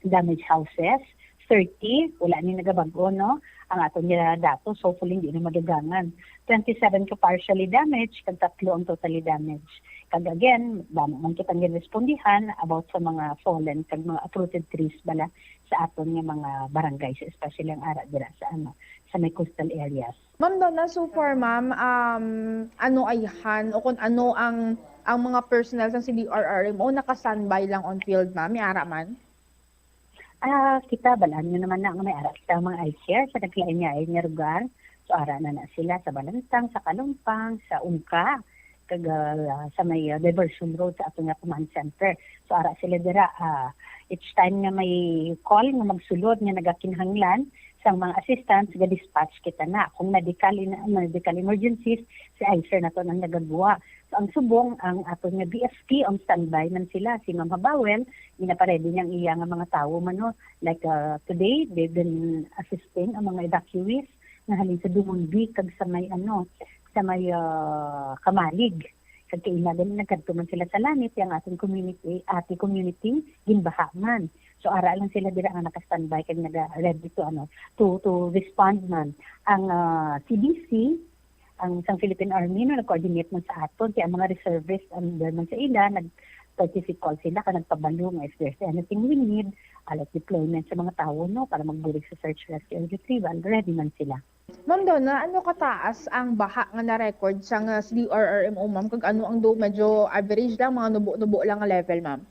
damaged houses, thirty, wala ni nagabag-o, no? Ang aton nga datos, hopefully, hindi na madugangan. Twenty-seven ka partially damaged, kag tatlo ang totally damaged. Kag again, damo man kitang ginrespondihan about sa mga fallen kag mga uprooted trees bala sa aton nga mga barangays, especially ang ara dira sa, ano, sa may coastal areas. Ma'am Donna, so far, ma'am, um, ano ayhan o kung ano ang, ang mga personnel sa C D R R M O naka-standby lang on field, ma'am? May ara man? Ah, kita, balaan nyo naman na nga may ara kita mga eye care sa naglain-lain nga lugar. So, ara na na sila sa Balantang, sa Kalumpang, sa Ungka, kag, ah, sa may, ah, diversion road sa ato nga command center. So, ara sila dira, ah, each time nga may call nga magsulod nga nagakinahanglan sang mga assistance, ga-dispatch kita na. Kung medical in-, medical emergencies, si eye care nato nang nagagwa. So, ang subong, ang aton nga B F P, on standby man sila. Si Ma'am Habawel, ginaparedy niya ang iya nga mga tawo man, no? Like, uh, today, they've been assisting ang mga evacuees nga halin sa Dumunbi kag sa may, ano, sa may, uh, Kamalig. Kag kaila gani nagkadto man sila sa Lanit, ang ating community, ati community, ginbaha man. So, ara lang sila dira nga naka-standby kag naga-ready to, ano, to, to respond man. Ang, uh, C D C, ang sang Philippine Army, no, nag-coordinate man sa aton, kaya ang mga reservists, ang man sa ila, nag-, courtesy call sila, ka nagpabalo nga if there's anything we need, ah, like deployment sa mga tawo, no, para magbulig sa search, rescue, and retrieval, ready man sila. Ma'am Donna, ano kataas ang baha nga na-record sa nga C D R R M O, ma'am? Kag ano ang do, medyo average lang, mga nubo-nubo lang nga level, ma'am?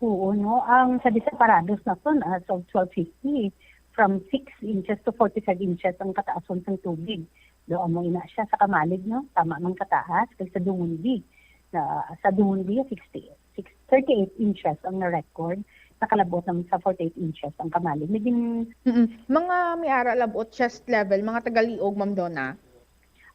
Oo, no? Ang sa Desamparados naton, as of twelve fifty, from six inches to forty-five inches ang kataason sang tubig. Do, amo ina siya sa Kamalig, no? Tama man kataas, kag sa Dungundi. Na, sa Dungundi, sixty, six, thirty-eight inches ang na-record. Nakalabot naman sa forty-eight inches ang Kamalig. Naging Mm-mm. Mga may ara labot, chest level, mga tagaliog, Ma'am Donna?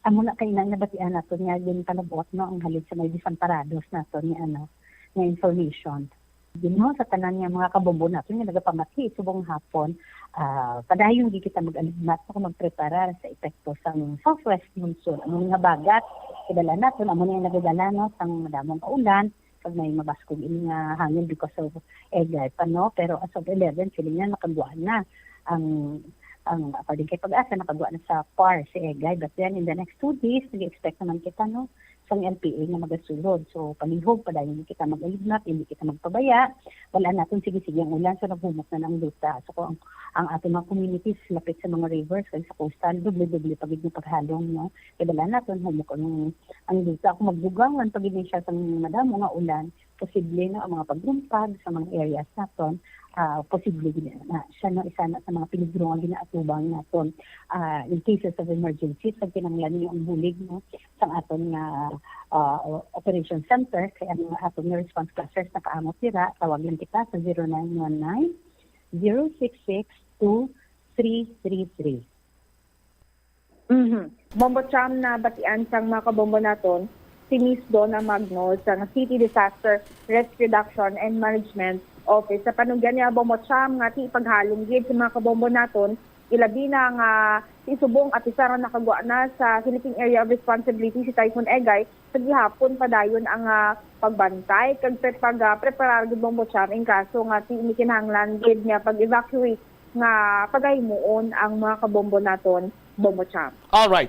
Amo na kay nang nabatian naton nga ginpalabot, no, ang halin sa may Desamparados naton nga, ano, nga information. Din, no, sa tanan nga mga kabombo naton nga nagapamati subong hapon, ah, padayon gid kita mag-alignment o magpreparar sa epekto sang southwest monsoon. Amo nga bagat, kidala naton, amo na yung nagdadala, no, sang madamong kaulan, kag may mabaskog ini nga hangin because of Egay pa, no? Pero as of eleven, feeling na nakagwa na ang, ang, according kay Pag-asa, nakagwa na sa PAR si Egay. But then, in the next two days, nag-expect naman kita, no? Sang L P A nga magasulod. So, palihog, padayon kita mag-alignment, hindi kita magpabaya. Wala naton sige-sige ang ulan, so naghumok na ang duta. So, kung ang, ang ating mga communities lapit sa mga rivers, kag sa coastal, doble-doble pa gid nga paghalong, no? Kay bala naton, humok ang, ang duta. Kung magdugangan pa gid ni siya sang madamo nga ulan, posible na ang mga paglumpag sa mga areas naton, ah, posible gid na siya, no, isa na sa mga peligro nga ginaatubang naton. Ah, in cases of emergency, sa kinahanglan ninyo ang bulig, no, sang aton nga, ah, operation center, kay ang aton nga response clusters nakaamot dira, tawag lang kita sa zero nine one nine, zero six six, two three three three. Mhm. Bombo Cham, nabatian sang mga kabombo naton, si Miss Donna Magno sang City Disaster Risk Reduction and Management Office. Sa panugyan niya, Bombo Cham, nga ti paghalong gid sa mga kabombo naton, ilabi na nga si subong apisar nga nakagwa na sa Philippine Area of Responsibility si Typhoon Egay, sa gihapon padayon ang, ah, pagbantay kag pre-, pag, ah, preparar gid, Bombo Cham, in kaso nga ti ini kinahanglan gid nga pag-evacuate nga pagahimuon ang mga kabombo naton, Bombo Cham. All right.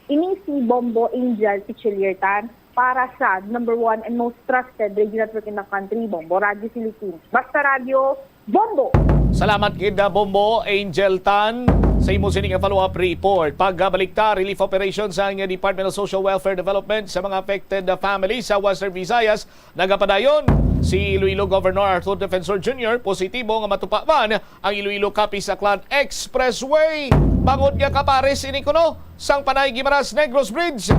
Ini si Bombo Angel Pichiliertan para sa number one and most trusted radio network in the country, Bombo Radyo Philippines. Basta Radyo, Bombo! Salamat gid, ah, Bombo Angel Tan, sa imo sini nga follow-up report. Pagbalik ta, relief operation sang Department of Social Welfare Development sa mga affected, ah, families sa Western Visayas nagapadayon. Si Iloilo Governor Arthur Defensor Junior positibo nga matupa man ang Iloilo-Capiz-Aklan Expressway. Bangod nga kapares ini kuno sang Panay Guimaras Negros Bridge.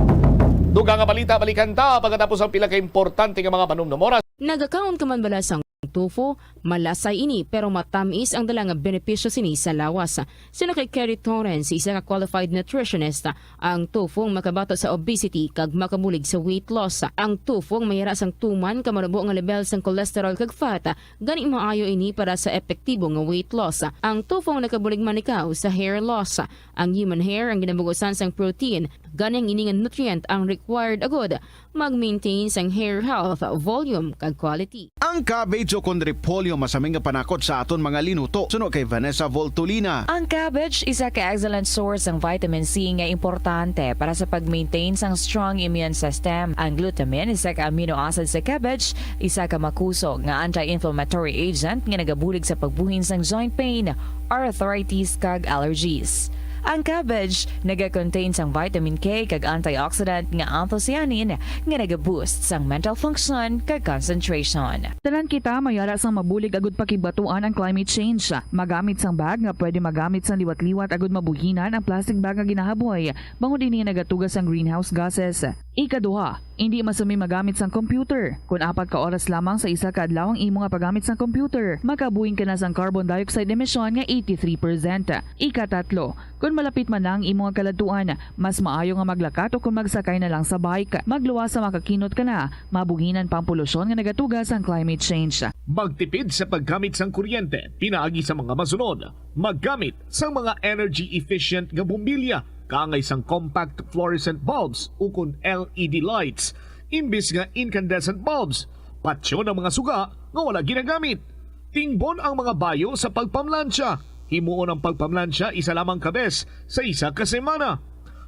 Dugang nga balita, balikan ta pagkatapos ang pila ka importante nga mga panumdum. Oras. Nagakaon ka man bala sang tofu? Malasay ini, pero matamis ang dala nga benepisyo sini sa lawas. Suno kay Kerry Torrens, isa ka qualified nutritionist, ang tofu ang makabato sa obesity kag makabulig sa weight loss. Ang tofu ang mayara sang tuman ka manubo nga lebel sang cholesterol kag fat, gani maayo ini para sa epektibo nga weight loss. Ang tofu ang nakabulig man ikaw sa hair loss. Ang human hair ang ginabugusan sang protein, gani ang ini nga nutrient ang required agud mag-maintain sang hair health, volume, kag quality. Ang cabbage o kon repolyo masami nga panakot sa aton mga linuto, suno kay Vanessa Voltolina. Ang cabbage isa ka excellent source sang vitamin C nga importante para sa pag-maintain sang strong immune system. Ang glutamine, isa ka amino acid sa cabbage, isa ka makusog nga anti-inflammatory agent nga nagabulig sa pagbuhin sang joint pain, arthritis, kag allergies. Ang cabbage nagakontain sang vitamin K kag antioxidant nga anthocyanin nga nagaboost sang mental function kag concentration. Tanan kita may ara sang mabulig agud pakigbatuan ang climate change. Magamit sang bag nga pwede magamit sang liwat-liwat agud mabuhinan ang plastic bag nga ginahaboy, bangod ini nagatuga sang greenhouse gases. Ikaduha, indi masami magamit sang computer. Kon apat ka oras lamang sa isa ka adlaw ang imo nga paggamit sang computer, makabuhin ka na sang carbon dioxide emission nga eighty-three percent. Ikatatlo, kon malapit man na ang imo nga kaladtuan, mas maayo nga maglakat o kon magsakay na lang sa bike. Magluwas sa makakinot ka na, mabuhinan pa ang polusyon nga nagatuga sang climate change. Magtipid sa paggamit sang kuryente pinaagi sa mga masunod. Maggamit sang mga energy efficient nga bombilya kaangay sang compact fluorescent bulbs ukon L E D lights imbis nga incandescent bulbs. Patyon ang mga suga nga wala ginagamit. Tingbon ang mga bayo sa pagpamlansya. Himuon ang pagpamlansya isa lamang ka bes sa isa ka semana.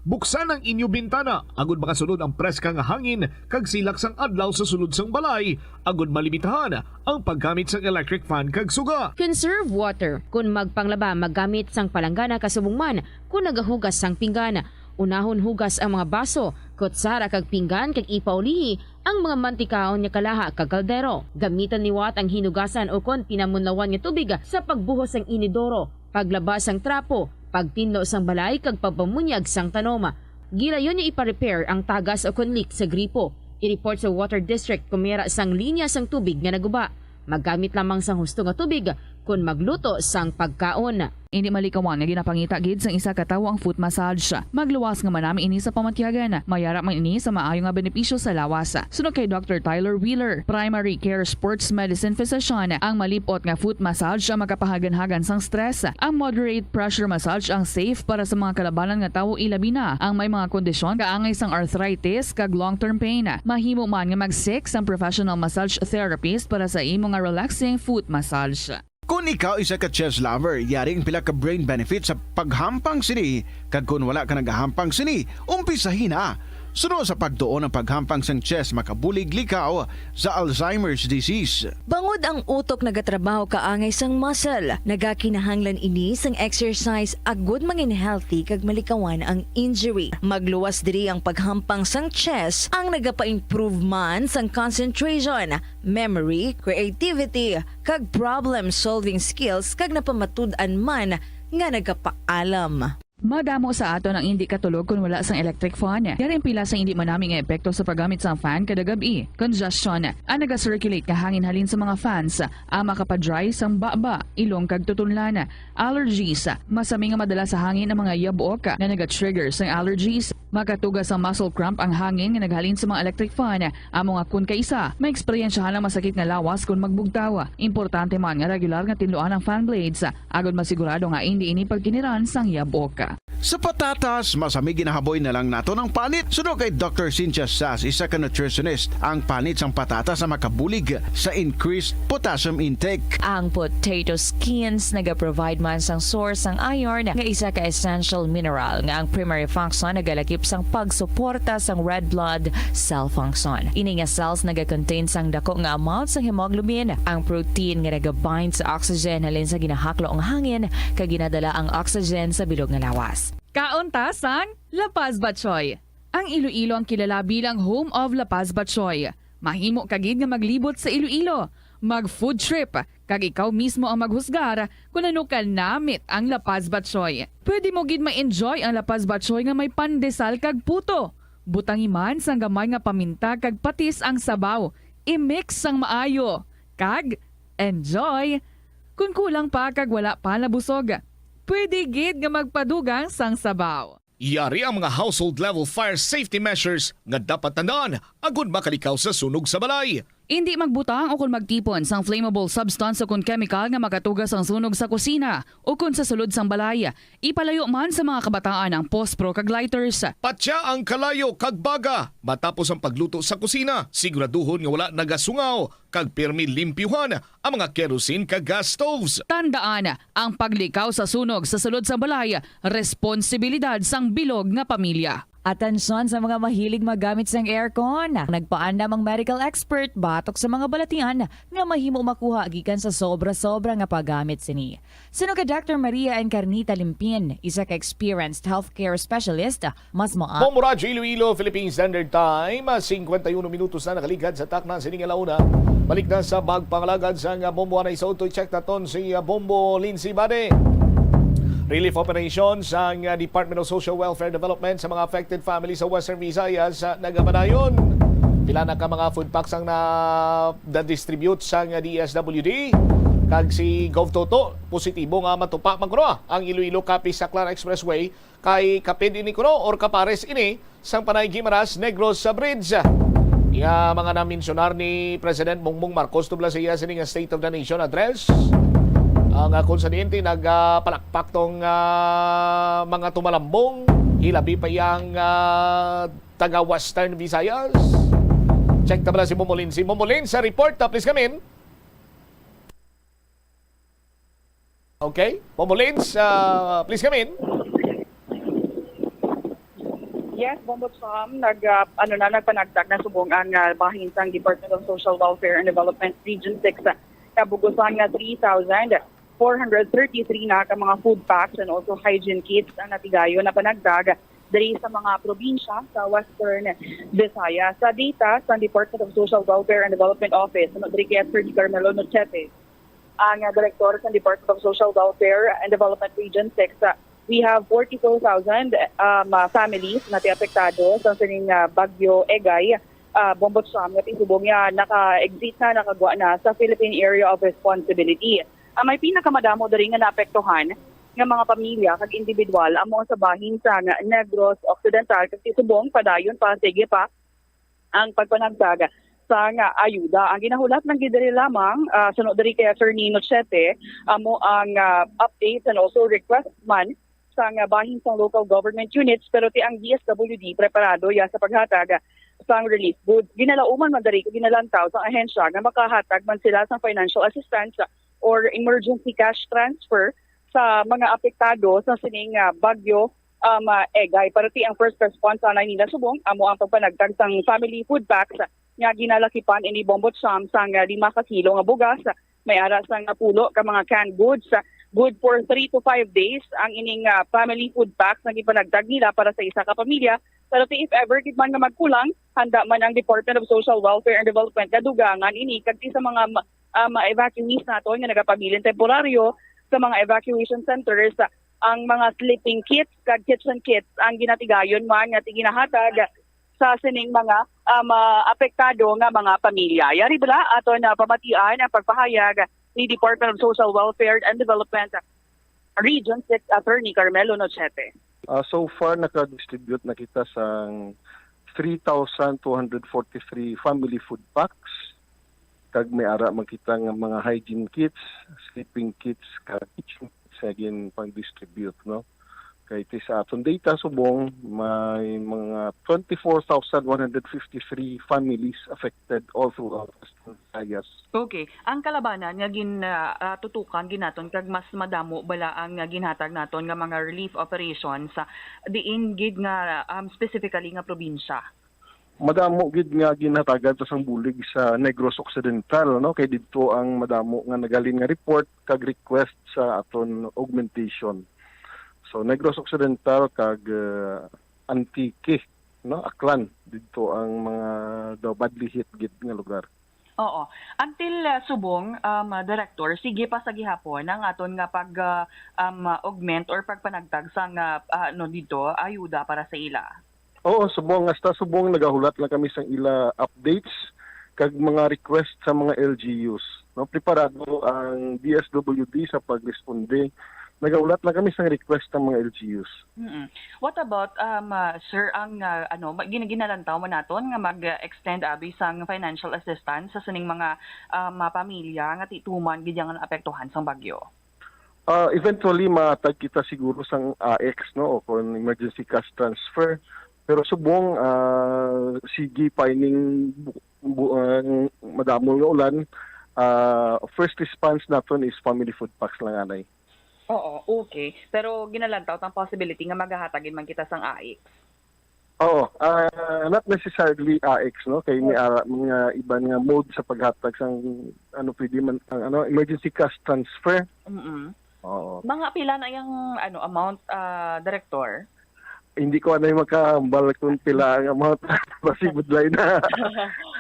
Buksan ang inyo bintana agud makasulod ang preska nga hangin kag silak sang adlaw sa sulod sang balay, agud malimitahan ang paggamit sang electric fan kag suga. Conserve water. Kon magpanglaba, maggamit sang palanggana kasubong man kon nagahugas sang pinggan. Unahon hugas ang mga baso, kutsara kag pinggan kag ipaulihi ang mga mantikaon nga kalaha kag kaldero. Gamiton liwat ang hinugasan ukon pinamunlawan nga tubig sa pagbuhos sang inidoro, paglaba sang trapo, pagtinlo sang balay kag pagpamunyag sang tanom. Gilayon nga ipa-repair ang tagas ukon leak sa gripo. I-report sa Water District kon may ara sang linya sang tubig nga naguba. Maggamit lamang sang husto nga tubig kon magluto sang pagkaon. Indi malikawan nga ginapangita gid sang isa ka tawo ang foot massage. Magluwas nga manami ini sa pamatyagan. May ara man ini sa maayo nga benepisyo sa lawas. Suno kay Doctor Tyler Wheeler, primary care sports medicine physician, ang malip-ot nga foot massage ang makapahaganhagan sang stress. Ang moderate pressure massage ang safe para sa mga kalabanan nga tawo, ilabi na ang may mga kondisyon kaangay sang arthritis kag long-term pain. Mahimo man nga mag-seek sang professional massage therapist para sa imo nga relaxing foot massage. Kon ikaw isa ka chess lover, yari ang pila ka brain benefit sa paghampang sini, kag kon wala ka nagahampang sini, umpisahi na. Suno sa pagtuon ang paghampang sang chess makabulig likaw sa Alzheimer's disease. Bangod ang utok nagatrabaho kaangay sang muscle, nagakinahanglan ini sang exercise agud mangin healthy kag malikawan ang injury. Magluwas diri ang paghampang sang chess ang nagapa-improve man sang concentration, memory, creativity, kag problem-solving skills, kag napamatud-an man nga nagapaalam. Madamo sa aton ang indi katulog kon wala sang electric fan. Yari ang pila sa indi manami nga epekto sa paggamit sang fan kada gab-i. Congestion, ang naga-circulate nga hangin halin sa mga fans, ang makapa-dry sang baba, ilong kag tutunlan. Allergies, masami nga madala sa hangin ang mga yabok nga naga-trigger sang allergies. Makatuga sang muscle cramp ang hangin nga naghalin sa mga electric fan. Amo nga kon kaisa, maeksperiensyahan ang masakit nga lawas kon magbugtaw. Importante man nga regular nga tinluan ang fan blades, agod masigurado nga indi ini pagkiniran sang yabok. Sa patatas, masami ginahaboy na lang naton ang panit. Suno kay Doctor Cynthia Sass, isa ka nutritionist, ang panit sang patatas ang makabulig sa increased potassium intake. Ang potato skins nagaprovide man sang source sang iron, nga isa ka essential mineral nga ang primary function nagalakip sang pagsuporta sang red blood cell function. Ini nga cells nagakontain sang dako nga amount sang hemoglobin, ang protein nga nagabind sa oxygen halin sa ginahaklo nga hangin kag ginadala ang oxygen sa bilog nga lawas. Kaon ta sang La Paz Batchoy. Ang Iloilo ang kilala bilang home of La Paz Batchoy. Mahimo ka gid nga maglibot sa Iloilo, mag-food trip, kag ikaw mismo ang maghusgar kon ano ka namit ang La Paz Batchoy. Pwede mo gid ma-enjoy ang La Paz Batchoy nga may pandesal kag puto. Butangi man sang gamay nga paminta kag patis ang sabaw. I-mix sang maayo, kag enjoy! Kon kulang pa kag wala pa nabusog, pwede gid nga magpadugang sang sabaw. Yari ang mga household level fire safety measures nga dapat tandaan agud makalikaw sa sunog sa balay. Indi magbutang o kon magtipon sang flammable substance o kon chemical nga makatuga sang sunog sa kusina o kon sa sulod sang balay. Ipalayo man sa mga kabataan ang pospro kag lighters. Patya ang kalayo kag baga matapos ang pagluto sa kusina. Siguraduhon nga wala nagasungaw kag pirmi limpyuhan ang mga kerosene kag gas stoves. Tandaan, ang paglikaw sa sunog sa sulod sang balay, responsibilidad sang bilog nga pamilya. Atensyon sa mga mahilig maggamit sang aircon. Nagpaandam ang medical expert batok sa mga balatian nga mahimo makuha gikan sa sobra-sobra nga paggamit sini. Suno kay Doctor Maria Encarnita Limpin, isa ka experienced healthcare specialist, mas mo Bombo Radyo Iloilo, Philippine Standard Time, singkwenta y uno minutos na nakaligad sa takna sining alauna. Balik na sa magpangalagad sang Bombo Anay sa Utoy. Check naton si, ah, Bombo Lindsay Bade. Relief operation sang, ah, Department of Social Welfare Development sa mga affected families sa Western Visayas, ah, nagapadayon. Pila na ka mga food packs ang na, na-distribute sang, ah, D S W D? Kag si Gov Toto, positibo nga matupa man kuno ang Iloilo Capiz Aklan Expressway. Kay kapid ini kuno or kapares ini sang Panay Guimaras Negros sa bridge. Iya mga namensyunar ni President Bongbong Marcos tubla sa iya sini nga State of the Nation Address. Ang, ah, konsehente nagpalakpak tong, ah, mga tumalambong, hilabi pa yang, ah, taga Western Visayas. Check ta bala si Momolin. Si Momolin sa report, ah, please come in. Okay, Momolins, ah, please come in. Yes, Bombo Sam, nag, ah, ano na, nagpanagtag na subong ang, ah, bahin sang Department of Social Welfare and Development Region six, ah, kabugusan nga three thousand four hundred thirty-three na ka mga food packs and also hygiene kits ang natigayon na panagtag diri sa mga probinsya sa Western Visayas. Sa data sa Department of Social Welfare and Development Office, ano, diri kay Attorney Carmelo Nochete, ang, ah, direktor sa Department of Social Welfare and Development Region six, ah, we have forty-two thousand, um, ah, families nga ti apektado sa sining, ah, Bagyo Egay, ah, Bombo Sam, nga ti subong niya naka-exit na, nakagwa na sa Philippine Area of Responsibility. Ang may pinakamadamo diri nga naapektuhan nga mga pamilya kag individual amo sa bahin sang Negros Occidental, kag ti subong padayon pa, sige pa ang pagpanagtag sang ayuda. Ang ginahulat lang gid diri lamang, ah, suno diri kay Attorney Nochete, amo ang, ah, updates and also request man sang, ah, bahin sang local government units, pero ti ang D S W D preparado ya sa paghatag sang relief goods. Ginalauman man diri kag ginalantaw sang ahensya nga makahatag man sila sang financial assistance or emergency cash transfer sa mga apektado sa sining, ah, bagyo, um, ah, Egay. Pero ti ang first response anay nila subong amo ang pagpanagtag sang family food packs nga ginalakipan ini Bombo Sam sang, ah, lima ka kilo nga bugas, may ara sang napulo ka mga canned goods, ah, good for three to five days ang ining, ah, family food packs nga gipanagtag nila para sa isa ka pamilya. Pero ti if ever gid man nga magkulang, handa man ang Department of Social Welfare and Development nga dugangan ini kag ti sa mga ma-, ah, mga evacuees naton nga nagapabilin temporaryo sa mga evacuation centers, ah, ang mga sleeping kits kag kitchen kits ang ginatigayon man nga ti ginahatag sa sining mga, ah, ma-, apektado nga mga pamilya. Yari bala aton na pamatian ang pagpahayag ni Department of Social Welfare and Development Region six Attorney Carmelo Nochete. Ah, so far, naka-distribute na kita sang three thousand two hundred forty-three family food packs, kag may ara man kita nga mga hygiene kits, sleeping kits, kag kitchen kits nga ginpang-distribute, no? Kay ti sa aton data subong, may mga twenty-four thousand one hundred fifty-three families affected all throughout Western Visayas. Okay. Ang kalabanan nga gin, ah, ah, tutukan gid naton kag mas madamo bala ang, ah, ginhatag naton nga mga relief operations, ah, diin gid nga, um, specifically nga probinsya? Madamo gid nga ginhatagan ta sang bulig sa Negros Occidental, no, kay didto ang madamo nga naghalin nga report kag request sa aton augmentation. So Negros Occidental kag, uh, Antique, no, Aklan, didto ang mga daw badly hit gid nga lugar. Oo. Until, ah, subong, um, ah, Director, sige pa sa gihapon ang aton nga pag, ah, um, ah, augment or pagpanagtag sang, ah, ah, ano dito, ayuda para sa ila. Oo, subong, hasta subong nagahulat lang kami sang ila updates kag mga request sa mga L G Us. No, preparado ang D S W D sa pagresponde. Nagahulat lang kami sang request sa mga L G Us. Mm-mm. What about, um, ah, sir, ang, ah, ano, ma-, gina-, ginalantaw man naton nga mag-extend abi sang financial assistance sa sining mga, ah, mga pamilya nga ti-, tuman gid yang naapektuhan sang bagyo? Ah, eventually, matag kita siguro sang A X, no, o kon emergency cash transfer. Pero subong, ah, sige pa ining bu-, bu-, ang madamo nga ulan, ah, first response naton is family food packs lang anay. Oo, okay. Pero ginalantaw tang possibility nga magahatag gid man kita sang A X. Oo, ah, not necessarily A X, no? Kay may ara mga iban nga mode sa paghatag sang, ano, pwede man, ang, ano, emergency cash transfer. Mm-mm. Oo. Mga pila na yung ano amount, ah, Director? Hindi ko anay makahambal kung pila ang amount. Basi budlay na.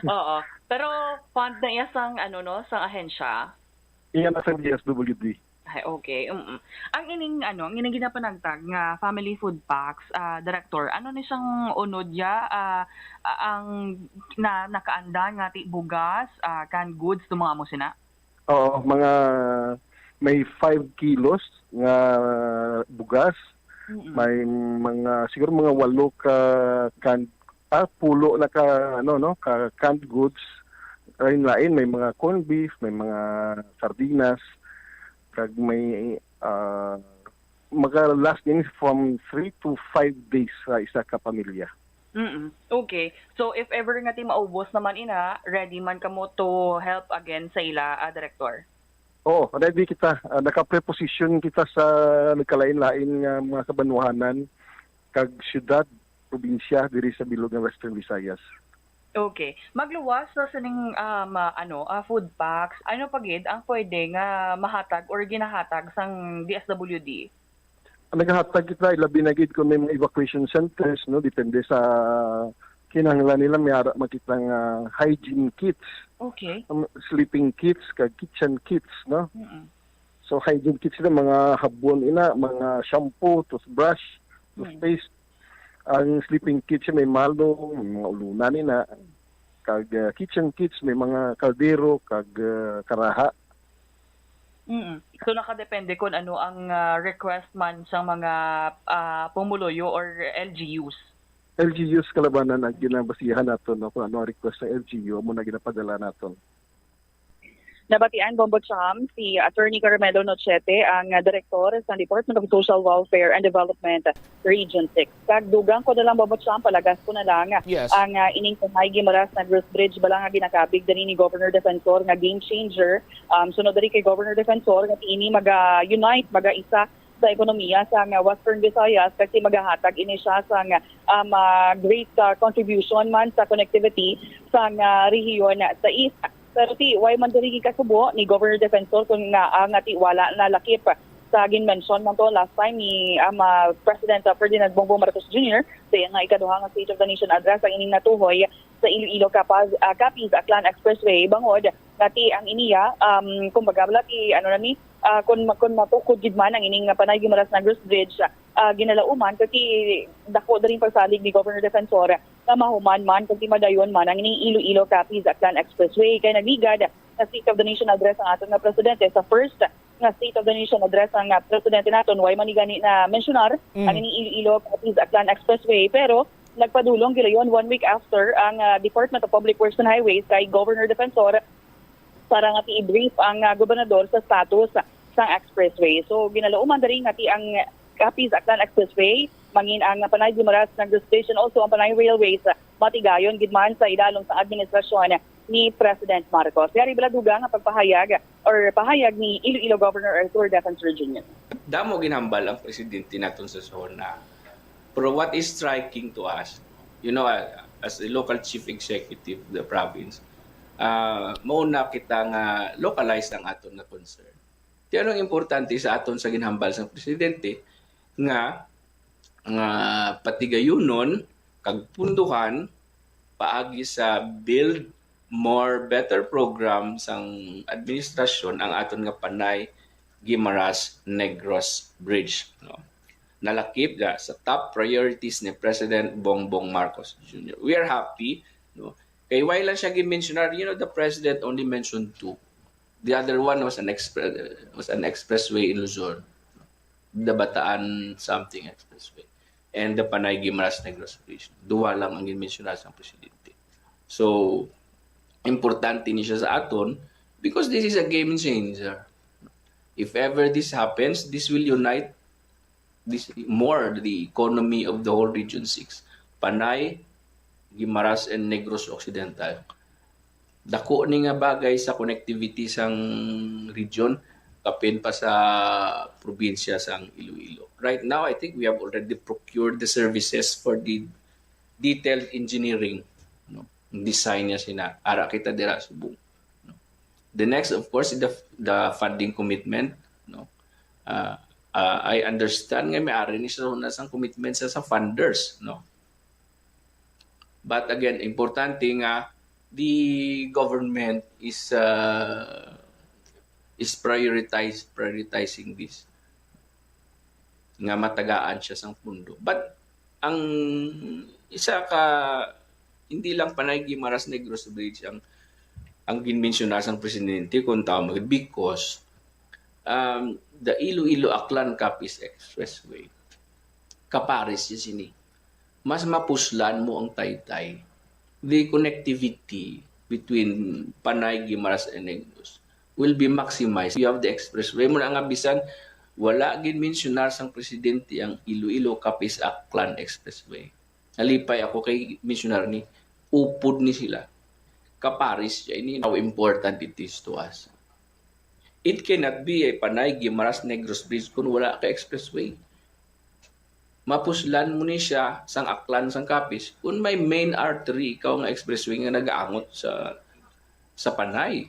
Oo. Pero fund na iya sang ano, no, sang ahensya? Iya na sa D S W D. Ay, okay. Mm. Ang ining ano, ang ining ginapanagtag nga family food packs, ah, Director, ano ni siyang unod ya, ah, ah, ang na nakaandan nga ti bugas, ah, canned goods, to mga amo sina? Oo, mga may five kilos nga bugas, Mm-mm. may mga, siguro mga walo ka canned, ah, pulo na ka, ano, no, ka canned goods, lain-lain, may mga corned beef, may mga sardinas, kag may, ah, maka-last din from three to five days sa isa ka pamilya. Mm. Okay. So if ever nga ti maubos naman ina, ready man kamo to help again sa ila, ah, Director? Oo, ready kita. Ah, naka-preposition kita sa nagkalain-lain nga mga kabanwahanan kag syudad, probinsya diri sa bilog nga Western Visayas. Okay. Magluwas sa sining um, ah, ano, ah, food packs, ano pa gid ang pwede nga mahatag or ginahatag sang D S W D? Nagahatag kita, labi na gid kung may mga evacuation centers, no, depende sa kinahanglan nila, may ara makita nga hygiene kits, Okay. um, sleeping kits, kag kitchen kits, no. Mm-mm. So hygiene kits na mga habon ina, mga shampoo, toothbrush, Mm. toothpaste. Ang sleeping kits may malong, may mga ulunan ina. Kag uh, kitchen kits may mga kaldero kag uh, karaha. Mm. So nakadepende kung ano ang ah, request man sang mga ah, pumuluyo or L G Us. L G Us kalabanan ang ginabasihan naton, no, kung ano ang request sa L G U, amo na ginapadala naton. Nabatian, Bombo Cham, si Attorney Carmelo Nochete, ang ah, direktor sa Department of Social Welfare and Development Region six. Kag dugang ko na lang, Bombo Cham, palagas ko na lang Yes. ang ah, ining Panay Guimaras Negros Bridge bala nga ginakabig dali ni Governor Defensor nga game changer. Um, sunod dali kay Governor Defensor nga ini maga-unite, maga-isa sa ekonomiya sa nga Western Visayas, kasi magahatag ini siya sa nga um, ah, great ah, contribution man sa connectivity sa nga rehiyon sa East. Pero ti way man diri gikasubo ni Governor Defensor kung nga ang ti wala na lakip sa ginmention man to last time ni um, ah, President ah, Ferdinand Bongbong Marcos Junior sa iya nga ikaduha nga State of the Nation Address ang ining natuhoy sa Iloilo Capiz, ah, Capiz Aklan Expressway bangod nga ti ang iniya um, kumbaga wala ti ano na ni ah, kung ma- kung matukod gid man ang ining nga Panay Guimaras Negros Bridge ah, ginalauman kasi dako diri ang pagsalig ni Governor Defensor nga mahuman man kag madayon man ang ining Iloilo Capiz Aklan Expressway kay nagligad nga State of the Nation Address ang aton nga presidente sa first nga State of the Nation Address ang ah, presidente naton way man ni gani na mensionar Mm. ang ining Iloilo Capiz Aklan Expressway pero nagpadulong gilayon one week after ang ah, Department of Public Works and Highways kay Governor Defensor para nga ti-brief ang ah, gobernador sa status sang expressway. So ginalauman diri nga ti ang Capiz Aklan Expressway mangin ang Panay Guimaras Negros Bridge and also ang Panay Railways matigayon gid man sa idalom sang administrasyon ni President Marcos. Yari bala dugang nga pagpahayag or pahayag ni Iloilo Governor Arthur Defensor Junior. Damo ginhambal ang presidente naton sa SONA. Pero what is striking to us, you know, uh, as the local chief executive of the province, uh, mauna kita nga localize ang aton nga concern. Ti anong importante sa aton sa ginhambal sa presidente nga nga patigayunon kag punduhan paagi sa build more better program sang administrasyon ang aton nga Panay Guimaras Negros Bridge, no. Nalakip ga sa top priorities ni President Bongbong Marcos Junior. We are happy, no. Kay why lang siya gi-mensionar, you know, the president only mentioned two. The other one was an expre- was an expressway in Luzon, the Bataan something expressway, and the Panay Guimaras Negros Bridge. Duwa lang ang ginmensyonar sang presidente. So importante ni siya sa aton because this is a game changer. If ever this happens, this will unite this more the economy of the whole Region six. Panay, Guimaras, and Negros Occidental. Dako ni nga bagay sa connectivity sang region, kapin pa sa probinsya sang Iloilo. Right now, I think we have already procured the services for the detailed engineering, no? Ang design niya sina, ara kita dira subong, no? The next, of course, is the, the funding commitment, no? Ah, ah, I understand nga may ari ni sa una sang commitment sa, sa funders, no? But again, importante nga the government is, uh, is prioritize prioritizing this, nga matagaan siya sang pundo. But ang isa ka, hindi lang Panay Guimaras Negros Bridge ang, ang ginmensyonar sang presidente, kung tama, because, um, the Iloilo Aklan Capiz Expressway, kapares siya sini. Mas mapuslan mo ang Taytay. The connectivity between Panay, Guimaras, and Negros will be maximized. You have the expressway mo na nga, bisan wala gid mensyonar sang presidente ang Iloilo Capiz Aklan Expressway. Nalipay ako kay mensyonar ni, upod ni sila. Kapares siya ini, how important it is to us. It cannot be a Panay Guimaras Negros Bridge kung wala ka expressway. Mapuslan mo ni siya sang Aklan, sang Capiz, kung may main artery ikaw nga expressway nga nagaangot sa, sa Panay.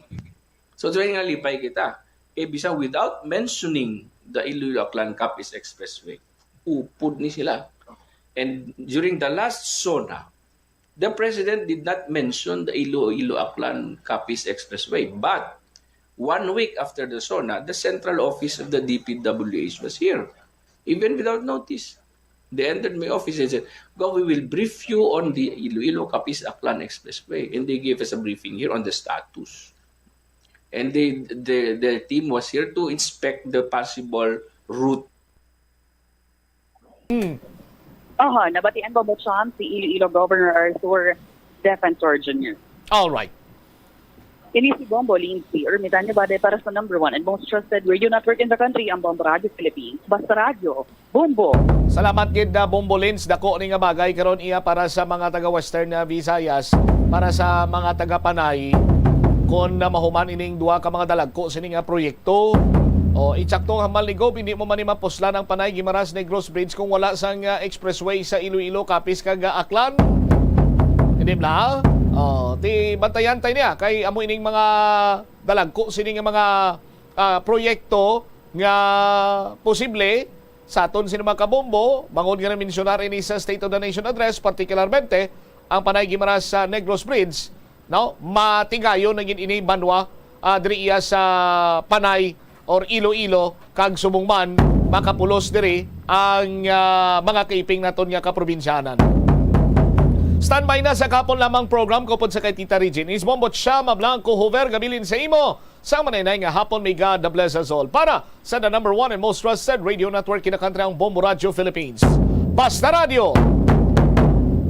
So, diri nga lipay kita. Kay bisan without mentioning the Iloilo Aklan Capiz Expressway, upod ni sila. And during the last SONA, the president did not mention the Iloilo Aklan Capiz Expressway. But one week after the SONA, the central office of the D P W H was here, even without notice. They entered my office and said, "Go, we will brief you on the Iloilo Capiz Aklan Expressway." And they gave us a briefing here on the status. And they, the, the team was here to inspect the possible route. Aha, nabatian ba mo, Cham, si Iloilo Governor Arthur Defensor Junior? All right. Ini si Bombo Lindsay Ermitanio Bade para sa number one and most trusted radio network in the country, ang Bombo Radio Philippines. Basta Radyo, Bombo. Salamat gid na Bombo Lins, dako ni nga bagay karon iya para sa mga taga Western, ah, Visayas, para sa mga taga Panay, kon na mahuman ining duha ka mga dalagko sini nga proyekto. O, itsakto nga hambal ni Gob, hindi mo man ni mapuslan ang Panay Guimaras Negros Bridge kung wala sang, ah, expressway sa Iloilo, Capiz kag, ah, Aklan. Hindi bla? O, ti bantayan tay niya kay amo ining mga dalagko sini nga mga, ah, proyekto nga posible sa aton sini mga kabombo, bangod nga na-mensionar ini sa State of the Nation Address, partikularmente ang Panay Guimaras sa Negros Bridge, no? Matigayon na gid ini banwa, ah, diri iya sa Panay or Iloilo kag subong man makapulos diri ang, ah, mga kaiping naton nga kaprobinsyanan. Standby na sa kapon lamang program ko pod sa kay Tita Regine. Is Bombo Chama Blanco Hover, gabilin sa imo. Sa manay-nay nga hapon, may God bless us all. Para sa the number one and most trusted radio network in the country, ang Bombo Radio Philippines. Basta Radio,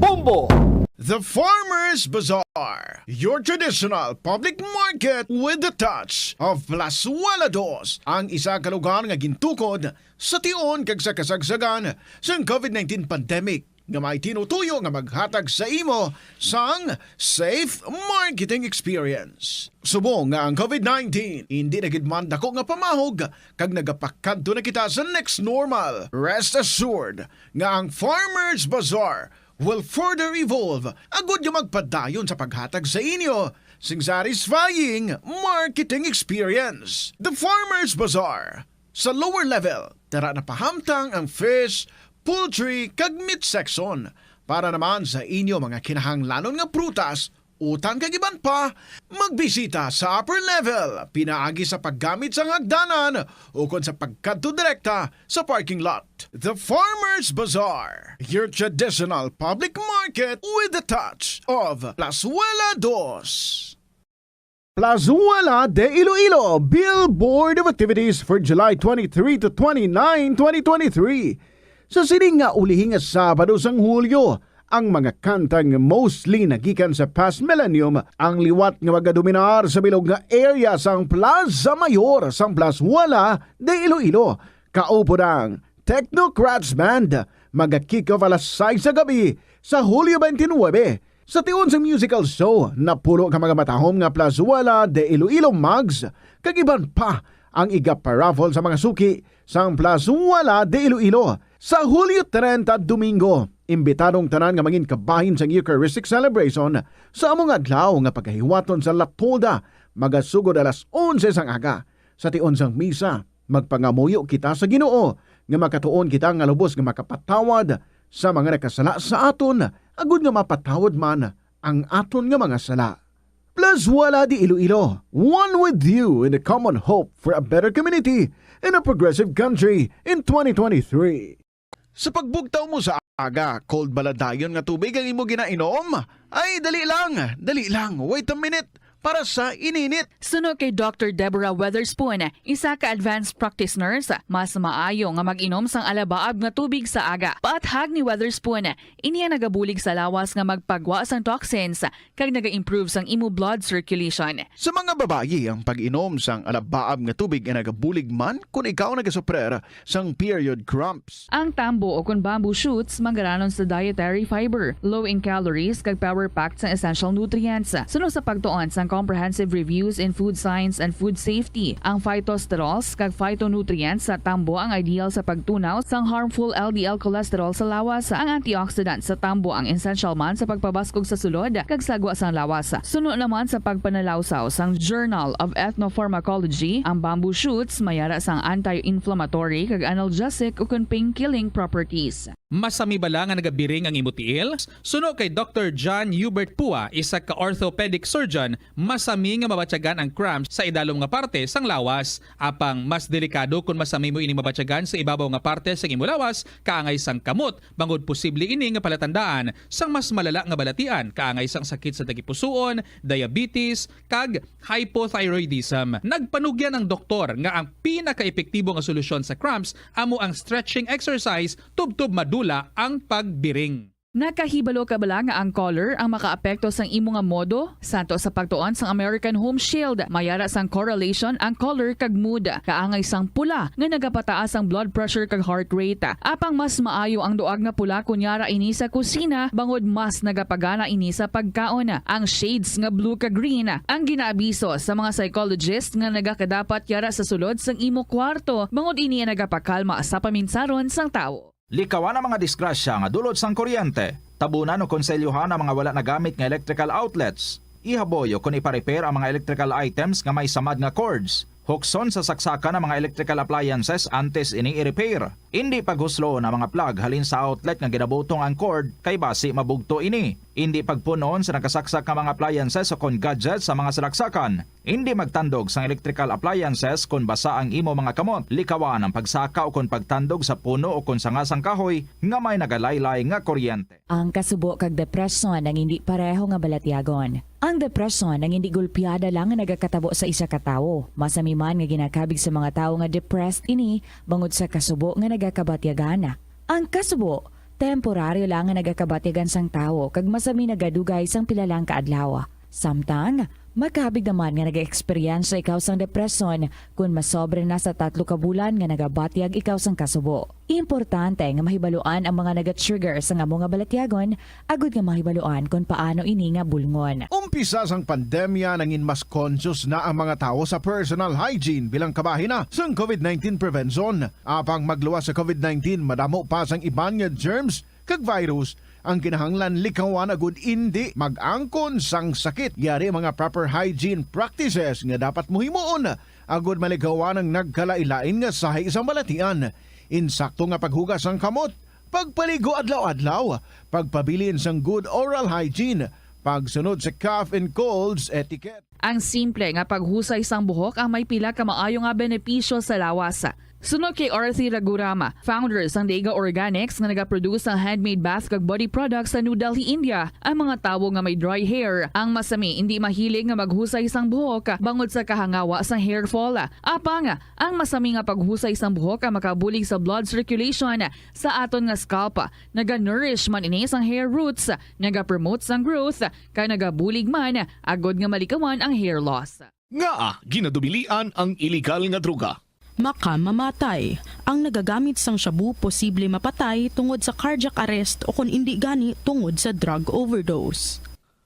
Bombo! The Farmers Bazaar, your traditional public market with the touch of Plazuela Dos, ang isa ka lugar nga gintukod sa tion kag sa kasagsagan sang COVID nineteen pandemic nga may tinutuyo nga maghatag sa imo sang safe marketing experience. Subong nga ang COVID nineteen indi na gid man dako nga pamahog kag nagapakadto na kita sa next normal, rest assured nga ang Farmers Bazaar will further evolve agud nga magpadayon sa paghatag sa inyo sing satisfying marketing experience. The Farmers Bazaar, sa lower level, tara na pahamtang ang fish, poultry, kag meat section. Para naman sa inyo mga kinahanglanon nga prutas, utan kag iban pa, magbisita sa upper level pinaagi sa paggamit sang hagdanan ukon sa pagkadto direkta sa parking lot. The Farmers Bazaar, your traditional public market with the touch of Plazuela Dos. Plazuela de Iloilo, Billboard of Activities for July twenty-three to twenty-nine, twenty twenty-three. Sa sining nga ulihi nga Sabado sang Hulyo, ang mga kantang mostly nagikan sa past millennium ang liwat nga magadominar sa bilog nga area sang Plaza Mayor sang Plazuela de Iloilo. Kaupod ang Technocrats Band, maga-kick off alas sais sa gabi sa Hulyo twenty-nine. Sa tion sang musical show, napulo ka mga matahom nga Plazuela de Iloilo mugs kag iban pa ang iga-paraffle sa mga suki sang Plazuela de Iloilo sa Hulyo treinta, Domingo. Imbitado ang tanan nga mangin kabahin sang Eucharistic celebration sa amo nga adlaw nga pagahiwaton sa Lapolda, magasugod alas onse sang aga. Sa tion sang misa, magpangamuyo kita sa Ginoo nga makatuon kita nga lubos nga makapatawad sa mga nakasala sa aton, agod nga mapatawad man ang aton nga mga sala. Plus, wala di Iloilo, one with you in the common hope for a better community and a progressive country in twenty twenty-three. Sa pagbugtaw mo sa aga, cold bala dayon nga tubig ang imo ginainom? Ay, dali lang, dali lang, wait a minute, para sa ininit. Suno kay Doctor Deborah Weatherspoon, isa ka advanced practice nurse, mas maayo nga mag-inom sang alabaab nga tubig sa aga. Paathag ni Weatherspoon, ini ang nagabulig sa lawas nga magpagwa sang toxins kag naga-improve sang imo blood circulation. Sa mga babayi, ang pag-inom sang alabaab nga tubig ay nagabulig man kon ikaw nagasuprer sang period cramps. Ang tambo o kon bamboo shoots manggaranon sa dietary fiber, low in calories, kag power-packed sang essential nutrients. Suno sa pagtuon sang Comprehensive Reviews in Food Science and Food Safety, ang phytosterols kag phytonutrients sa tambo ang ideal sa pagtunaw sang harmful L D L cholesterol sa lawas. Ang antioxidant sa tambo ang essential man sa pagpabaskog sa sulod kag sagwa sang lawas. Suno naman sa pagpanalawsaw sang Journal of Ethnopharmacology, ang bamboo shoots may ara sang anti-inflammatory kag analgesic ukon pain-killing properties. Masami bala nga nagabiring ang imo tiil? Suno kay Doctor John Hubert Pua, isa ka orthopedic surgeon, masami nga mabatyagan ang cramps sa idalom nga parte sang lawas. Apang mas delikado kon masami mo ini mabatyagan sa ibabaw nga parte sang imo lawas, kaangay sang kamot, bangod posible ini nga palatandaan sang mas malala nga balatian, kaangay sang sakit sa tagipusoon, diabetes, kag hypothyroidism. Nagpanugyan ang doktor nga ang pinakaepektibo nga solusyon sa cramps amo ang stretching exercise tubtob madula ang pagbiring. Nakahibalo ka bala nga ang color ang makaapekto sang imo nga modo? Santo sa pagtuon sang American Home Shield, may ara sang correlation ang color kag mood. Kaangay sang pula nga nagapataas ang blood pressure kag heart rate. Apang mas maayo ang duag nga pula kon yara ini sa kusina, bangod mas nagapagana ini sa pagkaon. Ang shades nga blue kag green ang ginaabiso sa mga psychologist nga nagakadapat yara sa sulod sang imo kwarto, bangod ini ang nagapakalma sa paminsaron sang tawo. Likawan ang mga disgrasya nga dulot sang kuryente. Tabunan o konselyuhan ang mga wala nagamit nga electrical outlets. Ihaboy o kon ipa-repair ang mga electrical items nga may samad nga cords. Hukson sa saksakan ang mga electrical appliances antes ini i-repair. Indi paghusloon ang mga plug halin sa outlet nga ginabutong ang cord, kay basi mabugto ini. Indi pagpun-on sa nakasaksak nga mga appliances o kon gadgets sa mga salaksakan. Indi magtandog sang electrical appliances kon basa ang imo mga kamot. Likawan ang pagsaka o kon pagtandog sa puno o kon sanga sang kahoy nga may nagalaylay nga kuryente. Ang kasubo kag depresyon ang indi pareho nga balatyagon. Ang depresyon ang indi gulpiada lang nga nagakatabo sa isa ka tawo. Masami man nga ginakabig sa mga tawo nga depressed ini bangod sa kasubo nga nagakabatyagan. Ang kasubo, temporaryo lang nga nagakabatyagan sang tawo kag masami nagadugay sang pila lang ka adlaw. Samtang, makabig naman nga nag-eksperyensya ikaw sang depresyon kon masobra na sa tatlo ka bulan nga nagabatyag ikaw sang kasubo. Importante nga mahibaluan ang mga naga-trigger sang amo nga balatyagon, agud nga mahibaluan kon paano ini nga bulngon. Umpisa sang pandemya, nangin mas conscious na ang mga tawo sa personal hygiene bilang kabahin na sang covid nineteen prevention. Apang magluwas sa covid nineteen, madamo pa sang iban nga germs kag virus ang kinahanglan likawan agud indi mag-angkon sang sakit. Yari mga proper hygiene practices nga dapat mo himuon agud malikawan ang nagkalain-lain nga sahi sang balatian. Insakto nga paghugas sang kamot, pagpaligo adlaw-adlaw, pagpabilin sang good oral hygiene, pagsunod sa cough and colds etiquette. Ang simple nga paghusay sang buhok ang may pila ka maayo nga benepisyo sa lawas. Suno kay Arthi Raghuram, founder sang Dega Organics nga nagaproduce sang handmade bath kag body products sa New Delhi, India, ang mga tawo nga may dry hair ang masami indi mahilig nga maghusay sang buhok bangod sa kahangawa sang hair fall. Apang, ang masami nga paghusay sang buhok ang makabulig sa blood circulation sa aton nga scalp. Naga-nourish man ini sang hair roots, naga-promote sang growth, kag nagabulig man agud nga malikawan ang hair loss. Ngaa ginadubilian ang iligal nga droga? Makamamatay. Ang nagagamit sang shabu posible mapatay tungod sa cardiac arrest o kon indi gani tungod sa drug overdose.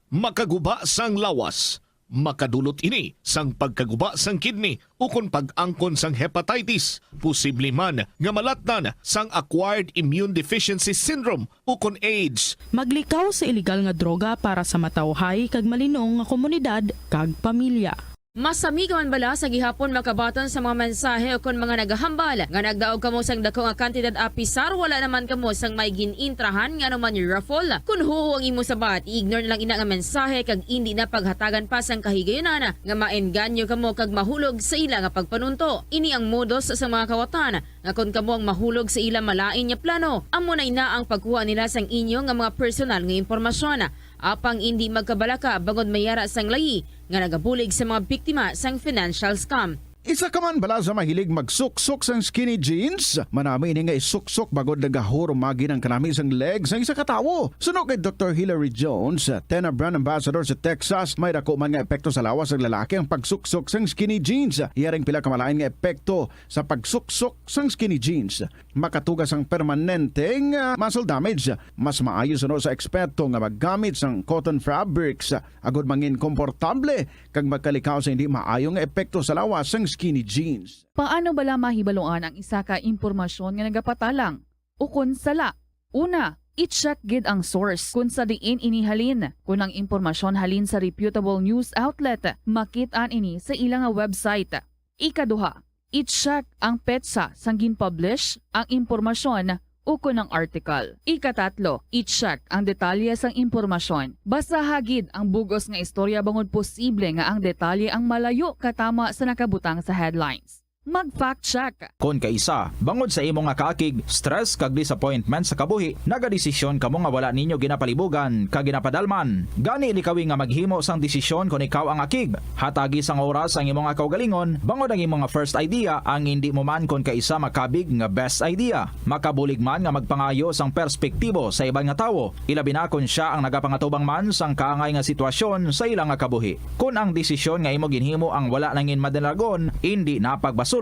Makaguba sang lawas. Makadulot ini sang pagkaguba sang kidney ukon pag-angkon sang hepatitis, posible man nga malatnan sang acquired immune deficiency syndrome ukon AIDS. Maglikaw sa iligal nga droga para sa matawhay kag malinong nga komunidad kag pamilya. Masami ka man bala sa gihapon makabaton sa mga mensahe ukon mga nagahambal nga nagdaog kamo sang dako nga kantidad apisar wala naman kamo sang may gin-intrahan nga anuman raffle? Kon huo ang imo sabat, i-ignore na lang ina nga mensahe kag indi na paghatagan pa sang kahigayunan nga maengganyo kamo kag mahulog sa ila nga pagpanunto. Ini ang modus sa mga kawatan nga kon kamo ang mahulog sa ila malain nga plano, amo na ina ang pagkuha nila sang inyo nga mga personal nga impormasyon. Apang indi magkabalaka bangod may ara sang layi nga nagabulig sa mga biktima sang financial scam. Isa ka man bala sa mahilig magsuksok sang skinny jeans? Manami ini nga isuksok bangod nagahurumagi ang kanami sang leg sang isa ka tawo. Suno kay Doktor Hilary Jones, Tena brand ambassador sa Texas, may dako man nga epekto sa lawas sang lalaki ang pagsuksok sang skinny jeans. Iya ring pila ka malain nga epekto sa pagsuksok sang skinny jeans. Makatuga sang permanente nga muscle damage. Mas maayo suno sa eksperto nga maggamit sang cotton fabrics agod mangin komportable kag magkalikaw sa hindi maayo nga epekto sa lawas sang skinny jeans. Paano bala mahibaluan ang isa ka impormasyon nga nagapatalang ukon sala? Una, i-check gid ang source kon sa diin ini halin. Kon ang impormasyon halin sa reputable news outlet, makit-an ini sa ila nga website. Ikaduha, i-check ang petsa sang gin-publish ang impormasyon ukon ang article. Ikatatlo, i-check ang detalye sang impormasyon. Basaha gid ang bug-os nga istorya bangod posible nga ang detalye ang malayo katama sa nakabutang sa headlines. Mag-fact check. Kon kaisa, bangod sa imo nga kaakig, stress kag disappointment sa kabuhi, nagadesisyon kamo nga wala ninyo ginapalibugan kag ginapadalman. Gani likawi nga maghimo sang desisyon kon ikaw ang akig. Hatagi sang oras ang imo nga kaugalingon, bangod ang imo nga first idea ang indi mo man kon kaisa makabig nga best idea. Makabulig man nga magpangayo sang perspektibo sa iban nga tawo, ilabi na kon sia ang nagapangatubang man sang kaangay nga sitwasyon sa ila nga kabuhi. Kon ang desisyon nga imo ginhimo ang wala nangin madalagon, indi na pagbasulon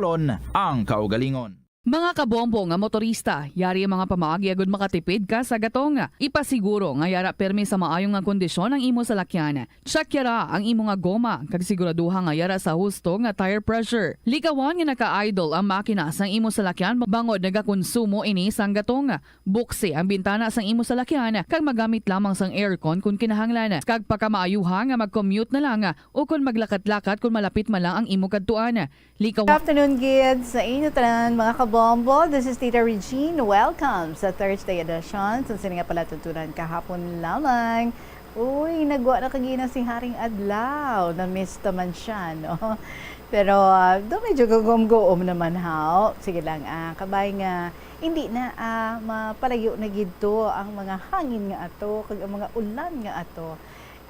ang kaugalingon. Mga kabombo nga motorista, yari ang mga pamaagi agud makatipid ka sa gatong. Ipasiguro nga yara pirmi sa maayo nga kondisyon ang imo salakyan. Check yara ang imo nga goma, kag siguraduha nga yara sa husto nga tire pressure. Likawan nga naka-idle ang makina sang imo salakyan bangod nagakonsumo ini sang gatong. Buksi ang bintana sang imo salakyan kag magamit lamang sang aircon kon kinahanglan, kag pakamaayuha nga mag-commute na lang o kon maglakat-lakat kon malapit man lang ang imo kadtuan. Likaw. Good afternoon gid sa inyo tanan, mga kabombo. This is Tita Regine. Welcome sa Thursday edition sa sini nga palatuntunan kahapon lamang. Uy, nagwa na kagina si Haring Adlaw. Na-miss ta man siya, no? Pero, ah, do medyo gagom-goom naman, haw. Sige lang, ah, kabay nga, hindi na, ah, mapalayo na gid to ang mga hangin nga ato, kag ang mga ulan nga ato.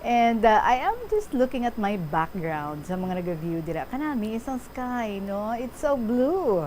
And, uh, I am just looking at my background sa mga nag-view dira. Kanami, isang sky, no? It's so blue.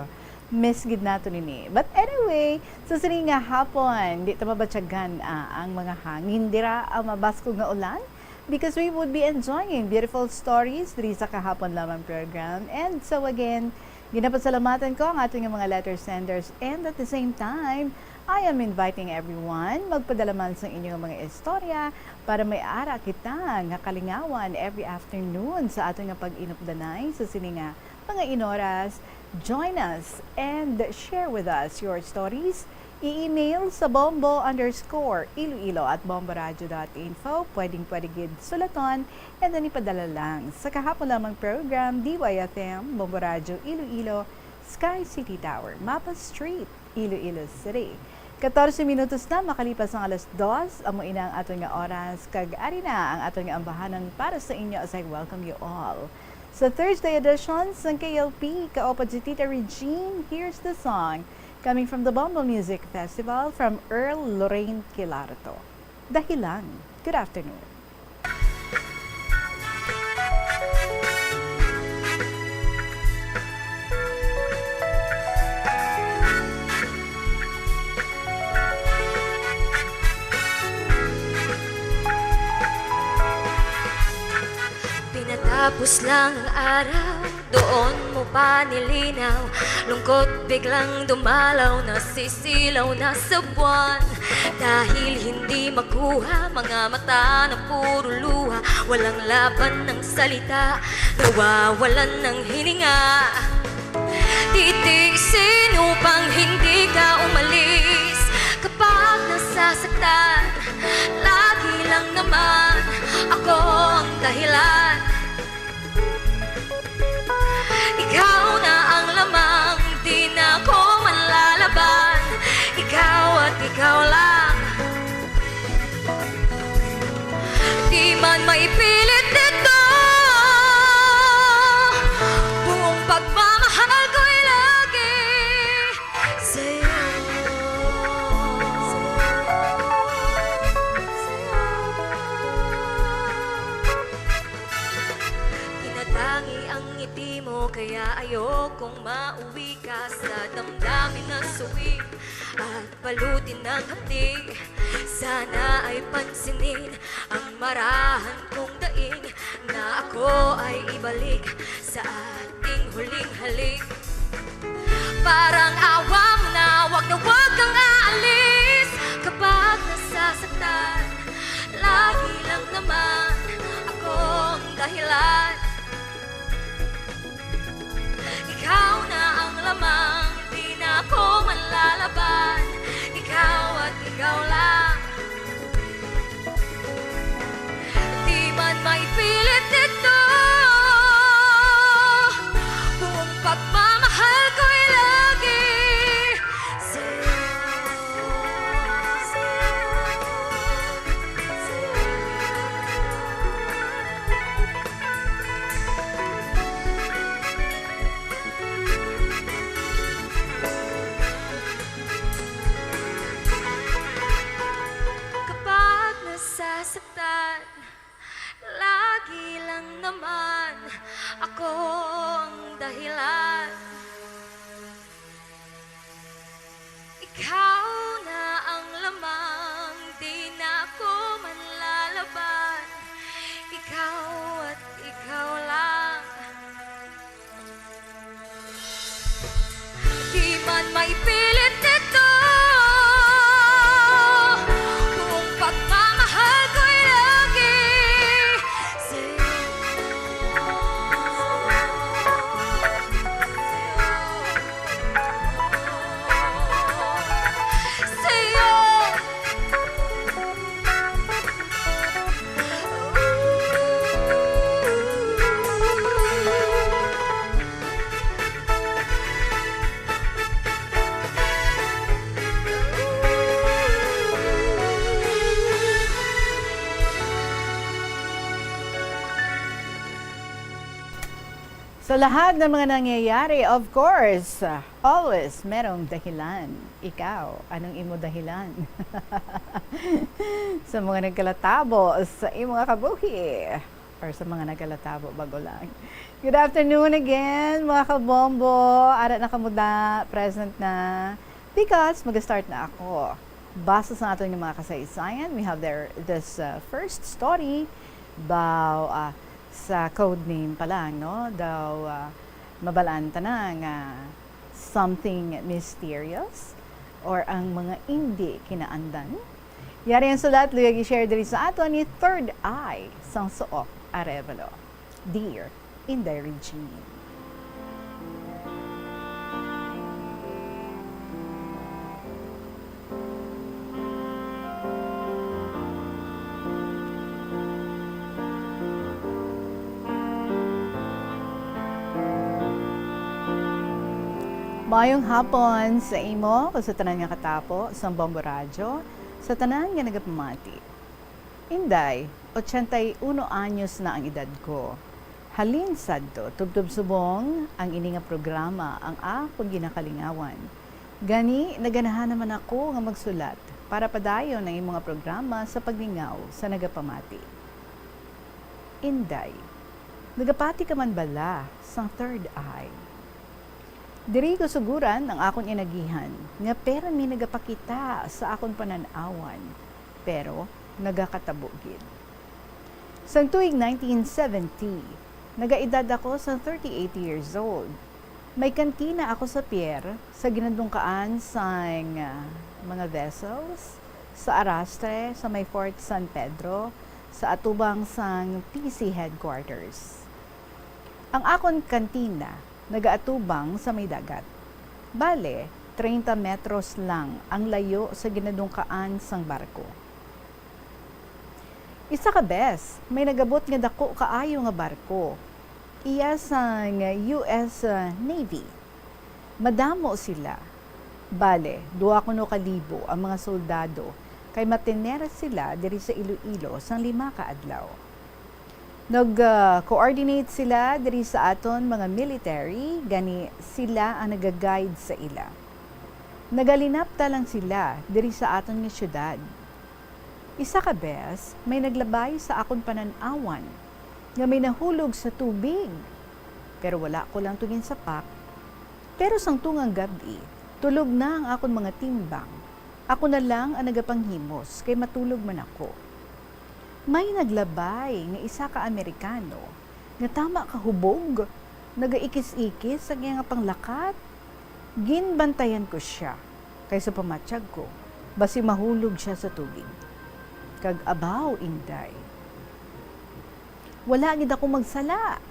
Miss gid nato nini. But anyway, sa sini nga hapon, di ta mabatyagan, ah, ang mga hangin dira, ang mabaskog nga ulan, because we would be enjoying beautiful stories diri sa Kahapon Lamang program. And so again, ginapasalamatan ko ang ating mga letter senders. And at the same time, I am inviting everyone magpadala man sa inyong mga istorya para may ara kita nga kalingawan every afternoon sa ato nga pag-inupdanay sa sini nga mga inoras. Join us and share with us your stories. I-email sa bombo underscore iloilo at bomboradio dot info. Pwedeng pwede gid sulaton and then ipadala lang sa Kahapon Lamang program, D Y F M, Bombo Radio Iloilo, Sky City Tower, Mapa Street, Iloilo City. Katorse minutos na makalipas ang alas dos, amo ina ang aton nga oras, kag ari na ang aton nga ambahanan para sa inyo as I welcome you all sa Thursday edition sang K L P. Kaupod si Tita Regine, here's the song coming from the Bombo Music Festival from Earl Lorraine Quilarto. Dahilan. Good afternoon. Pinatapos lang ang araw, doon mo Panilinaw, lungkot biglang dumalaw, nasisilaw na sa buwan. Dahil hindi makuha, mga mata na puro luha, walang laban ng salita, nawawalan ng hininga. Titiisin upang hindi ka umalis. Kapag nasasaktan, lagi lang naman ako ang dahilan. Ikaw na ang lamang, di na ko manlalaban. Ikaw at ikaw lang. Di man maipilit ito, buong pagmamahal ko'y lagi sa'yo. Tinatangi ang ngiti mo, kaya ayokong mauwi ka sa damdamin na suwi at balutin ng hapdi. Sana ay pansinin ang marahan kong daing, na ako ay ibalik sa ating huling halik. Parang awa mo na, wag na wag kang aalis. Kapag nasasaktan, lagi lang naman ako ang dahilan. Ikaw na ang lamang, di na ako manlalaban. Ikaw at ikaw lang. Di man maipilit ito, buong pagmamahal ko'y lagi sa'yo. Kapag nasasaktan, lagi lang naman ako ang dahilan. Ikaw na ang lamang, di na ako manlalaban. Ikaw at ikaw lang. Di man maipilit ito, buong pagmamahal ko'y lagi sa'yo. Sa'yo. Sa lahat ng mga nangyayari, of course, always merong dahilan. Ikaw, anong imo dahilan? Sa mga nagkalatabo sa imo nga kabuhi, or sa mga nagkalatabo bago lang. Good afternoon again, mga kabombo. Ara na kamo da, present na. Because mag-start na ako. Base sa aton nga mga kasaysayan, we have there this, uh, first story about, uh, sa code name pa lang, no? Daw, ah, mabalaan ta na nga something mysterious or ang mga indi kinaandan. Yari ang sulat, luyag i-share diri sa aton ni Third Eye sang Suok Arevalo. Dear Inday Regine. Maayong hapon sa imo kag sa tanan nga katapo sang Bombo Radyo, sa tanan nga nagapamati. Inday, ochenta y uno anyos na ang edad ko. Halin sadto, tubtob subong ang ini nga programa ang akon ginakalingawan. Gani, naganahan naman ako nga magsulat para padayon ang imo nga programa sa paglingaw sa nagapamati. Inday, nagapati ka man bala sang Third Eye? Diri ko suguran ang akon inagihan nga permi nagapakita sa akon panan-awan, pero nagakatabo gid. Sang tuig nineteen seventy, nagaedad ako sang thirty-eight years old. May kantina ako sa pier, sa ginadungkaan sang, ah, mga vessels, sa arastre, sa may Fort San Pedro, sa atubang sang P C headquarters. Ang akon kantina nagaatubang sa may dagat. Bale, treinta metros lang ang layo sa ginadungkaan sang barko. Isa ka bes, may nagabot nga daku kaayo nga barko. Iya sang U S Navy. Madamo sila. Bale, duha kuno ka libo ang mga soldado, kay matener sila diri sa Iloilo sang lima ka adlaw. Nag, ah, coordinate sila diri sa aton mga military, gani sila ang naga-guide sa ila. Nagalinapta lang sila diri sa aton nga siyudad. Isa ka bes, may naglabay sa akon panan-awan nga may nahulog sa tubig. Pero wala ko lang to ginsapak. Pero sang tungang gab-i, tulog na ang akon mga timbang. Ako na lang ang nagapanghimos, kay matulog man ako. May naglabay nga isa ka Amerikano nga tama ka hubog, nagaikis-ikis sa iya nga panglakat. Ginbantayan ko sia, kay sa pamatyag ko, basi mahulog sia sa tubig. Kag abaw, Inday, wala gid ako magsala.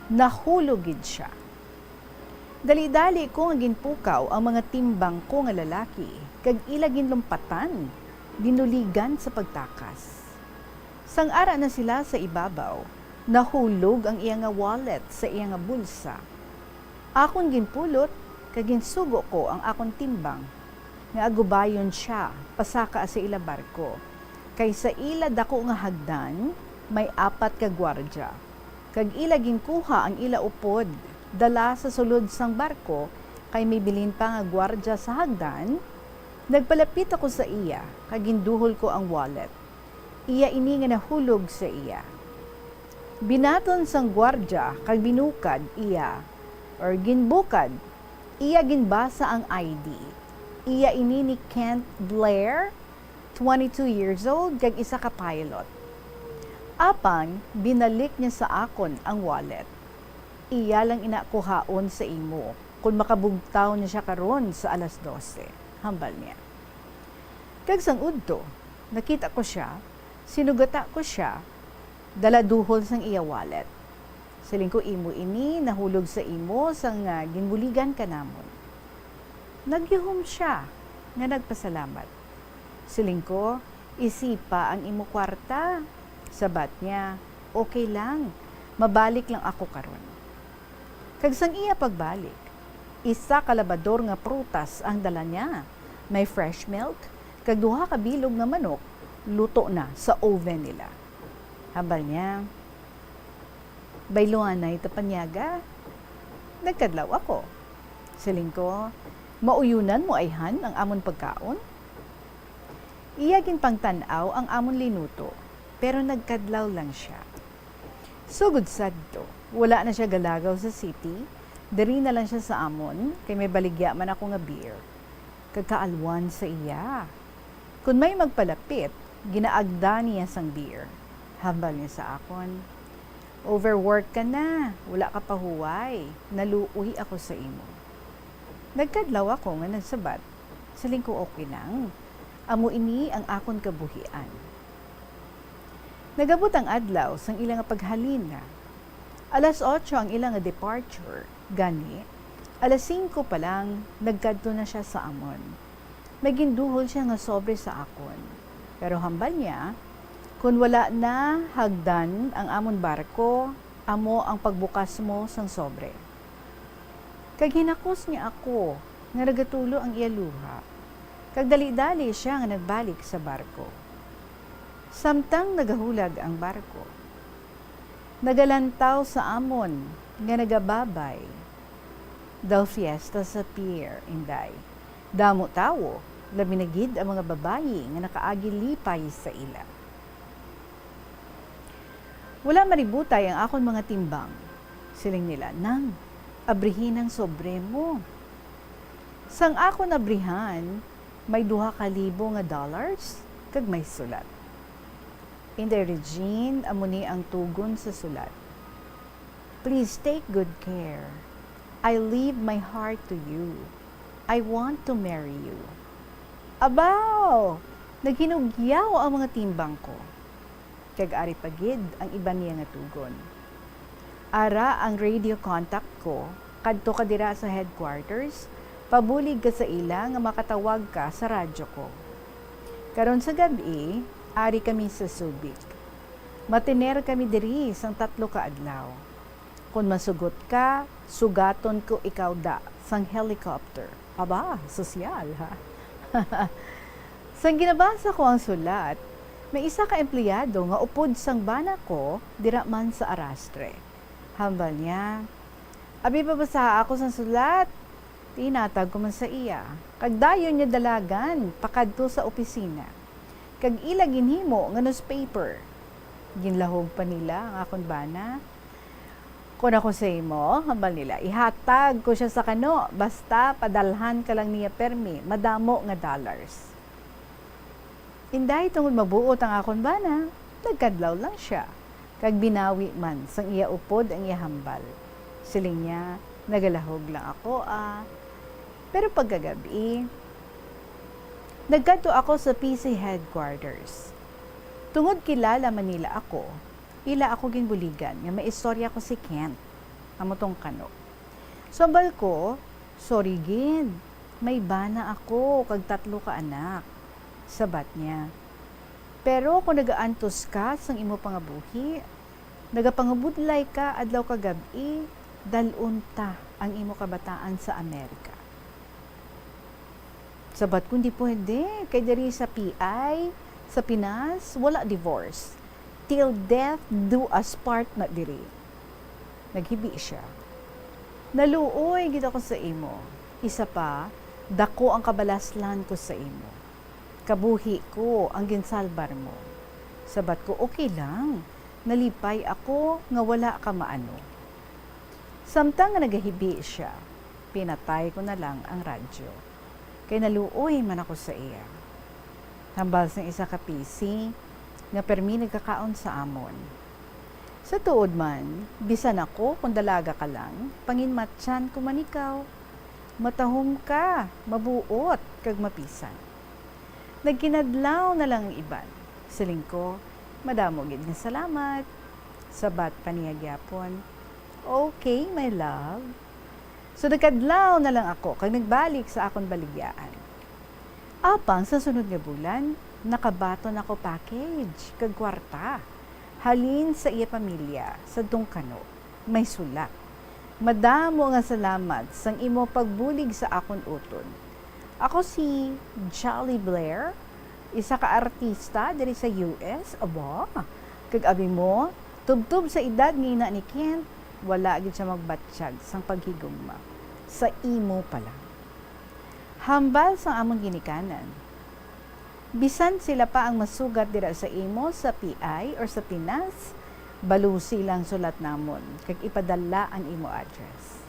Nahulog gid sia. Dali-dali ko nga ginpukaw ang mga timbang ko nga lalaki, kag ila ginlumpatan, binuligan sa pagtakas. Sang ara na sila sa ibabaw, nahulog ang iya nga wallet sa iya nga bulsa. Akon ginpulot, kag ginsugo ko ang akon timbang, nga agubayon sia pasaka sa ila barko, kay sa ila dako nga hagdan may apat ka gwardya, kag ila ginkuha ang ila upod, dala sa sulod sang barko, kay may bilin pa nga gwardya sa hagdan. Nagpalapit ako sa iya, kag ginduhol ko ang wallet. Iya ini nga nahulog sa iya. Binaton sang gwardya kag binukad iya, or ginbukad, iya ginbasa ang I D. Iya ini ni Kent Blair, twenty-two years old, kag isa ka pilot. Apang binalik niya sa akon ang wallet. Iya lang ina kuhaon sa imo, kon makabugtaw na sia karon sa alas dose, hambal niya. Kag sang udto, nakita ko sia, sinugata ko sia, dala duhol sang iya wallet. Siling ko, "Imo ini, nahulog sa imo sang, ah, ginbuligan ka namon." Nagyuhom sia nga nagpasalamat. Siling ko, "Isipa ang imo kwarta." Sabat niya, "Okay lang, mabalik lang ako karon." Kag sang iya pagbalik, isa ka labador nga prutas ang dala niya. May fresh milk, kag duha ka bilog nga manok, luto na sa oven nila. Hambal niya, "Bayluanay ta panyaga." Nagkadlaw ako. Siling ko, "Mauyonan mo ayhan ang amon pagkaon?" Iya ginpangtan-aw ang amon linuto, pero nagkadlaw lang sia. Sugod sadto, wala na sia galagaw sa city, diri na lang sia sa amon, kay may baligya man ako nga beer. Kag kaalwan sa iya. Kon may magpalapit, ginaagda niya sang beer. Hambal niya sa akon, "Overwork ka na, wala ka pa huway, naluoy ako sa imo." Nagkadlaw ako nga nagsabat, siling ko, "Okay lang, amo ini ang akon kabuhian." Nagabot ang adlaw sang ila nga paghalina. Alas otso ang ila nga departure, gani alas singko pa lang nagkadto na sia sa amon. May ginduhol sia nga sobre sa akon. Pero hambal niya, "Kon wala na hagdan ang amon barko, amo ang pagbukas mo sang sobre." Kag hinakos niya ako nga nagatulo ang iya luha, kag dali-dali sia nga nagbalik sa barko. Samtang nagahulag ang barko, nagalantaw sa amon nga nagababay, daw fiesta sa pier, Inday. Damo tawo, labi na gid ang mga babayi nga nakaagi lipay sa ila. "Wala maributay ang akon mga timbang," siling nila. "Nang, abrihi ang sobre mo." Sang akon abrihan, may duha ka libo nga dollars kag may sulat. "Inday Regine, amo ni ang tugon sa sulat. Please take good care. I leave my heart to you. I want to marry you." Abaw! Naghinugyaw ang mga timbang ko. Kag ari pa gid ang iban niya nga tugon. Ara ang radio contact ko, kadto ka dira sa headquarters, pabulig ka sa ila nga makatawag ka sa radyo ko. Karon sa gab-i, ari kami sa Subic. Matener kami diri sang tatlo ka adlaw. Kon masugot ka, sugaton ko ikaw da sang helicopter. Aba, sosyal, ha? Sang ginabasa ko ang sulat, may isa ka empleyado nga upod sang bana ko dira man sa arastre. Hambal niya, "Abi, pabasaha ako sang sulat." Tinatag ko man sa iya, kag dayon niya dalagan pakadto sa opisina, kag ila ginhimo nga newspaper. Ginlahog pa nila ang akon bana. "Kon ako sa imo," hambal nila, "ihatag ko sia sa kano, basta padalhan ka lang niya permi, madamo nga dollars." Inday, tungod mabuot ang akon bana, nagkadlaw lang sia, kag binawi man sang iya upod ang iya hambal. Siling niya, "Nagalahog lang ako, ah." Pero pagkagab-i, nagkadto ako sa P C headquarters. Tungod kilala man nila ako, ila ako ginbuligan nga maistorya ko si Kent, amo tong kano. Sambal ko, "Sorry gid, may bana ako kag tatlo ka anak." Sabat niya, "Pero kon nagaantos ka sang imo pangabuhi, nagapangabudlay ka adlaw kag gab-i, dal-on ta ang imo kabataan sa Amerika." Sabat ko, "Hindi pwede, kay diri sa P I, sa Pinas, wala divorce. Till death do us part na diri." Naghibi siya. "Naluoy gid ako sa imo. Isa pa, dako ang kabalaslan ko sa imo. Kabuhi ko ang ginsalbar mo." Sabat ko, "Okay lang. Nalipay ako nga wala ka maano." Samtang nga nagahibi siya, pinatay ko na lang ang radyo, kay naluoy man ako sa iya. Hambal sang isa ka P C nga permi nagkakaon sa amon. Sa tuod man, bisan ako kon dalaga ka lang, panginmatyan ko man ikaw. Matahom ka, mabuot, kag mapisan. Nagkinadlaw na lang ang iban. Siling ko, "Madamo gid nga salamat." Sabat pa niya gyapon, "Okay, my love." So, nagkadlaw na lang ako kag nagbalik sa akon baligyaan. Apang sa sunod nga bulan, nakabaton ako package kag kwarta halin sa iya pamilya sa Dungkano. May sulat. "Madamo nga salamat sang imo pagbulig sa akon utod. Ako si Jolly Blair, isa ka artista diri sa U S, aba. Kag abi mo, tubtob sa edad nga ina ni Kent, wala gid sia magbatyag sang paghigugma sa imo pa lang." Hambal sang amon ginikanan, "Bisan sila pa ang masugat dira sa imo sa P I or sa Pinas, balusi lang sulat namon kag ipadala ang imo address."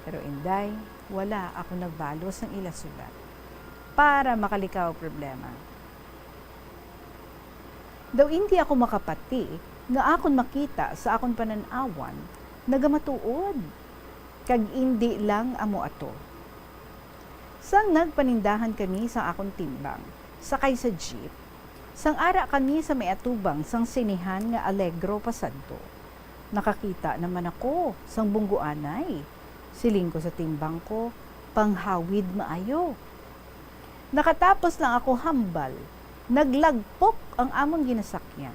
Pero, Inday, wala ako nagbalos sang ila sulat para makalikaw problema. Daw indi ako makapati nga akon makita sa akon panan-awan nagamatuod, kag indi lang amo ato. Sang nagpanindahan kami sa akon timbang, sakay sa jeep, sang ara kami sa may atubang sang sinehan nga Alegro pasadto, nakakita naman ako sang bunggoanay. Siling ko sa timbang ko, "Panghawid maayo." Nakatapos lang ako hambal, naglagpok ang amon ginasakyan.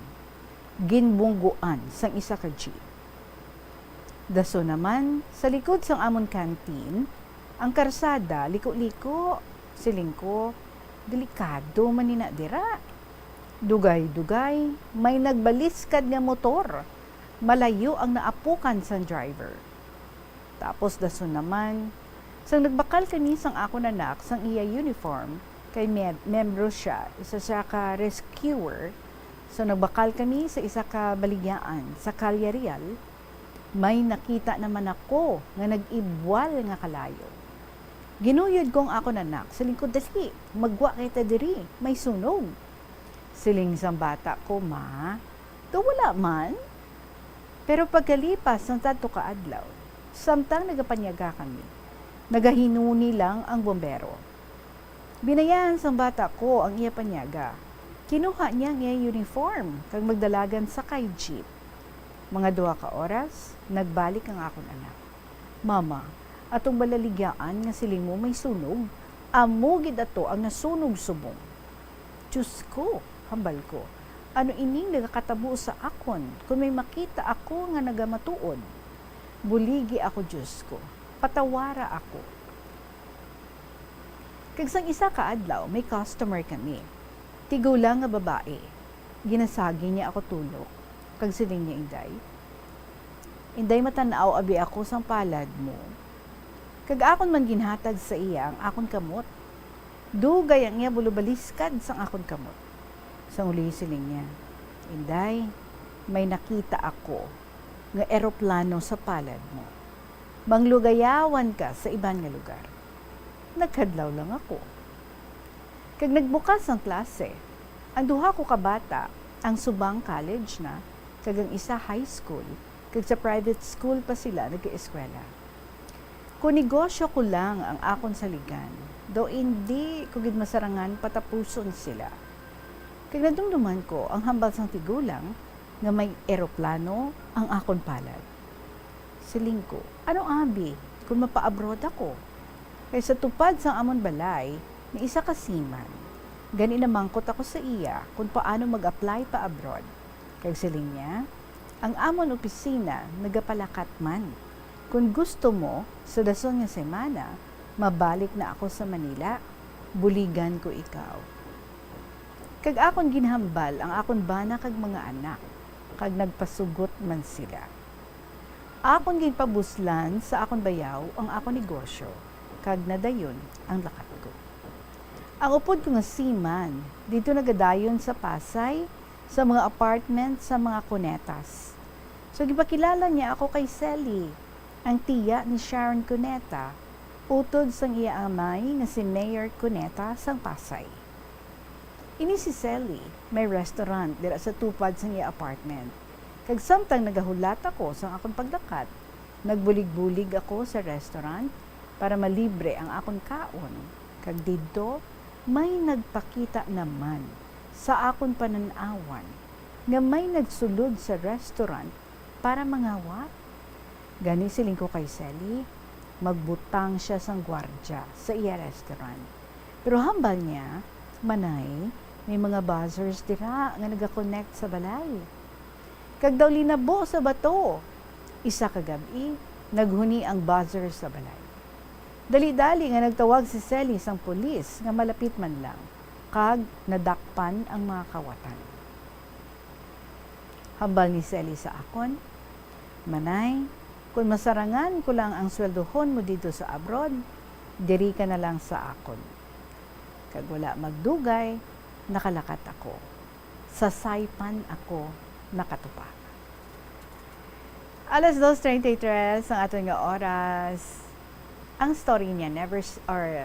Ginbunggoan sang isa ka jeep. Dason naman, sa likod sang amon canteen, ang karsada liko-liko. Siling ko, "Delikado man ni na dira." Dugay-dugay, may nagbaliskad nga motor. Malayo ang naapukan sang driver. Tapos dason naman, sang nagbakal kami sang akon anak sang iya uniform, kay me-, membro sia, isa sia ka rescuer, so nagbakal kami sa isa ka baligyaan sa Calle Real, may nakita naman ako nga nag-ibwal nga kalayo. Ginuyod ko ang akon anak, siling ko, "Dali, maggwa kita diri, may sunog." Siling sang bata ko, "Ma, daw wala man." Pero pagkalipas sang sadto ka adlaw, Samtang nagapanyaga kami, nagahinuni lang ang bombero. Binayahan sang bata ko ang iya panyaga. Kinuha niya ang iya uniform kag magdalagan sakay jeep. Mga duha ka oras, nagbalik ang akon anak. "Mama, atong balaligyaan nga siling mo may sunog, amo gid ato ang nasunog subong." "Diyos ko," hambal ko, "ano ining nagakatabo sa akon kon may makita ako nga nagamatuod? Buligi ako, Diyos ko, patawara ako." Kag sang isa ka adlaw, may customer kami. Tigulang nga babae. Ginasagi niya ako tulok, kag siling niya, "Inday, Inday, matan-aw abi ako sang palad mo." Kag akon man ginhatag sa iya ang akon kamot. Dugay ang iya bulubaliskad sang akon kamot. Sang uli siling niya, "Inday, may nakita ako nga eroplano sa palad mo. Manglugayawan ka sa iban nga lugar." Nagkadlaw lang ako. Kag nagbukas ang klase. Ang duha ko ka bata, ang subang college na, kag ang isa high school, kag sa private school pa sila nag-eskwela. Kon negosyo ko lang ang akon saligan, daw indi ko gid masarangan patapuson sila. Kag nadumduman ko ang hambal sang tigulang nga may eroplano ang akon palad. Siling ko, "Ano abi kon mapa-abroad ako?" Kay sa tupad sang amon balay may isa ka seaman. Gani namangkot ako sa iya kon paano mag-apply pa abroad. Kag siling niya, "Ang amon opisina nagapalakat man. Kon gusto mo, sa dason nga semana, mabalik na ako sa Manila. Buligan ko ikaw." Kag akon ginhambal ang akon bana kag mga anak, kag nagpasugot man sila. Akon ginpabuslan sa akon bayaw ang akon negosyo, kag nadayon ang lakat ko. Ang upod ko nga seaman didto nagadayon sa Pasay, sa mga apartment, sa mga Cunetas. So, gipakilala niya ako kay Sally, ang tiya ni Sharon Cuneta, utod sang iya amay nga si Mayor Cuneta sang Pasay. Ini si Sally, may restaurant dira sa tupad sang iya apartment. Kag samtang nagahulat ako sang akon paglakat, nagbulig-bulig ako sa restaurant para malibre ang akon kaon. Kag didto, may nagpakita naman sa akon panan-awan nga may nagsulod sa restaurant para mangawat. Gani siling ko kay Sally, magbutang sia sang gwardya sa iya restaurant. Pero hambal niya, "Manay, may mga buzzers dira nga nagaconnect sa balay." Kag daw linabo sa bato. Isa ka gab-i, naghuni ang buzzer sa balay. Dali-dali nga nagtawag si Sally sang pulis nga malapit man lang, kag nadakpan ang mga kawatan. Hambal ni Sally sa akon, "Manay, kon masarangan ko lang ang sweldohon mo didto sa abroad, diri ka na lang sa akon." Kag wala magdugay, nakalakat ako. Sa Saipan ako nakatupa. Alas dos treinta y tres ang aton nga oras. Ang story niya never s-, or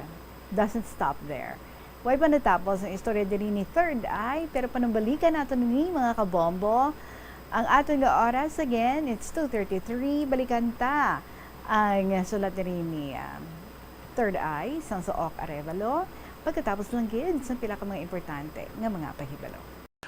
doesn't stop there. Way pa natapos ang istorya diri ni Third Eye, pero panumbalikan nato ni, mga kabombo. Ang aton nga oras, again, it's two thirty-three. Balikan ta ang sulat diri ni, ah, Third Eye, sang Suok Arevalo, pagkatapos lang gid sang pila ka mga importante nga mga pahibalo.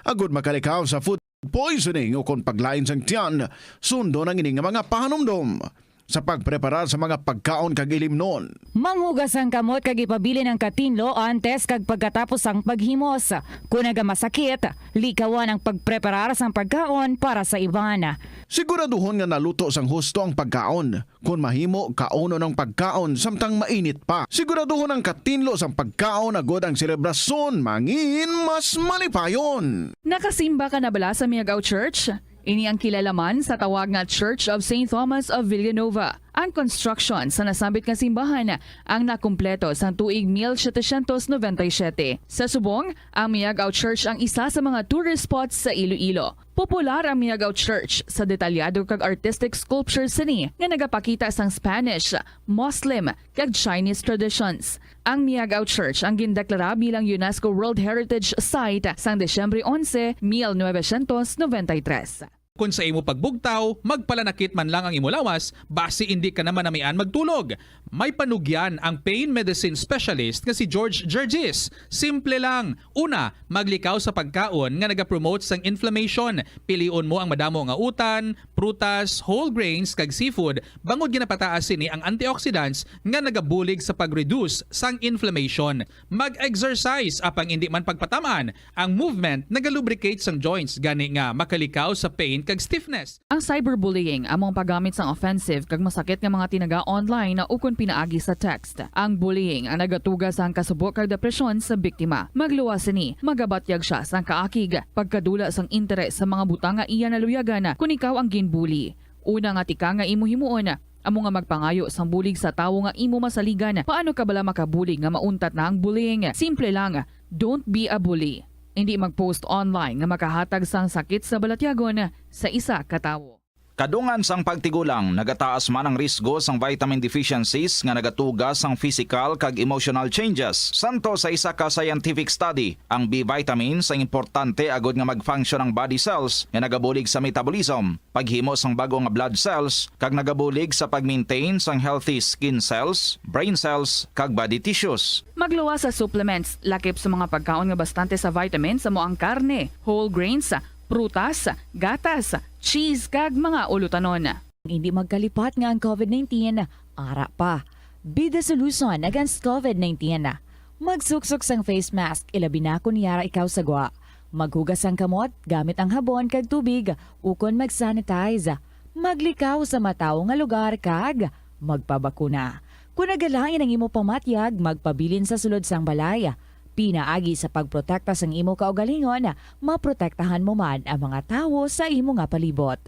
Agud makalikaw sa food poisoning o kon paglain sang tiyan, sundon ang ini nga mga pahanumdom. Sa pagpreparar sa mga pagkaon kag ilimnon, manghugas ang kamot kag ipabilin ang katinlo antes kag pagkatapos sang paghimos. Kon nagamasakit, likawan ang pagpreparar sang pagkaon para sa iban. Siguraduhon nga naluto sang husto ang pagkaon. Kon mahimo, kaunon ang pagkaon samtang mainit pa. Siguraduhon ang katinlo sang pagkaon agud ang selebrasyon mangin mas malipayon. Nakasimba ka na bala sa Miagao Church? Ini ang kilala man sa tawag nga Church of Saint Thomas of Villanueva. Ang construction sa nasambit nga simbahan ang nakumpleto sang tuig mil setecientos noventa y siete. Sa subong, ang Miagao Church ang isa sa mga tourist spots sa Iloilo. Popular ang Miagao Church sa detalyado kag artistic sculptures sini nga nagapakita sang Spanish, Muslim, kag Chinese traditions. Ang Miagao Church ang gindeklara bilang UNESCO World Heritage Site sang Disyembre onse, mil novecientos noventa y tres. Kon sa imo pagbugtaw, magpalanakit man lang ang imo lawas, basi indi ka na manamian magtulog. May panugyan ang pain medicine specialist nga si George Gergis. Simple lang. Una, maglikaw sa pagkaon nga nagapromote sang inflammation. Pilion mo ang madamo nga utan, prutas, whole grains, kag seafood, bangod ginapataas sini ang antioxidants nga nagabulig sa pag-reduce sang inflammation. Mag-exercise, apang indi man pagpatam-an. Ang movement nagalubricate sang joints, gani nga makalikaw sa pain kag stiffness. Ang cyberbullying amo ang paggamit sang offensive kag masakit nga mga tinaga online ukon pinaagi sa text. Ang bullying ang nagatuga sang kasubo kag depresyon sa biktima. Magluwas sini, magabatyag sia sang kaakig, pagkadula sang interes sa mga butang nga iya naluyagan kon ikaw ang ginbully. Una nga tikang nga imo himuon amo nga magpangayo sang bulig sa tawo nga imo masaligan. Paano ka bala makabulig nga mauntat na ang bullying? Simple lang, don't be a bully. Indi mag-post online nga makahatag sang sakit sa balatyagon sa isa ka tawo. Kadungan sang pagtigulang, nagataas man ang risgo sang vitamin deficiencies nga nagatuga sang physical kag emotional changes. Santo sa isa ka scientific study, ang B vitamins ang importante agod nga mag-function ang body cells nga nagabulig sa metabolism, paghimo sang bag-o nga blood cells, kag nagabulig sa pag-maintain sang healthy skin cells, brain cells, kag body tissues. Magluwas sa supplements, lakip sa mga pagkaon nga bastante sa vitamins, amo ang karne, whole grains, prutas, gatas, cheese, kag mga ulutanon. Hindi magkalipat nga ang covid nineteen ara pa. Be the solution against covid nineteen. Magsuksok sang face mask, ilabi na kon yara ikaw sa gwa. Maghugas sang kamot gamit ang habon kag tubig, ukon mag-sanitize. Maglikaw sa matawo nga lugar kag magpabakuna. Kon nagalain ang imo pamatyag, magpabilin sa sulod sang balay. Pinaagi sa pagprotekta sang imo kaugalingon, maprotektahan mo man ang mga tawo sa imo nga palibot.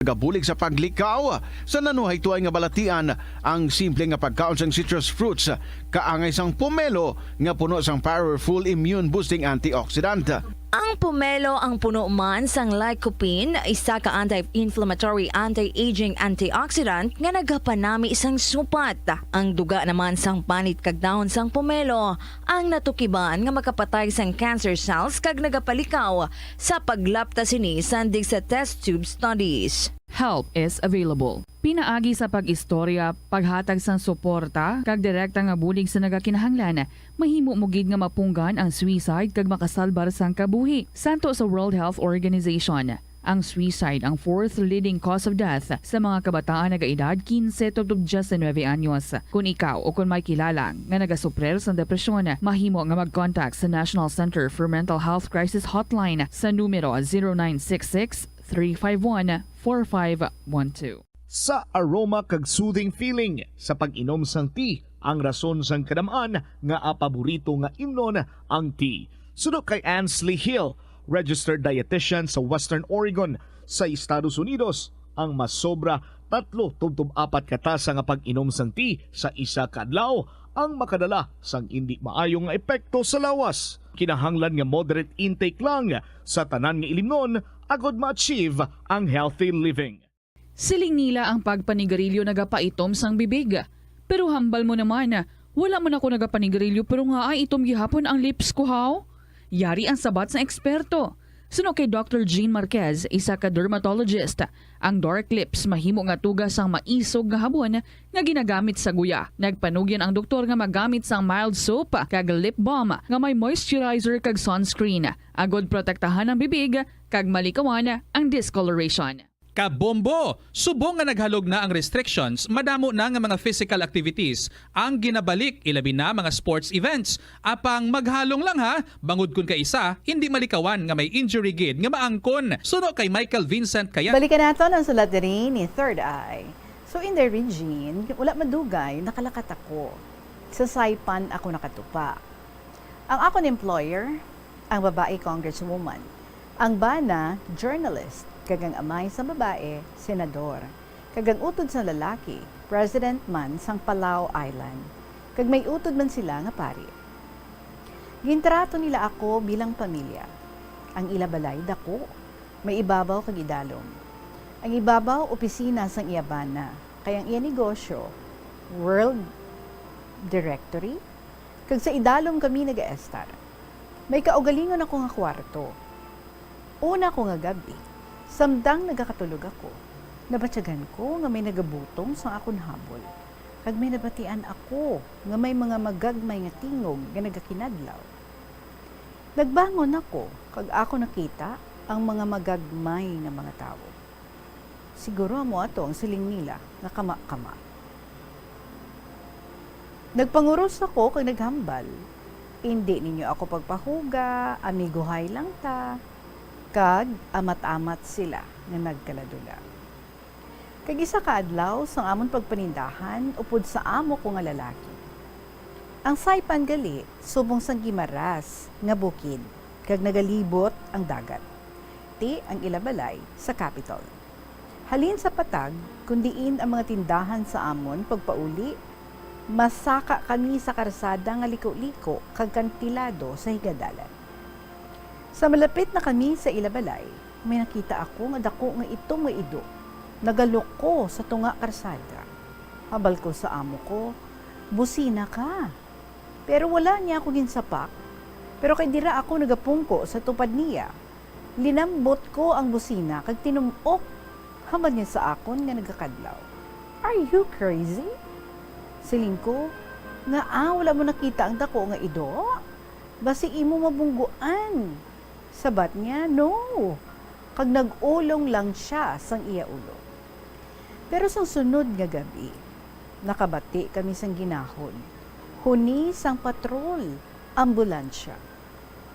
Nagabulig sa paglikaw sa nanuhaytoay nga balatian ang simple nga pagkaon sang citrus fruits, kaangay sang pomelo nga puno sang powerful immune-boosting antioxidant. Ang pomelo ang puno man sang lycopene, isa ka anti-inflammatory, anti-aging antioxidant nga nagapanami sang supat. Ang duga naman sang panit kag dahon sang pomelo ang natukiban nga makapatay sang cancer cells kag nagapalikaw sa paglapta sini sandig sa test tube studies. Help is available. Pinaagi sa pag-istorya, paghatag sang suporta, kag direkta nga bulig sa nagakinahanglan, mahimo mo gid nga mapunggan ang suicide kag makasalbar sang kabuhi. Santo sa World Health Organization, ang suicide ang fourth leading cause of death sa mga kabataan nagaedad quince tubtob diecinuebe anyos. Kon ikaw o kon may kilala nga nagasuprir sang depresyon, mahimo nga mag-contact sa National Center for Mental Health Crisis Hotline sa numero zero nine six six, three five one, four five one two. Sa aroma kag soothing feeling sa pag-inom sang tea, ang rason sang kadam-an nga paborito nga imnon ang tea. Suno kay Ansley Hill, registered dietitian sa Western Oregon sa Estados Unidos, ang masobra tatlo tubtob apat ka tasa nga pag-inom sang tea sa isa ka adlaw ang makadala sang indi maayo nga epekto sa lawas. Kinahanglan nga moderate intake lang sa tanan nga ilimnon agod ma-achieve ang healthy living. Siling nila ang pagpanigarilyo nagapaitom sang bibig. Pero hambal mo naman, wala man ako nagapanigarilyo pero nga ay itom gihapon ang lips ko, haw? Yari ang sabat sang eksperto. Suno kay Doctor Jean Marquez, isa ka dermatologist, ang dark lips mahimo nga tuga sang maisog nga habon nga ginagamit sa guya. Nagpanugyan ang doktor nga magamit sang mild soap kag lip balm nga may moisturizer kag sunscreen, agod protektahan ang bibig kag malikawan ang discoloration. Kabombo! Subong nga naghalog na ang restrictions, madamo na nga mga physical activities ang ginabalik, ilabi na mga sports events. Apang maghalong lang ha, bangod kun kaisa, hindi malikawan nga may injury gid nga maangkon. Suno kay Michael Vincent Kaya. Balikan naton ang sulat diri ni Third Eye. So, Inday Regine, wala madugay, nakalakat ako. Sa Saipan ako nakatupa. Ang akon employer, ang babae congresswoman. Ang bana, journalist, kag ang amay sa babae, senador. Kag ang utod sang lalaki, president man sang Palau Island. Kag may utod man sila nga pari. Gintrato nila ako bilang pamilya. Ang ila balay dako, may ibabaw kag idalom. Ang ibabaw, opisina sang iya bana, kay ang iya negosyo, World Directory, kag sa idalom kami nagaestar. May kaugalingon ako nga kwarto. Una ko nga gab-i, Samtang nagakatulog ako, nabatyagan ko nga may nagabutong sang akon habol, kag may nabatian ako nga may mga magagmay nga tingog nga nagakinadlaw. Nagbangon ako, kag ako nakita ang mga magagmay nga mga tawo. Siguro amo ato ang siling nila nga kama-kama. Nagpanguros ako kag naghambal, "Indi ninyo ako pagpahuga, amigohay lang ta." Kag amat-amat sila nga nagkaladula. Kag isa ka adlaw sang amon pagpanindahan upod sa amo ko nga lalaki. Ang Saipan gali subong sang gimaras nga bukid, kag nagalibot ang dagat, ti ang ila balay sa Capitol. Halin sa patag, kon diin ang mga tindahan sa amon pagpauli, masaka kami sa karsada nga liko-liko kag kantilado sa higadalan. Sa malapit na kami sa ila balay, may nakita ako nga daku nga itom nga ido, nagaluko sa tunga karsada. Hambal ko sa amo ko, "Busina ka." Pero wala niya ako ginsapak. Pero kay dira ako nagapungko sa tupad niya, linambot ko ang busina kag tinum-ok. Hambal niya sa akon nga nagakadlaw, "Are you crazy?" Siling ko, "Ngaa wala mo nakita ang daku nga ido? Basi imo mabungguan." Sabat niya, "No." Kag nag-ulong lang siya sang iya ulo. Pero sang sunod nga gab-i, nakabati kami sang ginahod, huni sang patrol, ambulansya.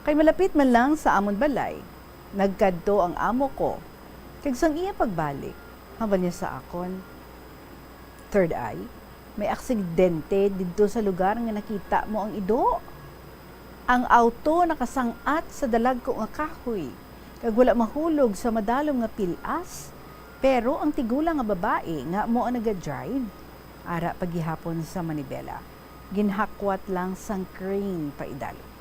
Kay malapit man lang sa amon balay, nagkadto ang amo ko, kag sang iya pagbalik, hambal niya sa akon, "Third Eye, may aksidente didto sa lugar nga nakita mo ang ido. Ang auto nakasang-at sa dalagko nga kahoy, kag wala mahulog sa madalom nga pil-as, pero ang tigulang nga babae nga amo ang naga-drive, ara pa gihapon sa manibela, ginhakwat lang sang crane paidalom."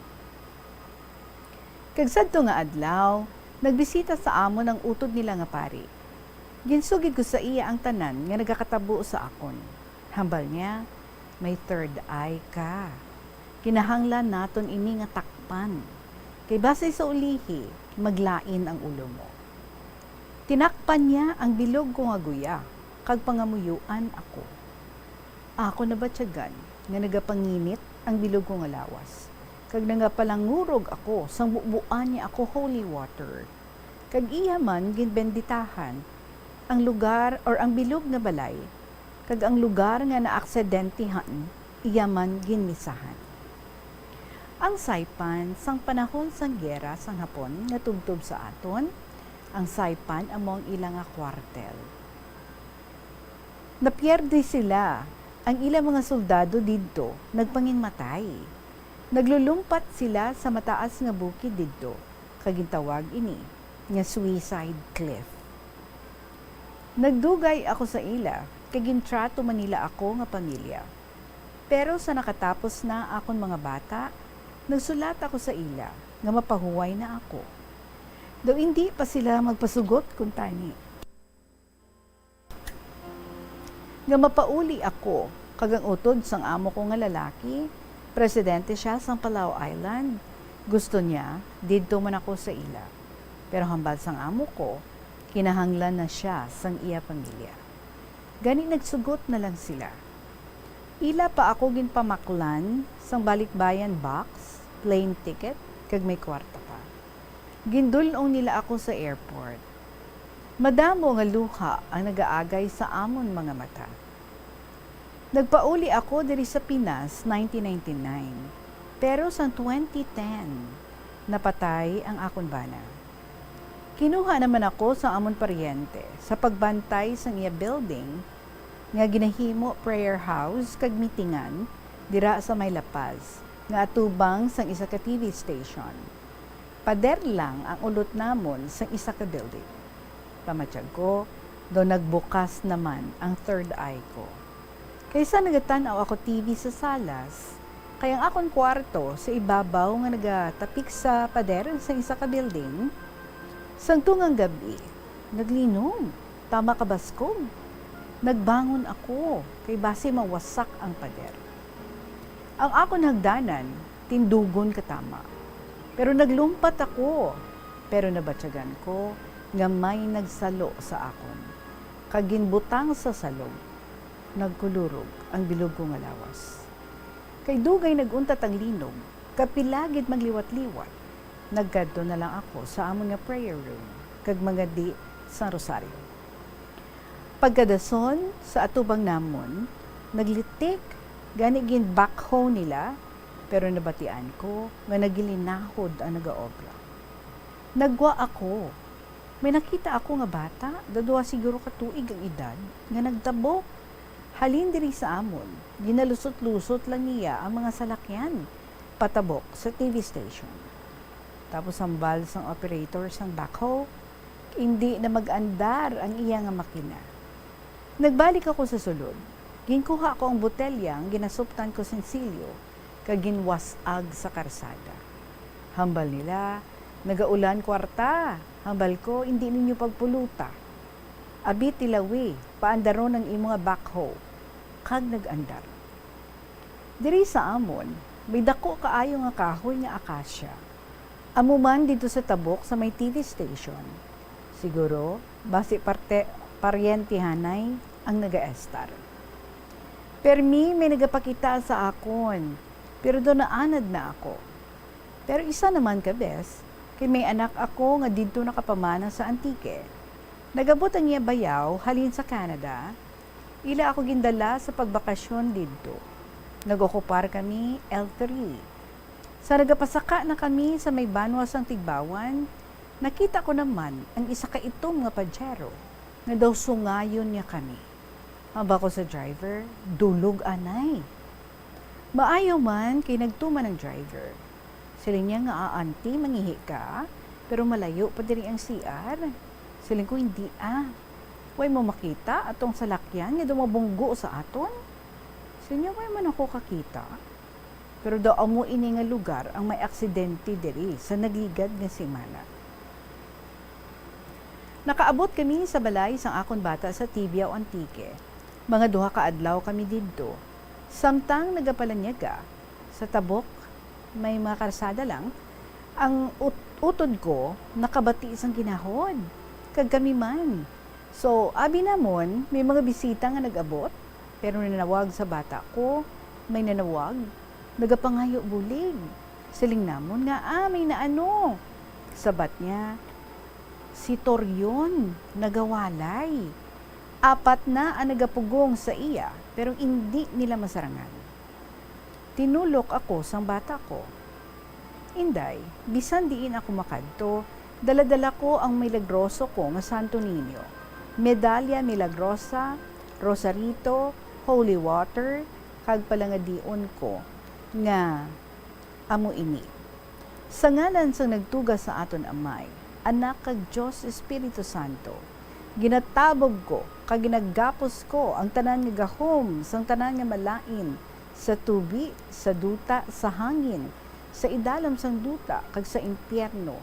Kag sadto nga adlaw, nagbisita sa amon ang utod nila nga pari. Ginsugid ko sa iya ang tanan nga nagakatabo sa akon. Hambal niya, "May third eye ka. Kinahanglan naton ini nga takpan, kay basi sa ulihi maglain ang ulo mo." Tinakpan niya ang bilog ko nga guya, kag pangamuyuan ako. Ako nabatyagan nga nagapanginit ang bilog ko nga lawas, kag nagapalangurog ako sang bubuan niya ako holy water. Kag iya man ginbenditahan ang lugar, or ang bilog nga balay, kag ang lugar nga naaksidentihan, iya man ginmisahan. Ang Saipan, sang panahon sang giyera sang Hapon nga tubtob sa aton, ang Saipan amo ang ila nga kwartel. Napierde sila. Ang ila mga soldado didto nagpanginmatay. Naglulumpat sila sa mataas nga bukid didto, kag gintawag ini nga Suicide Cliff. Nagdugay ako sa ila, kay gintrato man nila ako nga pamilya. Pero sa nakatapos na akon mga bata, nagsulat ako sa ila nga mapahuway na ako. Daw indi pa sila magpasugot kuntani nga mapauli ako, kag ang utod sang amo ko nga lalaki, presidente sia sang Palau Island. Gusto niya, didto man ako sa ila. Pero hambal sang amo ko, kinahanglan na sia sang iya pamilya. Gani nagsugot na lang sila. Ila pa ako ginpamaklan sang balikbayan box, plane ticket, kag may kwarta pa. Gindul-ong nila ako sa airport. Madamo nga luha ang nagaagay sa amon mga mata. Nagpauli ako diri sa Pinas nineteen ninety-nine, pero sang twenty ten, napatay ang akon bana. Kinuha naman ako sa amon paryente sa pagbantay sang iya building nga ginahimo prayer house kag mitingan dira sa may La Paz, nga atubang sang isa ka T V station. Pader lang ang ulot namon sang isa ka building. Pamatyag ko, daw nagbukas naman ang third eye ko. Kaysa nagatan-aw ako T V sa salas, kay ang akon kwarto sa ibabaw nga nagatapik sa pader sang isa ka building. Sang tungang gab-i, naglinog, tama kabaskog. Nagbangon ako, kay basi mawasak ang pader. Ang akon hagdanan, tindugon katama. Pero naglumpat ako, pero nabatyagan ko nga may nagsalo sa akon, kag ginbutang sa salog, nagkulurog ang bilog ko nga lawas. Kay dugay nag-untat ang linog, kapila gid magliwat-liwat, nagkadto na lang ako sa amon nga prayer room, kag mangadi sang rosaryo. Pagkadason, sa atubang namon, naglitik, gani gin-backhoe nila, pero nabatian ko nga nagilinahod ang nagaobra. Nagwa ako. May nakita ako nga bata, daw duha siguro ka tuig ang edad, nga nagtabok. Halin diri sa amon, ginalusot-lusot lang niya ang mga salakyan patabok sa T V station. Tapos hambal sang operator sang backhoe, hindi na mag-andar ang iya nga makina. Nagbalik ako sa sulod. Ginkuha ko ang botelya nga ginasuptan ko sinsilyo kag ginwas-ag sa karsada. Hambal nila, "Nagaulan kwarta." Hambal ko, "Indi ninyo pagpuluta. Abi, tilawi, paandaron ang imo nga backhoe." Kag nag-andar. Diri sa amon, may dako kaayo nga kahoy nga akasya. Amo man didto sa tabok sa may T V station. Siguro, basi parte, paryentihanay ang nagaestar. Permi may nagapakita sa akon, pero daw naanad na ako. Pero isa naman ka bes, kay may anak ako nga didto nakapamana sa Antique. Nag-abot ang iya bayaw halin sa Canada, ila ako gindala sa pagbakasyon didto. Nag-okupar kami L three. Sa nagapasaka na kami sa may banwa sang Tigbawan, nakita ko naman ang isa ka itom nga pajero nga daw sungayon niya kami. Hambal ko sa driver, "Dulog anay." Maayo man kay nagtuman ang driver. Siling niya nga, "Ah, auntie, mangihi ka, pero malayo pa diri ang C R." Siling ko, "Hindi ah. Way mo makita atong salakyan nga daw mabunggo sa aton?" Siling niya, "Way man ako kakita." Pero daw amo ini nga lugar ang may aksidente diri sa nagligad nga semana. Nakaabot kami sa balay sang akon bata sa Tibiao, Antique. Mga duha ka adlaw kami didto. Samtang nagapalanyaga sa tabok, may mga karsada lang, ang ut-, utod ko nakabati sang ginahod, kag kami man. So, abi namon, may mga bisita nga nag-abot, pero nanawag sa bata ko, may nanawag, nagapangayo bulig. Siling namon nga, "Ah, may naano." Sabat niya, "Si Torion nagawalay. Apat na ang nagapugong sa iya, pero indi nila masarangan." Tinulok ako sang bata ko. Inday, bisan diin ako makadto, dala-dala ko ang milagroso ko nga Santo Niño, Medalla Milagrosa, Rosarito, Holy Water, kag palangadion ko nga amo ini. Sa ngalan sang nagtuga sa aton Amay, Anak, kag Dios Espiritu Santo, ginatabog ko kag ginagapos ko ang tanan nga gahom sang tanan nga malain sa tubi, sa duta, sa hangin, sa idalom sang duta, kag sa impiyerno,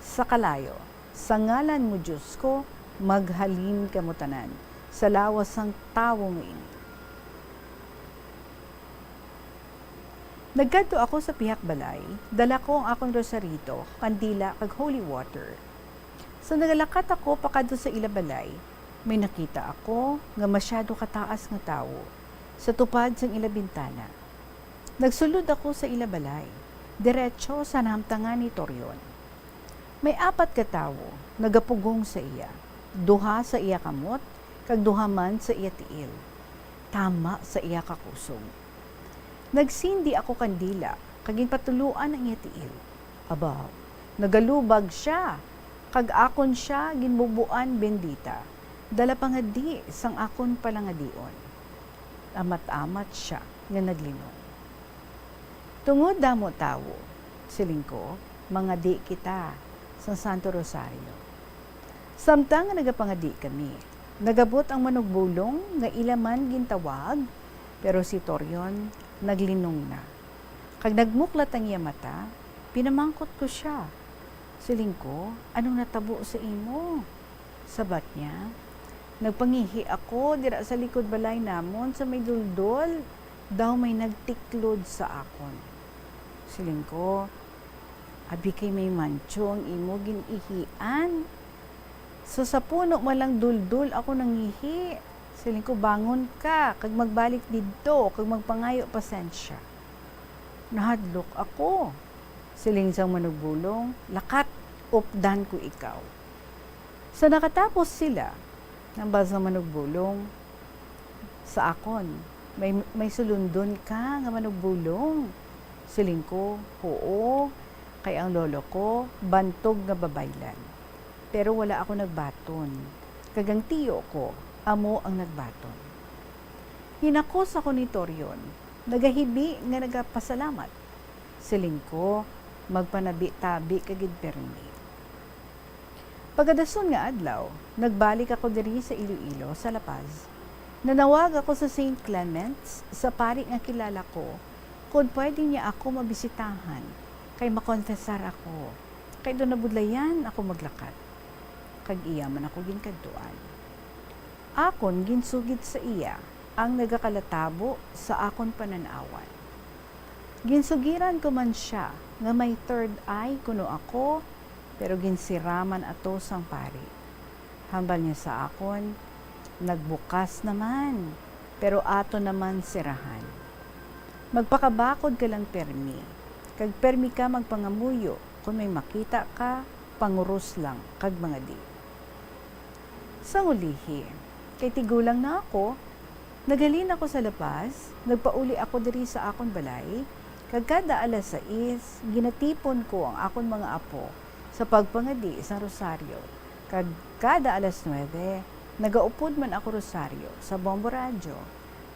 sa kalayo. Sa ngalan mo, Dios ko, maghalin kamo tanan sa lawas sang tawo nga ini. Nagkadto ako sa pihak balay, dala ko ang akon rosarito, kandila, kag holy water. Sa nagalakat ako pakadto sa ila balay, may nakita ako nga masyado kataas nga tawo sa tupad sang ila bintana. Nagsulod ako sa ila balay, diretso sa nahamtangan ni Torion. May apat ka tawo nagapugong sa iya, duha sa iya kamot, kag duha man sa iya tiil, tama sa iya kakusog. Nagsindi ako kandila, kag ginpatuloan ang iya tiil. Abaw, nagalubag sia, kag akon sia ginbubuan bendita, dala pangadi sang akon palangadion. Amat-amat sia nga naglinong. "Tungod damo tawo," siling ko, "mangadi kita sang Santo Rosario." Samtang nga nagapangadi kami, nagabot ang manugbulong nga ila man gintawag, pero si Torion naglinong na. Kag nagmuklat ang iya mata, pinamangkot ko sia. Siling ko, "Anong natabo sa imo?" Sabat niya, "Nagpangihi ako dira sa likod balay namon sa may duldol, daw may nagtiklod sa akon." Siling ko, "Abi kay may mancho ang imo gin-ihian." So, sa puno man lang duldul ako nangihi. Siling ko, "Bangon ka, kag magbalik didto, kag magpangayo pasensya." "Nahadlok ako," siling sang manugbulong, "lakat, updan ko ikaw." Sa nakatapos sila, nambal sang manugbulong sa akon, "May, may sulundon ka nga manugbulong?" Siling ko, "Huo, kay ang lolo ko bantog nga babaylan." Pero wala ako nagbaton, kag ang tiyo ko amo ang nagbaton. Hinakos ako ni Torion, nagahibi nga nagapasalamat. Siling ko, "Magpanabi-tabi ka gid pirmi." Pagkadason nga adlaw, nagbalik ako diri sa Iloilo, sa La Paz. Nanawag ako sa Saint Clement's sa pari nga kilala ko, kon pwede niya ako mabisitahan, kay makonfesar ako, kay daw nabudlayan ako maglakat. Kag iya man ako ginkadtuan. Akon ginsugid sa iya ang nagakalatabo sa akon panan-awan. Ginsugiran ko man sia nga may third eye kuno ako, pero ginsira man ato sang pari. Hambal niya sa akon, "Nagbukas naman, pero ato naman sirahan. Magpakabakod ka lang pirmi, kag pirmi ka magpangamuyo, kon may makita ka, panguros lang kag mangadi." Sang ulihi, kay tigulang na ako, naghalin ako sa La Paz, nagpauli ako diri sa akon balay, kag kada alas sais, ginatipon ko ang akon mga apo sa pagpangadi sang rosaryo, kag kada alas nuebe, nagaupod man ako rosaryo sa Bombo Radyo,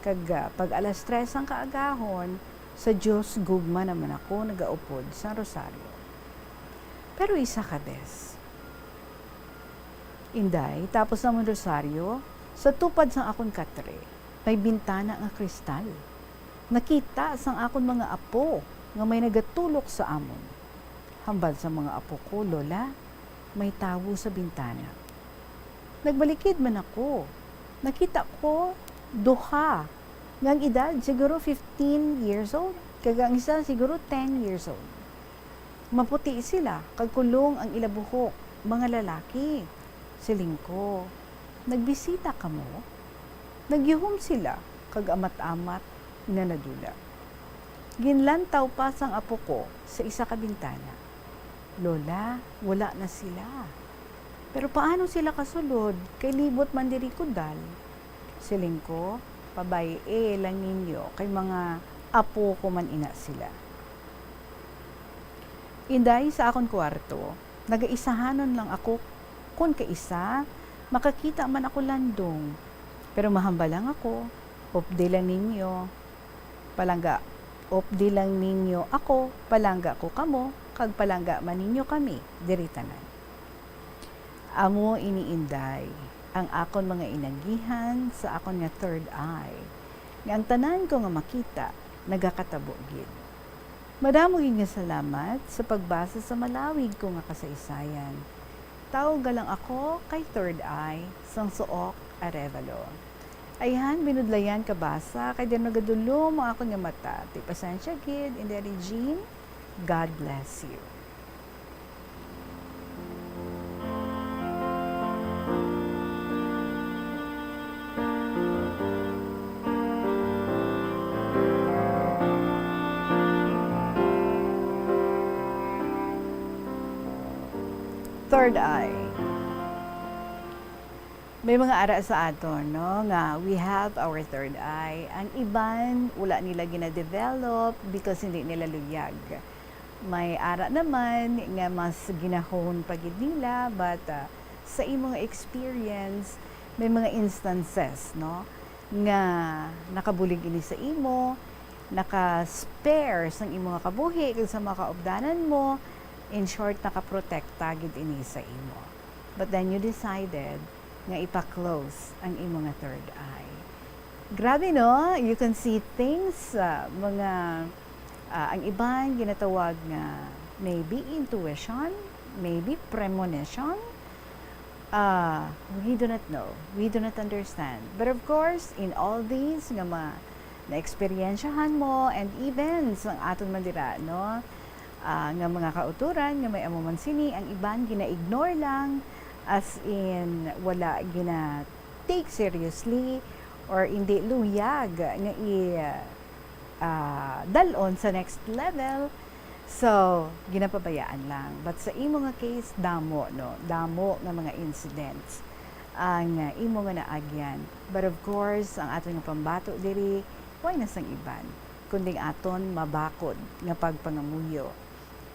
kag, ah, pag alas tres sang kaagahon, sa Dios gugma naman ako nagaupod sang rosaryo. Pero isa ka bes, Inday, tapos namon rosaryo, sa tupad sang akon katre, may bintana nga kristal. Nakita sang akon mga apo nga may nagatulok sa amon. Hambal sa mga apo ko, "Lola, may tawo sa bintana." Nagbalikid man ako. Nakita ko duha nga ang edad siguro fifteen years old, kag ang isa siguro ten years old. Maputi sila, kag kulong ang ila buhok, mga lalaki. Siling ko, "Nagbisita kamo?" Nagyuhom sila, kag amat-amat nga nadula. Ginlantaw pa sang apo ko sa isa ka bintana, "Lola, wala na sila." "Pero paano sila kasulod, kay libot man diri kudal?" Siling ko, "Pabay-i lang ninyo, kay mga apo ko man ina sila." Inday, sa akon kuwarto, nagaisahanon lang ako, kon kaisa, makakita man ako landong. Pero mahambal lang ako, updi lang ninyo, palangga, updi lang ninyo ako, palangga ko kamo, kag palangga man ninyo kami, diri tanan. Amo ini, Inday, ang akon mga inagihan sa akon nga third eye, nga ang tanan ko nga makita nagakatabo gid. Madamo gid nga salamat sa pagbasa sa malawig ko nga kasaysayan. Tawga lang ako kay Third Eye, sang Suok, Arevalo. Ayhan, binudlayan ka basa, kay di nagadulom ang akon nga mata. Ti pasensya gid, Inday Regine. God bless you. Third eye. May mga ara sa aton, no, nga we have our third eye. Ang iban, wala nila gina-develop because hindi nila luyag. May ara naman nga mas ginahon pa gid nila, but, ah, sa imong experience, may mga instances, no, nga nakabulig ini sa imo, naka-spare sang imo nga kabuhi kag sa mga kaupdanan mo, in short, nakaprotekta gid ini sa imo. But then you decided nga ipa-close ang imo nga third eye. Grabe, no? You can see things, ah, mga, ah, ang iban ginatawag nga maybe intuition, maybe premonition. Ah, we do not know. We do not understand. But of course, in all these nga mga naeksperyensyahan mo and events ang aton man dira, no? Ah, nga mga kauturan nga may amo man sini, ang iban gina-ignore lang, As in, wala gina-take seriously or hindi luyag nga i, ah, dal-on sa next level. So, ginapabayaan lang. But sa imo nga case, damo, no? Damo nga mga incidents ang, ah, imo nga naagyan. But of course, ang aton nga pambato diri, way na sang iban, kundi ang aton mabakod nga pagpangamuyo.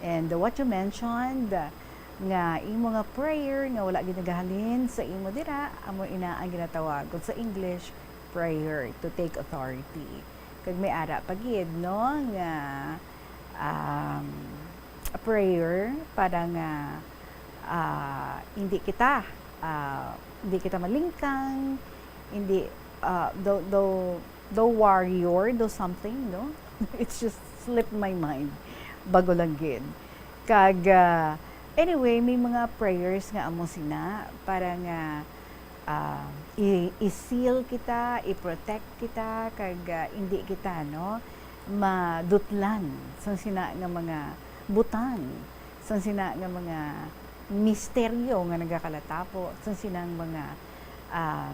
And what you mentioned, nga imo nga prayer nga wala gid nagahalin sa imo dira, amo ina ang ginatawag, kung sa English, prayer to take authority. Kag may ara pa gid, no, nga, um, a prayer para nga, ah, hindi kita, ah, hindi kita malingkang, hindi, ah, daw, daw, daw warrior, daw something, no? It's just slipped my mind. Bago lang gid. Kag, ah, anyway, may mga prayers nga amo sina para nga, ah, i-, i-seal kita, i-protect kita, kag, ah, hindi kita, no, madutlan sang sina nga mga butang, sang sina nga mga misteryo nga nagakalatapo, sang sinang mga, ah,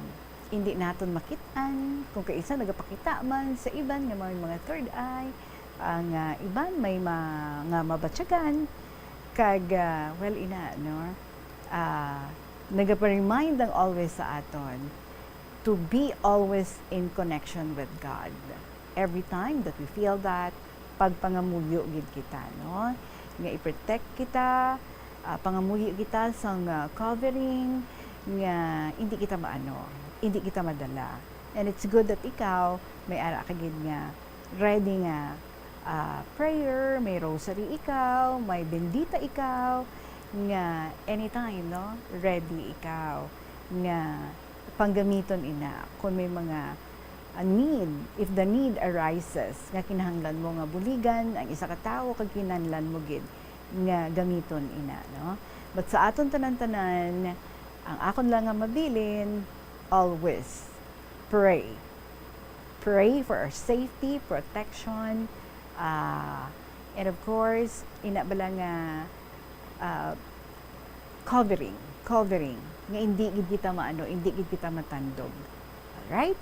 hindi naton makit-an, kung kaisa nagapakita man sa iban nga may mga third eye, ang, ah, iban may mga mabatyagan, kag, ah, well, ina, no? Ah, nagapa-remind lang always sa aton to be always in connection with God. Every time that we feel that, pagpangamuyo gid kita, no? Nga i-protect kita, ah, pangamuyo kita sang, ah, covering, nga hindi kita maano, hindi kita madala. And it's good that ikaw, may ara ka gid nga ready nga, ah, prayer, may rosary ikaw, may bendita ikaw, nga anytime, no? Ready ikaw nga panggamiton ina kung may mga, ah, need, if the need arises, nga kinahanglan mo nga buligan ang isa ka tawo kag kinahanglan mo gid nga gamiton ina, no? But sa aton tanan-tanan, ang akon lang nga mabilin, always pray. Pray for our safety, protection, ah, and of course, ina bala nga, ah, covering, covering, nga hindi gid kita maano, hindi gid kita matandog. Alright?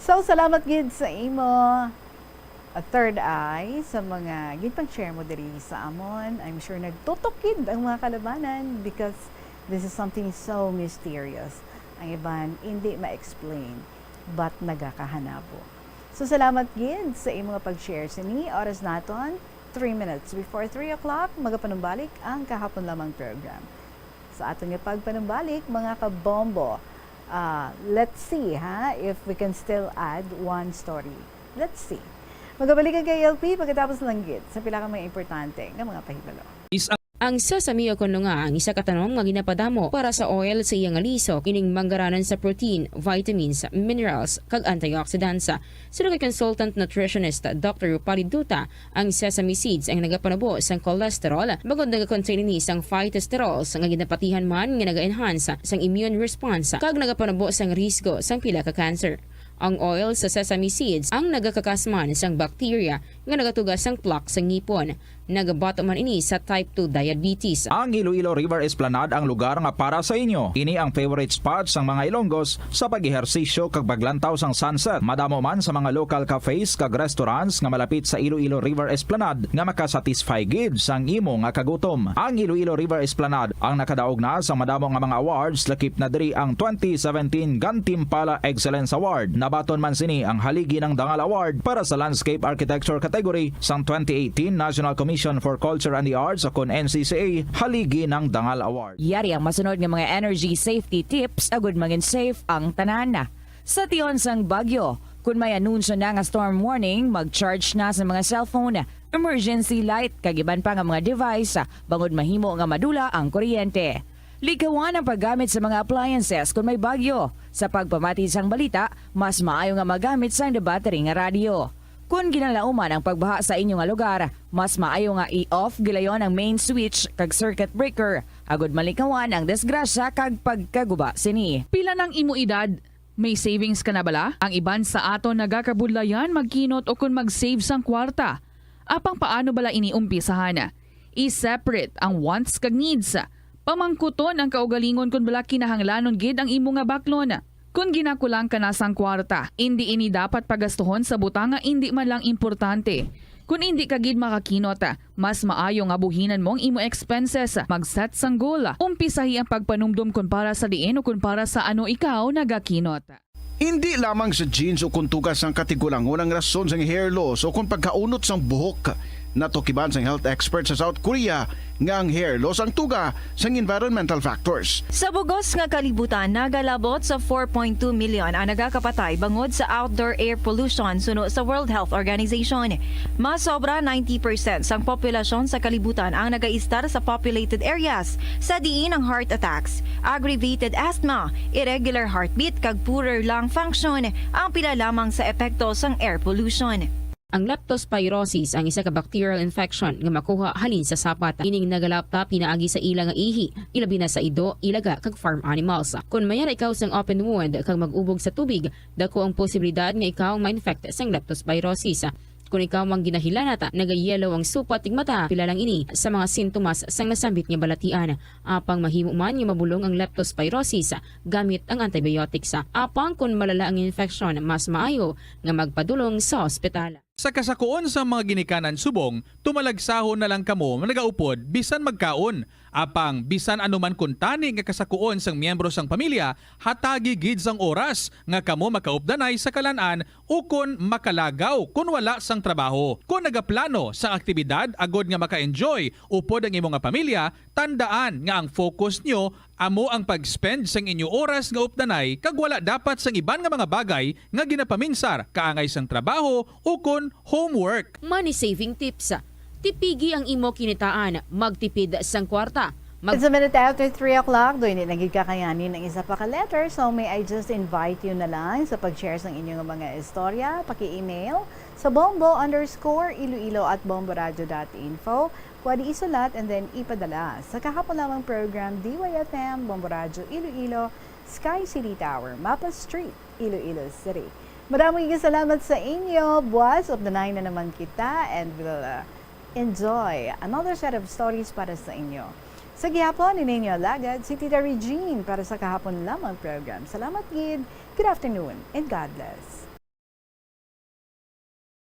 So, salamat gid sa imo, ah, third eye, sa mga ginpang-share mo diri sa amon. I'm sure nagtutok gid ang mga kalabanan because this is something so mysterious. Ang iban, hindi ma-explain, but nagakahanabo. So, salamat gid sa imo nga pag-share sini. Oras naton, three minutes before three o'clock, magapanumbalik ang Kahapon Lamang program. Sa aton nga pagpanumbalik, mga kabombo, ah, let's see, ha, if we can still add one story. Let's see. Magabalik ang K L P pagkatapos lang gid sa pila ka mga importante nga mga pahibalo. Ang sesame o kon nga ang isa ka tanom nga ginapadamo para sa oil sa iya nga liso, ining manggaranan sa protein, vitamins, minerals, kag antioxidants. Suno kay consultant nutritionist Doctor Rupali Duta, ang sesame seeds ang nagapanubo sang cholesterol, bangod nagakontain ini sang phytosterols nga ginapatihan man nga naga-enhance sang immune response kag nagapanubo sang risgo sang pila ka cancer. Ang oil sa sesame seeds ang nagakakas man sang bacteria nga nagatuga sang plaque sa ngipon. Nagabato man ini sa type two diabetes. Ang Iloilo River Esplanade ang lugar nga para sa inyo. Ini ang favorite spot sang mga Ilonggos sa pag-ehersisyo kag paglantaw sang sunset. Madamo man sa mga local cafes kag restaurants nga malapit sa Iloilo River Esplanade nga makasatisfy gid sang imo nga kagutom. Ang Iloilo River Esplanade ang nakadaog na sang madamo nga mga awards, lakip na diri ang twenty seventeen Gantimpala Excellence Award. Nabaton man sini ang Haligi ng Dangal Award para sa Landscape Architecture category sang twenty eighteen National Commission for Culture and the Arts, o kon N C C A, Haligi ng Dangal Award. Yari ang masunod nga mga energy safety tips agud mangin safe ang tanan. Sa tion sang bagyo, kun may anunsyo na nga storm warning, mag-charge na sa mga cellphone, emergency light, kag iban pa nga mga device, bangod mahimo nga madula ang kuryente. Likawan ang paggamit sa mga appliances kun may bagyo. Sa pagpamati sang balita, mas maayo nga magamit sang battery nga radyo. Kun ginalauman ang pagbaha sa inyo nga lugar, mas maayo nga i-off gilayon ang main switch kag circuit breaker, agud malikawan ang disgrasya kag pagkaguba sini. Pila nang imo edad? May savings ka na bala? Ang iban sa aton nagakabudlayan magkinot o kon mag-save sang kwarta. Apang paano bala ini umpisahan? I-separate ang wants kag needs. Pamangkuton ang kaugalingon kon bala kinahanglanon gid ang imo nga baklon. Kon ginakulang ka na sang kwarta, indi ini dapat pagastuhon sa butang nga indi man lang importante. Kon indi ka gid makakinot, mas maayo nga buhinan mo ang imo expenses. Mag-set sang goal. Umpisahi ang pagpanumdom kon para sa diin o kon para sa ano ikaw nagakinot. Indi lamang sa genes o kon tuga sang katigulangon ang rason sang hair loss o kon pagkaunot sang buhok. Natukiban sang health expert sa South Korea nga ang hair loss ang tuga sang environmental factors. Sa bugos nga kalibutan, nagalabot sa four point two million ang nagakapatay bangod sa outdoor air pollution, suno sa World Health Organization. Mas sobra ninety percent sang populasyon sa kalibutan ang nagaistar sa populated areas, sa diin ang heart attacks, aggravated asthma, irregular heartbeat, kag poorer lung function ang pila lamang sa epekto sang air pollution. Ang leptospirosis ang isa ka bacterial infection nga makuha halin sa sapat. Ining nagalapta pinaagi sa ila nga ihi, ilabi na sa ido, ilaga, kag farm animals. Kon mayara ikaw sang open wound kag mag-ubog sa tubig, dako ang posibilidad nga ikaw ma-infect sang leptospirosis. Kon ikaw ang ginahilanat, nagayelo ang supat ning mata, pila lang ini sa mga sintomas sang nasambit nga balatian. Apang mahimo man nga mabulong ang leptospirosis gamit ang antibiotics. Apang kon malala ang infeksyon, mas maayo nga magpadulong sa ospital. Sa kasakuon sang mga ginikanan subong, tumalagsahon na lang kamo nagaupod bisan magkaon. Apang bisan ano man kuntani nga kasakuon sang miyembro sang pamilya, hatagi gid sang oras nga kamo makaupdanay sa kalan-an ukon makalagaw kon wala sang trabaho. Kon nagaplano sang aktibidad agod nga maka-enjoy upod ang imo nga pamilya, tandaan nga ang focus nyo amo ang pag-spend sang inyo oras nga updanay kag wala dapat sang iban nga mga bagay nga ginapaminsar kaangay sang trabaho ukon homework. Money saving tips. Tipigi ang imo kinitaan, magtipid sang kwarta. Mag- It's a minute after three o'clock. Doy, hindi na gid kakayanin ang isa pa ka letter. So, may I just invite you na lang sa pag-share sang inyo nga mga istorya, paki-email sa bombo underscore iloilo at bomboradio dot info. Pwede isulat and then ipadala sa kahapon lamang program, D Y F M, Bombo Radyo Iloilo, Sky City Tower, Mapa Street, Iloilo City. Maraming salamat sa inyo. Buwas, updanay na naman kita and we'll uh, enjoy another set of stories para sa inyo. Sa gihapon, ini inyo alagad, si Tita Regine para sa kahapon lamang program. Salamat gid. Good afternoon and God bless.